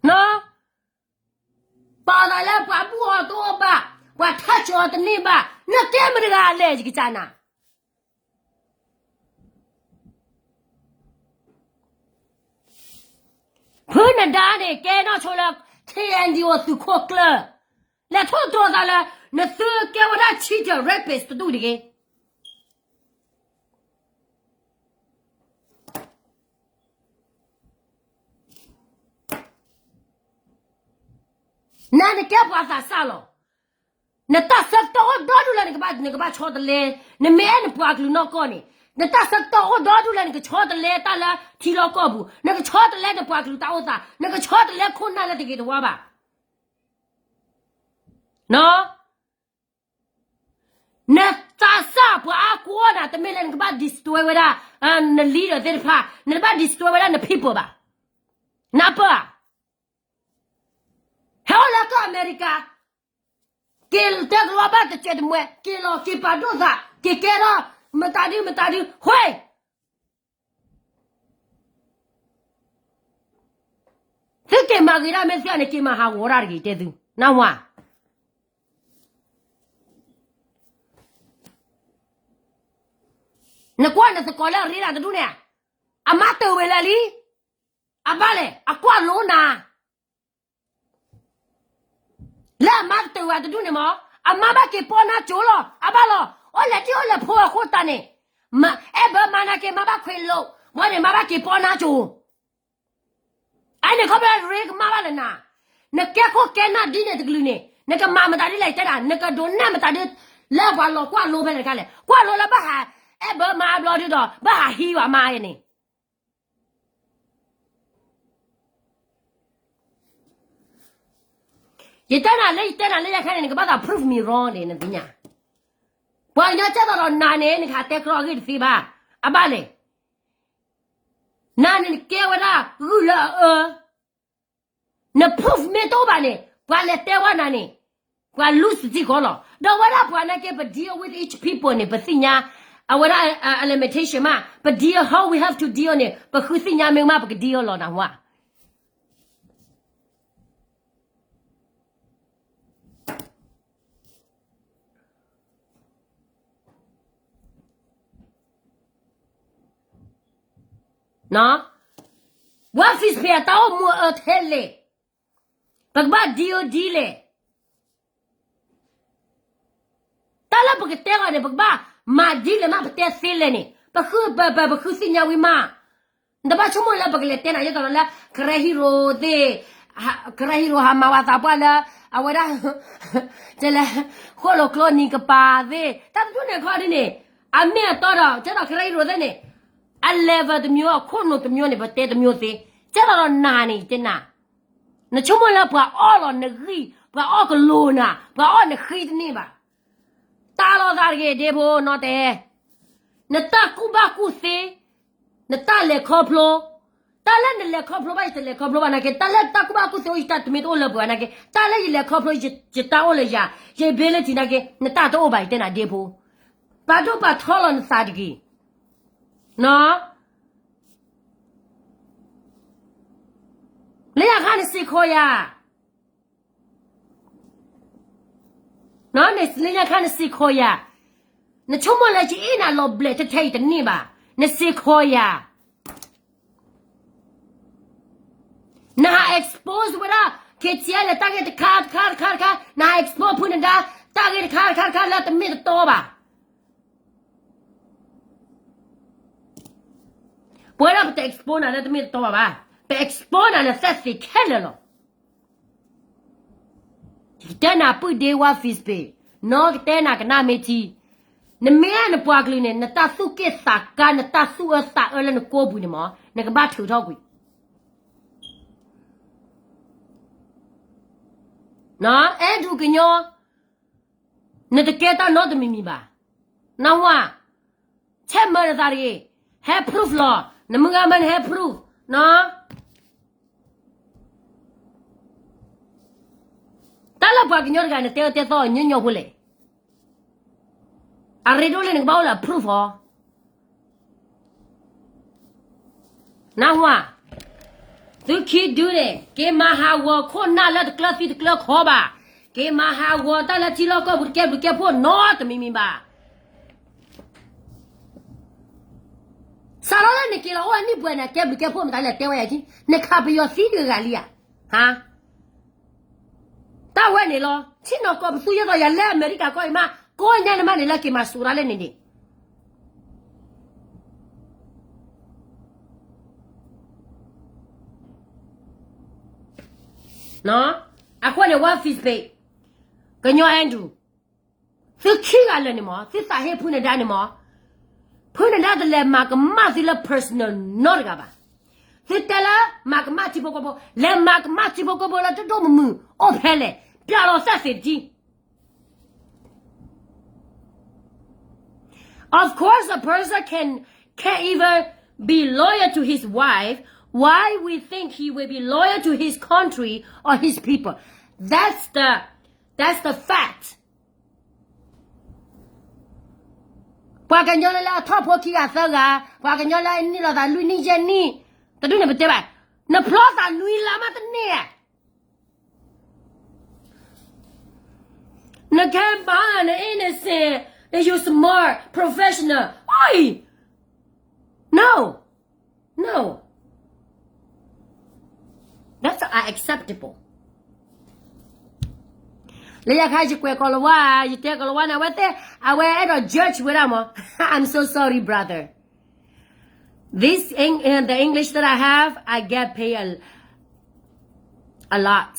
နီၢ် ပာ်သးလၢပှၤဘူၣ်အီၤတအိၣ်ဘၣ်, ပှၤထၢၣ်ဆိအီၤတန့ၢ်ဘၣ်, နကဲမတဂၤလဲၣ် ယကစၢ်နၤ. ဖုနဒါန့ၣ် ကဲနီၢ်ဆိလၢ K N D O သုးခိၣ်ကျၢၢ်, လဲၤထိၣ်သတြီၤသးလၢ နသုကဲဝဲဒၣ် cheater rapist တဒူၣ်တဂ့ၤ. နၤနကဲပှၤသးစၢ်လီၤ. နတၢ်ဆၢကတီၢ်အိၣ်ဒီဒူၣ်လၢနကဘၣ်, နကဘၣ်ဆီတလဲ, နမ့ၢ်အဲၣ်နပှၤကလုာ်နီၢ်ကီၢ်န့ၣ်, နတၢ်ဆၢကတီၢ်အိၣ်ဒီဒူၣ်လၢနကဆီတလဲတၢ်လၢထံလီၢ်ကီၢ်ပူၤ, နကဆီတလဲနပှၤကလုာ်တၢ်အိၣ်သး, နကဆီတလဲခိၣ်နၢ်လၢတဂ့ၤတဝါဘၣ်. နီၢ် နသးစၢ်ပှၤအါကိးနၤ တမ့ၢ်လၢနကဘၣ် destroy ဝဲဒၣ် န leader သ့ၣ်တဖၣ်, နတဘၣ် destroy ဝဲဒၣ်န people ဘၣ်. နၢ်ပၢၢ်ဧါ. ဟဲအိၣ်လၢကီၢ်အမဲရကၤ, က့ၤတဲကလီဘၣ်တစဲးတမှဲး, က့ၤလီၤက့ၤပာ်ဒိၣ်သး, က့ၤကဲထီၣ် မတၤဒု မတၤဒု ဟဲ သုက့ၤမၤဂ့ၤဒၣ်မ့ၢ်သုန့ၣ် က့ၤမၤဟးဂီၤဒၣ်တဂ့ၤ တဲသု, နၢ်ဟူဧါ. နကွၢ်နသကိးလၢအရ့ဒၣ်တဒူၣ်န့ၣ်, အမါတၢၢ်ဝဲလၢာ်လံ, အဘၣ်လဲၣ် အကွၢ်လိနၤ လၢအမါကတၢၢ်ဝဲတဒူၣ်န့ၣ်မ့ၢ်, အမါဘၣ်က့ၤပီနါစိၤလီၤ, အဘၣ်လီၤ, အိၣ်လဲၤတံၢ်အိၣ်လဲၤဖိအဃိသတးန့ၣ်, အဲၣ်ဘၢမါနာ်က့ မါဘၣ်ခွဲးလိာ်, ဘၣ်န့ၣ် မါဘၣ်က့ၤပီနါစိၤ, အန့ၣ်ခီဖျိရ့ကမါဘၣ်လၢနၤ, နကဲခိၣ်ကဲနၢ်ဒ်န့ၣ်တကလုာ်န့ၣ် နကမၤမတၤဒ်လဲၣ်တဲဒၣ် နကဒိးနၢ်မတၤဒ်, လၢပှၤလီၤကွၢ်လိဖဲလဲၣ်တခါလဲၣ်, ကွၢ်လိလၢဘၣ်ဟး, အဲၣ်ဘၢမါဘျီဒုဒီး ဘၣ်ဟးဟံးဝဲမါအံၤန့ၣ် ယတဲနၤလၢ ယတဲနၤလၢယခါန့ၣ် နကဘၣ်သး prove me wrong န့ၣ် နသ့ၣ်ညါ, ပှၤကညီကဲသိးဒီးနၤန့ၣ် နကဟးတဲကြီအဂ့ၢ်တသ့ဘၣ်, အဘၣ်လဲၣ်, နၤန့ၣ်နကဲဝဲဒၣ်ဂုၢ်လၢအအၢ, န prove မ့ၢ်တအိၣ်ဘၣ်န့ၣ် ပှၤလဲၤတဲဝဲနၤန့ၣ်, ပှၤလူစတံဃီလီၤ, ဒီးဝဲဒၣ်ပှၤနာ်က့ ပ deal with each people န့ၣ် ပသ့ၣ်ညါ, အဝဲဒၣ် အ limitation မး, ပ deal how we have to deal န့ၣ် ပဃုသ့ၣ်ညါမ့ၢ်မး ပက deal လီၤနၢ်ဟူဧါ ဝဲ Facebook အတၢ်အိၣ်မူအၢထဲလဲၣ်, ပကဘၣ် deal ဒ်လဲၣ်, တၢ်လၢပကတဲအီၤန့ၣ် ပကဘၣ်မၤဒ်လဲၣ်မး ပတဲသ့လဲၣ်န့ၣ် ပဃု ပ ပ ပဃုသ့ၣ်ညါဝံၤမး, နတဘၣ်ဆိကမိၣ်လၢပကလဲၤတဲနၤယဲသိးဒီးလၢ ကရၢ hero သ့ၣ်, ကရၢ hero ဟးမၤဝဲသးပှၢ်လၢ အဝဲဒၣ် တဲလဲၣ် ဃိၣ်လိာ်ကျိနံၤကပၤသ့ၣ် တၢ်တဒူၣ်န့ၣ်ခီဒ်န့ၣ်, အမ့ၢ်အတီဒီး ကဲသိးကရၢ hero သ့ၣ်န့ၣ် အ level တမျိုး အခိၣ်နူာ်တမျိုးန့ၣ် ပတဲတမျိုးသ့, ကဲသိးဒီးနၤန့ၣ် ယတဲနၤ, နဆိကမိၣ်လၢပှၤအီၣ်လီၤနဂံၢ်, ပှၤအီၣ်ကလိၤနၤ, ပှၤအီၣ်နဃံတန့ၢ်ဘၣ်, တၢ်လီၤသးတဂ့ၤဒ့ဖိနီတဲ, နတၢ်ကူၣ်ဘၣ်ကူၣ်သ့, နတၢ်လဲၤခီဖျိ, တၢ်လၢနလဲၤခီဖျိဘၣ် ယတလဲၤခီဖျိဘၣ်နာ်က့, တၢ်လၢတၢ်ကူၣ်ဘၣ်ကူၣ်သ့အိၣ်ယတၢ်တမ့ၢ်တအိၣ်လၢပှဲၤနာ်က့, တၢ်လၢယလဲၤခီဖျိ ယတၢ်အိၣ်လၢယၤ, ယ ability နာ်က့ နတၢ်တအိၣ်ဘၣ် ယတဲနၤဒ့ဖိ, ပာ်ဒိၣ်ပာ်ထီလီၤနသးတဂ့ၤ, နီၢ် လၢညါခါနစ့ၢ်ကီးယၤ, လၢညါခါနစ့ၢ်ကီးယၤ, နဆိကမိၣ်လၢယအ့ၣ်နၤလီၤဘျဲးထဲထဲအံၤတန့ၢ်ဘၣ်, နစ့ၢ်ကီးယၤ, နဟး expose ဝဲဒၣ် KTLA တၢ်ဂ့ၢ်တခါတခါတခါတခါ, နဟး expose ဖုနဒါ တၢ်ဂ့ၢ်တခါတခါတခါလၢတမ့ၢ်တတီဘၣ် ပဝဲဒၣ်ပ expose နၤလၢတမ့ၢ်တတီဘၣ်ဘၣ်, ပ expose နၤလၢသၢသ့ခဲလၢာ်လီၤ. ယကတဲနၤပုၢ်ဒ့ဝါ Facebook, နီၢ်ကတဲနၤကနၣ်မ့ၢ်ထံ, နမ့ၢ်အဲၣ်နပှၤကလုာ်န့ၣ် နတၢ်သူၣ်က့ၣ်သးကါ နတၢ်သူၣ်အၢသးအၢလၢနကိးပူၤန့ၣ်မး နကဘၣ်ထုးထီၣ်ကွံာ် အဲၣ်ဒူၣ်ကညီ, နတကဲတၢ်နီတမံၤမံၤဘၣ်. နၢ်ဟူဧါ, ဆဲးမၢနသးတဂ့ၤ, ဟဲ proof လီၤ, နမုၢ်ဂၤမၢနဟဲ proof နီၤ. တၢ်လၢပှၤကညီတဂၤနတဲအၢတဲသီညီညီဖိလဲၣ်. အရ့ဒိၣ်လၢနကဘၣ်အိၣ်လၢ proof အီၤ နၢ်ဟူဧါ, သုခံဒုန့ၣ် က့ၤမၤဟးဂီၤခိၣ်နၢ်လၢတကျၢၢ်သံတကျၢၢ်ခီဘၣ်, က့ၤမၤဟးဂီၤတၢ်လၢထံလီၢ်ကီၢ်ပူၤတကဲဘျုးကဲဖှိၣ်နီတမံၤမံၤဘၣ်. စးထီၣ်လၢနက့ၤလီၤအိၣ်အနံၣ်ပှဲၤန့ၣ် ကဲဘျုးကဲဖှိၣ်မတၤလဲၣ်တဲဝဲယၤ, နခးပယီၤသံတဂၤလံဧါ, ဟါ တၢ်ဝဲန့ၣ်လီၤ. ထံၣ်နီၢ်ကီၢ်ပသူယဲၢ်သီး ယၤလဲအမဲရကၤကီၢ်အံၤမး ကိးညါနမးန့ၣ်လၢက့ၤမၤစူၤတၢ်လဲၣ်န့ၣ်န့ၣ် အဃိန့ၣ် ဝါ Facebook, ကညီ Andrew, သုခံဂၤလၢာ်န့ၣ်မး သုသးဟ့ဖုနဒါန့ၣ်မး, ဖုနဒါတလဲၤမၤကမၣ်သုလၢ personal နီတဂၤဘၣ်. သုတဲလၢ မၤကမၣ်ထံဖိကီၢ်ဖိ, လဲၤမၤကမၣ်ထံဖိကီၢ်ဖိလၢတဒိၣ်မုၢ်မုၢ်အိၣ်ဖဲလဲၣ်, ပျးလီၤသၢသ့ၣ်တထံ Of course, a person can can't even be loyal to his wife. Why we think he will be loyal to his country or his people? That's the that's the fact. ပှၤကညီလၢအထီၣ်ဖိခံဂၤသၢဂၤ, ပှၤကညီလၢအနံၣ်လီၤသးလွံၢ်နံၣ်ယဲၢ်နံၣ်, တဒူၣ်န့ၣ်ပတဲဘၣ်, နဖျီသးနွံလါမးတန့ၢ်ဧါ. နကဲဘၣ်န innocent, you smart, professional. Oi! No, no. That's unacceptable. လၢယခါယကွဲးကီၤလၤဝါ, ယတဲကီၤလၤဝါန့ၣ် အဝဲသ့ၣ်, အဝဲအဲၣ်ဒိး judge ဝဲဒၣ်မး. I'm so sorry, brother. This, the English that I have, I get paid a, a lot.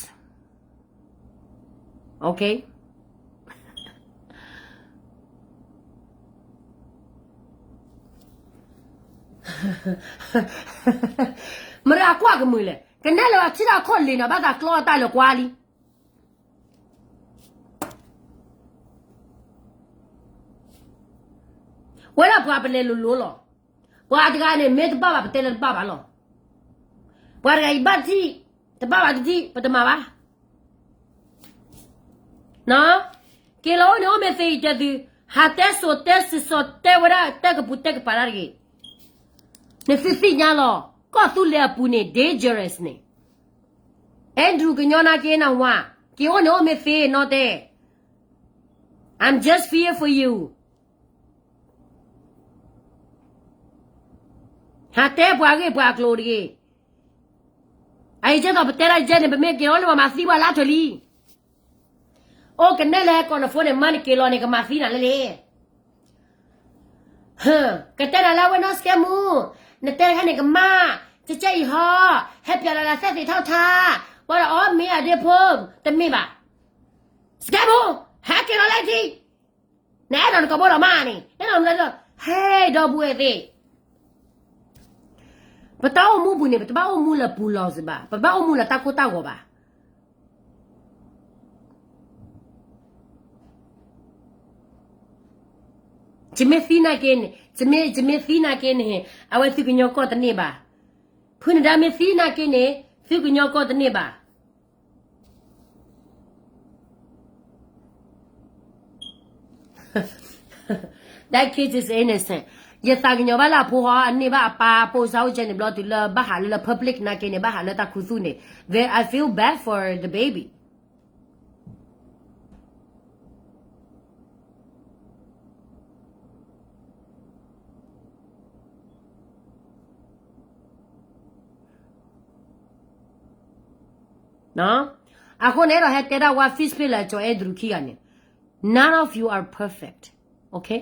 Okay? မတၤကွၢ်ကမုာ်လဲၣ်, ကနဲလၢၤဘၣ်ထံၣ်တၢ်ခိၣ်လ့ၤနီၤ ဘၣ်သးကျီအတၢ်လၢကွၢ်လံ. ဝဲဒၣ်ပှၤပလဲၤလိၤလိၤလီၤ. ပှၤတဂၤန့ၣ် မ့ၢ်တဘၣ်ဘၣ် ပတဲလၢတဘၣ်ဘၣ်လီၤ. ပှၤတဂၤအံၤဘၣ်တထံၣ်, တဘၣ်ဘၣ်တထံၣ် ပတမၤဘၣ်. က့ၤလီၤအိၣ်န့ၣ်အိၣ်မ့ၢ်သ့အံၤတဲသု, ဟးတဲစိာ်တဲစံၣ်စိာ်တဲဝဲဒၣ်တဲကပူၤတဲကပၤတၢ်တဂ့ၤ. နသုသ့ၣ်ညါလီၤ, ကီၢ်သူလ့ၤအပူၤန့ၣ် dangerous န့ၣ် Andrew ကညီနာ်က့နၢ်ဟူဧါ, က့ၤအိၣ်န့ၣ်အိၣ်မ့ၢ်သ့နီၢ်တဲ, I'm just fear for you. ဟးတဲပှၤဂ့ၢ်ပှၤကျိၤတဂ့ၤ. အအံၤကဲသိးပတဲဒၣ်ယဲန့ၣ် ပမ့ၢ်က့ၤလီၤလၢပှၤမၤသံပှၤလၢအထၢၣ်လံ. အိၣ်ကနဲလဲၣ် ကိးနဖိန့ၣ် မ့ၢ်နက့ၤလီၤန့ၣ် ကမၤသံနၤလၢလဲၣ်. ကတဲနၤလၢအဝဲနီၢ်စကဲမူ, နတဲတခါန့ၣ်ကမၣ်, ကကဲအံၤဟီ, ဟဲပျးလီၤလၢသၢသ့ၣ်ထီၣ်ထါ, ဝဲဒီးအီၣ်မ့ၢ်အဒ့ဖိ, တမ့ၢ်ဘၣ်. စကဲမူ, ဟဲက့ၤလီၤလၢထံ, နအဲၣ်ဒိးနကီၢ်ဘိလီၤမးန့ၣ်, အဲၣ်ဒိးနလၢ, ဟဲဒီပုၢ်ဝဲၢ်သ့ၣ် ပတၢ်အိၣ်မူပူၤန့ၣ် ပတဘၣ်အိၣ်မူလၢပူၤလီၤစ့ၢ်ဘၣ်, ပဘၣ်အိၣ်မူလၢတၢ်ကိၢ်တၢ်ဂီၤဘၣ်. ယမ့ၢ်သံနာ်က့န့ၣ်, ယမ့ၢ်သံနာ်က့န့ၣ်, အဝဲသုကညီကီၢ်တန့ၢ်ဘၣ်. ဖုနဒါမ့ၢ်သံနာ်က့န့ၣ်, သုကညီကီၢ်တန့ၢ်ဘၣ်. That kid is innocent. ယသးကညီၤဘၣ်လၢအဖိဟီ အန့ၢ်ဘၣ်အပၢ် ပိာ်စၢအိၣ်ကဲန့ၣ်ဘျီတုၤလၢဘၣ်ဟးလၢလၢ public နာ်က့န့ၣ် ဘၣ်ဟးလၢတၢ်ခူသူၣ်န့ၣ်, then I feel bad for the baby. အဃိန့ၣ်ဒီးဟဲတဲဒၣ်ဝါ Facebook လၢကၠီၤအဲၣ်ဒရူးခံဂၤန့ၣ်, none of you are perfect, okay?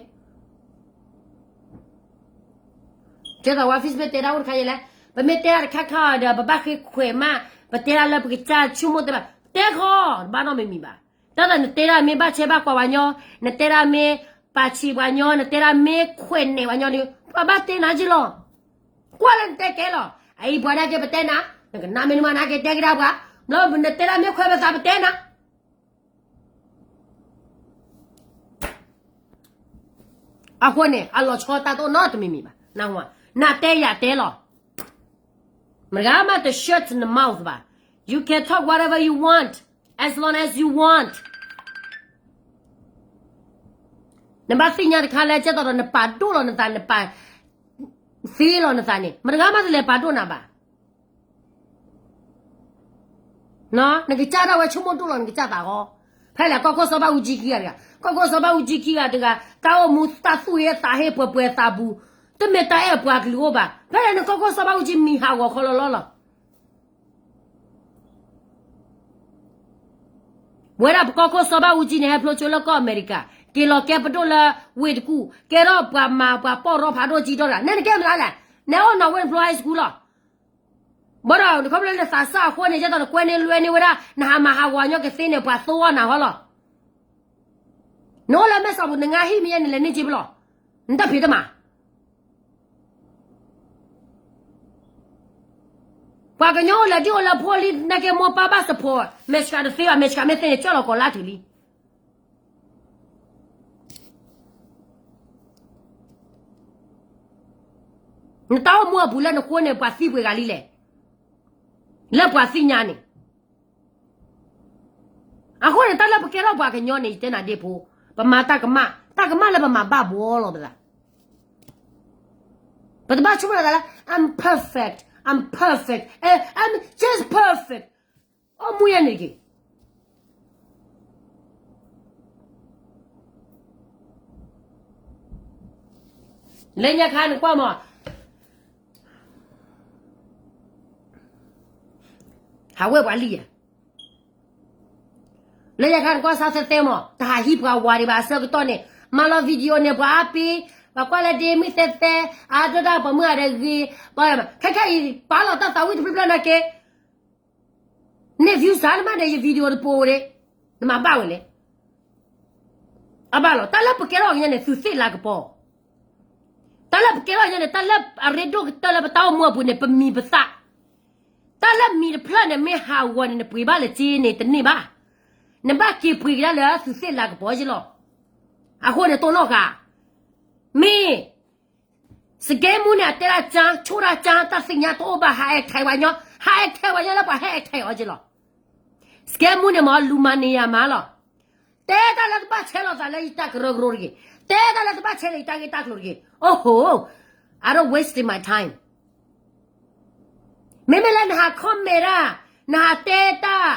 ဒ်သိးဝဲ Facebook တဲဒၣ်အိၣ်တခါယဲလဲၣ်, ပမ့ၢ်တဲဒၣ်တခါခါအီၤဒီး ပဘၣ်ဃ့ခွဲးမး, ပတဲဒၣ်လၢပကစၢ်ဆိကမိၣ်တဲဘၣ် တဲခီ, တဘၣ်နီတမံၤမံၤဘၣ်. တၢ်သးနတဲဒၣ်မ့ၢ်ဘၣ်ဆဲးဘၣ်ကွၢ်ပှၤညီ, နတဲဒၣ်မ့ၢ်ပာ်ဆံးပှၤညီ, နတဲဒၣ်မ့ၢ်ခွဲးနဲၣ်ပှၤညီဒီး ပှၤဘၣ်တဲနၤက့လီၤ. ကွၢ်လၢနတဲကဲလီၤ. အအံၤပှၤနာ်က့ပတဲနၤ, နကနၣ်မ့ၢ်နမၤနာ်က့တဲကဒါပှၤ, ဘျီနတဲဒၣ်မ့ၢ်ခွဲးပသးပတဲနၤ အဃိန့ၣ် အလီၤဆီတၢ်တအိၣ်နီတမံၤမံၤဘၣ်. နတဲယၤတဲလီၤ. မတဂၤမးတ shut the mouth ဘၣ်. You can talk whatever you want, as long as you want. နဘၣ်သ့ၣ်ညါတခါလၢ ကဲသိးဒီးနပာ်ဒိၣ်လီၤနသး, နပာ်သ့လီၤနသးန့ၣ် မတဂၤမးတလဲၤပာ်ဒိၣ်နၤဘၣ်. နကစၢ်ဒၣ်ဝဲဆိကမိၣ်ဒိၣ်လီၤနကစၢ်သးဃီ. ဖဲလဲၣ် ကီၢ်ခိၣ်စီၤဘၣ်အူကၠံခံဂၤတဂၤ, ကီၢ်ခိၣ်စီၤဘၣ်အူကၠံခံဂၤတဂၤ တၢ်အိၣ်မူတၢ်သူၣ်ဟ့သးဟ့ပှဲၤပှဲၤသးပူၤ, တမ့ၢ်တၢ်အဲၣ်ပှၤကလုာ်အိၣ်ဘၣ်. ဖဲလဲၣ်နကီၢ်ခိၣ်စီၤဘၣ်အူကၠံမံၤဟးဂီၤခီလီၤလီၤလီၤ. ဝဲဒၣ်ပကီၢ်ခိၣ်စီၤဘၣ်အူကၠံန့ၣ် ဟဲဖျိကၠိလၢကီၢ်အမဲရကၤ, က့ၤလီၤကဲပဒိၣ်လၢဝ့ၢ်တကူၣ်, ကဲထီၣ်ပှၤမၤပှၤပီၢ်ရီဖးဒိၣ်ကၠံထီၣ်တဂၤ, နဲနကဲမတၤလဲၣ်, နဲအိၣ်နီၢ်ဝ့ၢ်နဖျိ high school လီၤ. ဘၣ်ဒီး နခီဖျိလၢနသးစၢ်အဃိန့ၣ် ကဲသိးနကွဲန့ၢ်လွဲန့ၢ်ဝဲဒၣ် နဟးမၤဟးဂီၤညီကသ့န့ၣ် ပှၤသိအီၣ်နၤဟီလီၤ. နအိၣ်လၢမဲၢ်ဆီးပူၤ နငါဟံၣ်မ့ၢ်ယဲန့ၣ် လဲၤန့ၢ်က့ပလီၢ်, နတၢ်ဖံးတမၤ ပှၤကညီအိၣ်လၢဒ်အိၣ်လၢဖိလံ နာ်က့မိၢ်ပၢ်ဘၣ် support မဲာ်ဆှးတသ့ဘၣ်, မဲာ်ဆှးမ့ၢ်သ့န့ၣ် ကၠီၣ်လီၤကိးလါထုးလံ. နတၢ်အိၣ်မူအပူၤလၢနဃိန့ၣ် ပှၤသံပှဲၤဂၤလံလဲၣ်, လၢပှၤသ့ၣ်ညါန့ၣ်. အဃိန့ၣ် တၢ်လၢပကဲထီၣ်ပှၤကညီန့ၣ် ယတဲနၤဒ့ဖိ, ပမၤတၢ်ကမၣ်, တၢ်ကမၣ်လၢပမၤဘၣ်ဘှီလီၤပသး. ပတဘၣ်ဆိကမိၣ်လီၤသးလၢ I'm perfect, I'm perfect, I'm just perfect. အိၣ်မူယဲန့ၣ်တက့ၢ်. လၢညါခါနကွၢ်မး, ဟးဝဲပှၤလံယၤ လၢညါခါနကွၢ်စးသဲသဲမး, တဟးဟံးပှၤဝၤဒံးဘၣ်အဆၢကတီၢ်န့ၣ်, မၤလီၤ video န့ၣ် ပှၤအါပ့ၤ, ပှၤကွၢ်လၢဒ့မုၢ်သဲသဲ, အါဒိၣ်တၢ်ပှၤမုၢ်ဂၤဒီးဂ့ၤ, ခဲခဲအံၤ ပာ်လီၤတၢ်သးဝံၣ်တဖျၢၣ်ဖျၢၣ်နာ်က့, န့ၢ် view စးနမးဒီး ယ video တပိၤဒံး, နမၤဘၣ်ဝဲလဲၣ်. အဘၣ်လီၤ, တၢ်လၢပကဲထီၣ်ကညီန့ၣ် သူးသ့ၣ်လၤကပီၤ, တၢ်လၢပကဲထီၣ်ကညီန့ၣ် တၢ်လၢအရ့ဒိၣ်ကတၢၢ်လၢပတၢ်အိၣ်မူအပူၤန့ၣ် ပမံၤပသၣ်, တၢ်လၢမံၤတဖျၢၣ်န့ၣ် မ့ၢ်ဟးဂီၤန့ၣ် နပှ့ၤဘၣ်လၢက့န့ၣ် တန့ၢ်ဘၣ်, နဘၣ်က့ၤပှ့ၤကဒါလၢသူးသ့ၣ်လၤကပီၤက့လီၤ. အဃိန့ၣ် တိၢ်နီၣ်ဃာ်, မ့ၢ် စကဲမူန့ၣ် အတဲဒၣ်ကၠါ, ဆိၣ်ဒၣ်ကၠါ, တၢ်သ့ၣ်ညါတအိၣ်ဘၣ်, ဟးအဲၣ်ထဲးပှၤညီ, ဟးအဲၣ်ထဲးပှၤညီလၢပှၤဟဲအဲၣ်ထဲးအီၤက့လီၤ. စကဲမူန့ၣ်မ့ၢ်လူၤမၤန့ၢ်ယၤမးလီၤ. တဲတၢ်လၢတဘၣ်ဆဲးလီၤသးလၢယတၢ်ကရၢကရိတဂ့ၤ, တဲတၢ်လၢတဘၣ်ဆဲးလၢယတၢ်ဂ့ၢ်တၢ်ကျိၤတဂ့ၤ. အိၣ်ဟိ, I don't wasting my time. မ့မ့ၢ်လၢနဟး comment တၢ်, နဟးတဲတၢ်,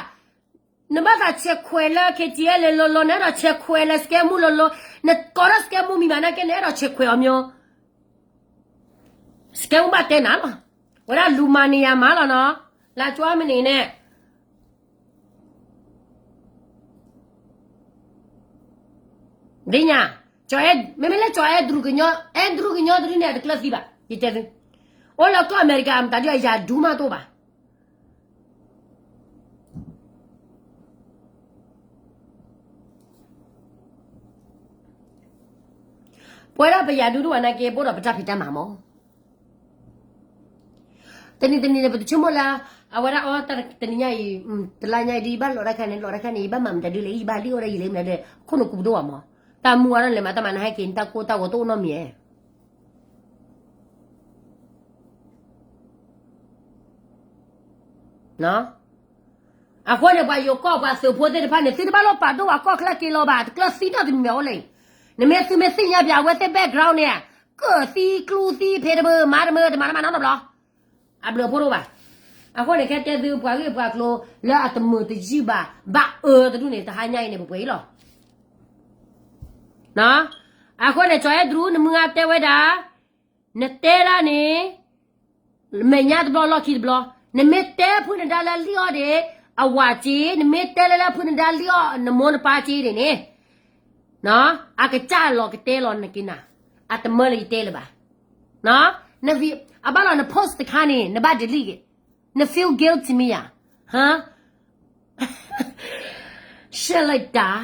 နဘၣ်သးဆဲးခွဲးလၢ KTLA လိၤလိၤ, နအဲၣ်ဒိးဆဲးခွဲးလၢစကဲမူလိၤလိၤ, နကိးထီၣ်စကဲမူမံၤမးနာ်က့ နအဲၣ်ဒိးဆဲးခွဲးအီၤမ့ၢ် စကဲမူဘၣ်တဲနၤလီၤ. ဝဲဒၣ်လူၤမၤန့ၢ်ယၤမးလီၤနီၤ, လၢကၠီမ့ၢ်န့ၣ်န့ၣ် ဒ်ညါ, မ့မ့ၢ်လၢကၠီ Andrew ကညီ, Andrew ကညီတဒုန့ၣ် အတကျၢၤသံဘၣ်, ယတဲသု, အိၣ်လၢကီၢ်အမဲရကၤ မတၤဒုအယၤဒူမးတအိၣ်ဘၣ်. ပဝဲဒၣ်ပယၤဒူတအိၣ်ဘၣ်နာ်က့ ဘိၣ်ဒီးပတၢ်ဖံးတၢ်မၤမး. တနံၤတနံၤန့ၣ် ပတဆိကမိၣ်လၢ အဝဲဒၣ်အီ တနံၤညါအံၤ, တလါညါအံၤဒ်ယဘၣ်လီၤတၢ်ခါန့ၣ် လီၤတၢ်ခါန့ၣ် ယဘၣ်မၤမတၤဒုလဲၣ်, ယဘၣ်လံၣ်အီၣ်ဒၣ်ယံာ်လံမနုၤဒီး ခိၣ်နူာ်ကူပဒိၣ်ဘၣ်မး. တၢ်မူအါထီၣ်လဲၤမၤတၢ်မၤ နဟဲက့ၤနတၢ်ကိၢ်တၢ်ဂီၤတအိၣ်နီတမံၤဧါ. အဃိန့ၣ် ပှၤယိၤကီၢ်ပှၤသုးဖိသ့ၣ်တဖၣ်န့ၣ် သုတဘၣ်လိၣ်ပာ်ဒိၣ်ပှၤကီၢ်ချၢက့ၤလီၤဘၣ်, တကျၢၤသံနီတမံၤမ့ၢ်အိၣ်လဲၣ်. နမ့ၢ်သုမ့ၢ်သ့ၣ်ညါပၠးအဝဲသ့ၣ် background န့ၣ်, ကၢၢ်သံကျူသံဖံးတမုာ် မၤတမုာ် တမၤတမၤနီတဘျီ, အဘျုးအဖှိၣ်တအိၣ်ဘၣ်. အဃိန့ၣ် ခဲတဲသုပှၤဂ့ၢ်ပှၤကျိၤလၢအတမုာ်တယုၢ်ဘၣ်, ဘၣ်အၢတဒူၣ်န့ၣ် တဟါညါအံၤန့ၣ် ပပှဲၤအံၤလီၤ. အဃိန့ၣ် ကၠီအဲဒရူး နမုၢ်ဂၤတဲဝဲဒၣ်, နတဲဒၣ်န့ၣ် မဲာ်ညါတဘျီလီၢ်ခံတဘျီ, နမ့ၢ်တဲဖုနဒါလၢလံၣ်အီၣ်ဒံး အဝၤက့, နမ့ၢ်တဲလၢလၢဖုနဒါလံၣ်အီၣ်နမိၢ်နပၢ်က့ဒ်န့ၣ်, အကစၢ်လီၤကတဲလီၤနက့နၤ, အတမၢလၢယတဲလၢၤဘၣ်. အဘၣ်လီၤ န post တခါန့ၣ် နဘၣ် delete က့ၤ, န feel guilty မ့ၢ်ဧါ, ဟါ, ရှဲလၢတၢ်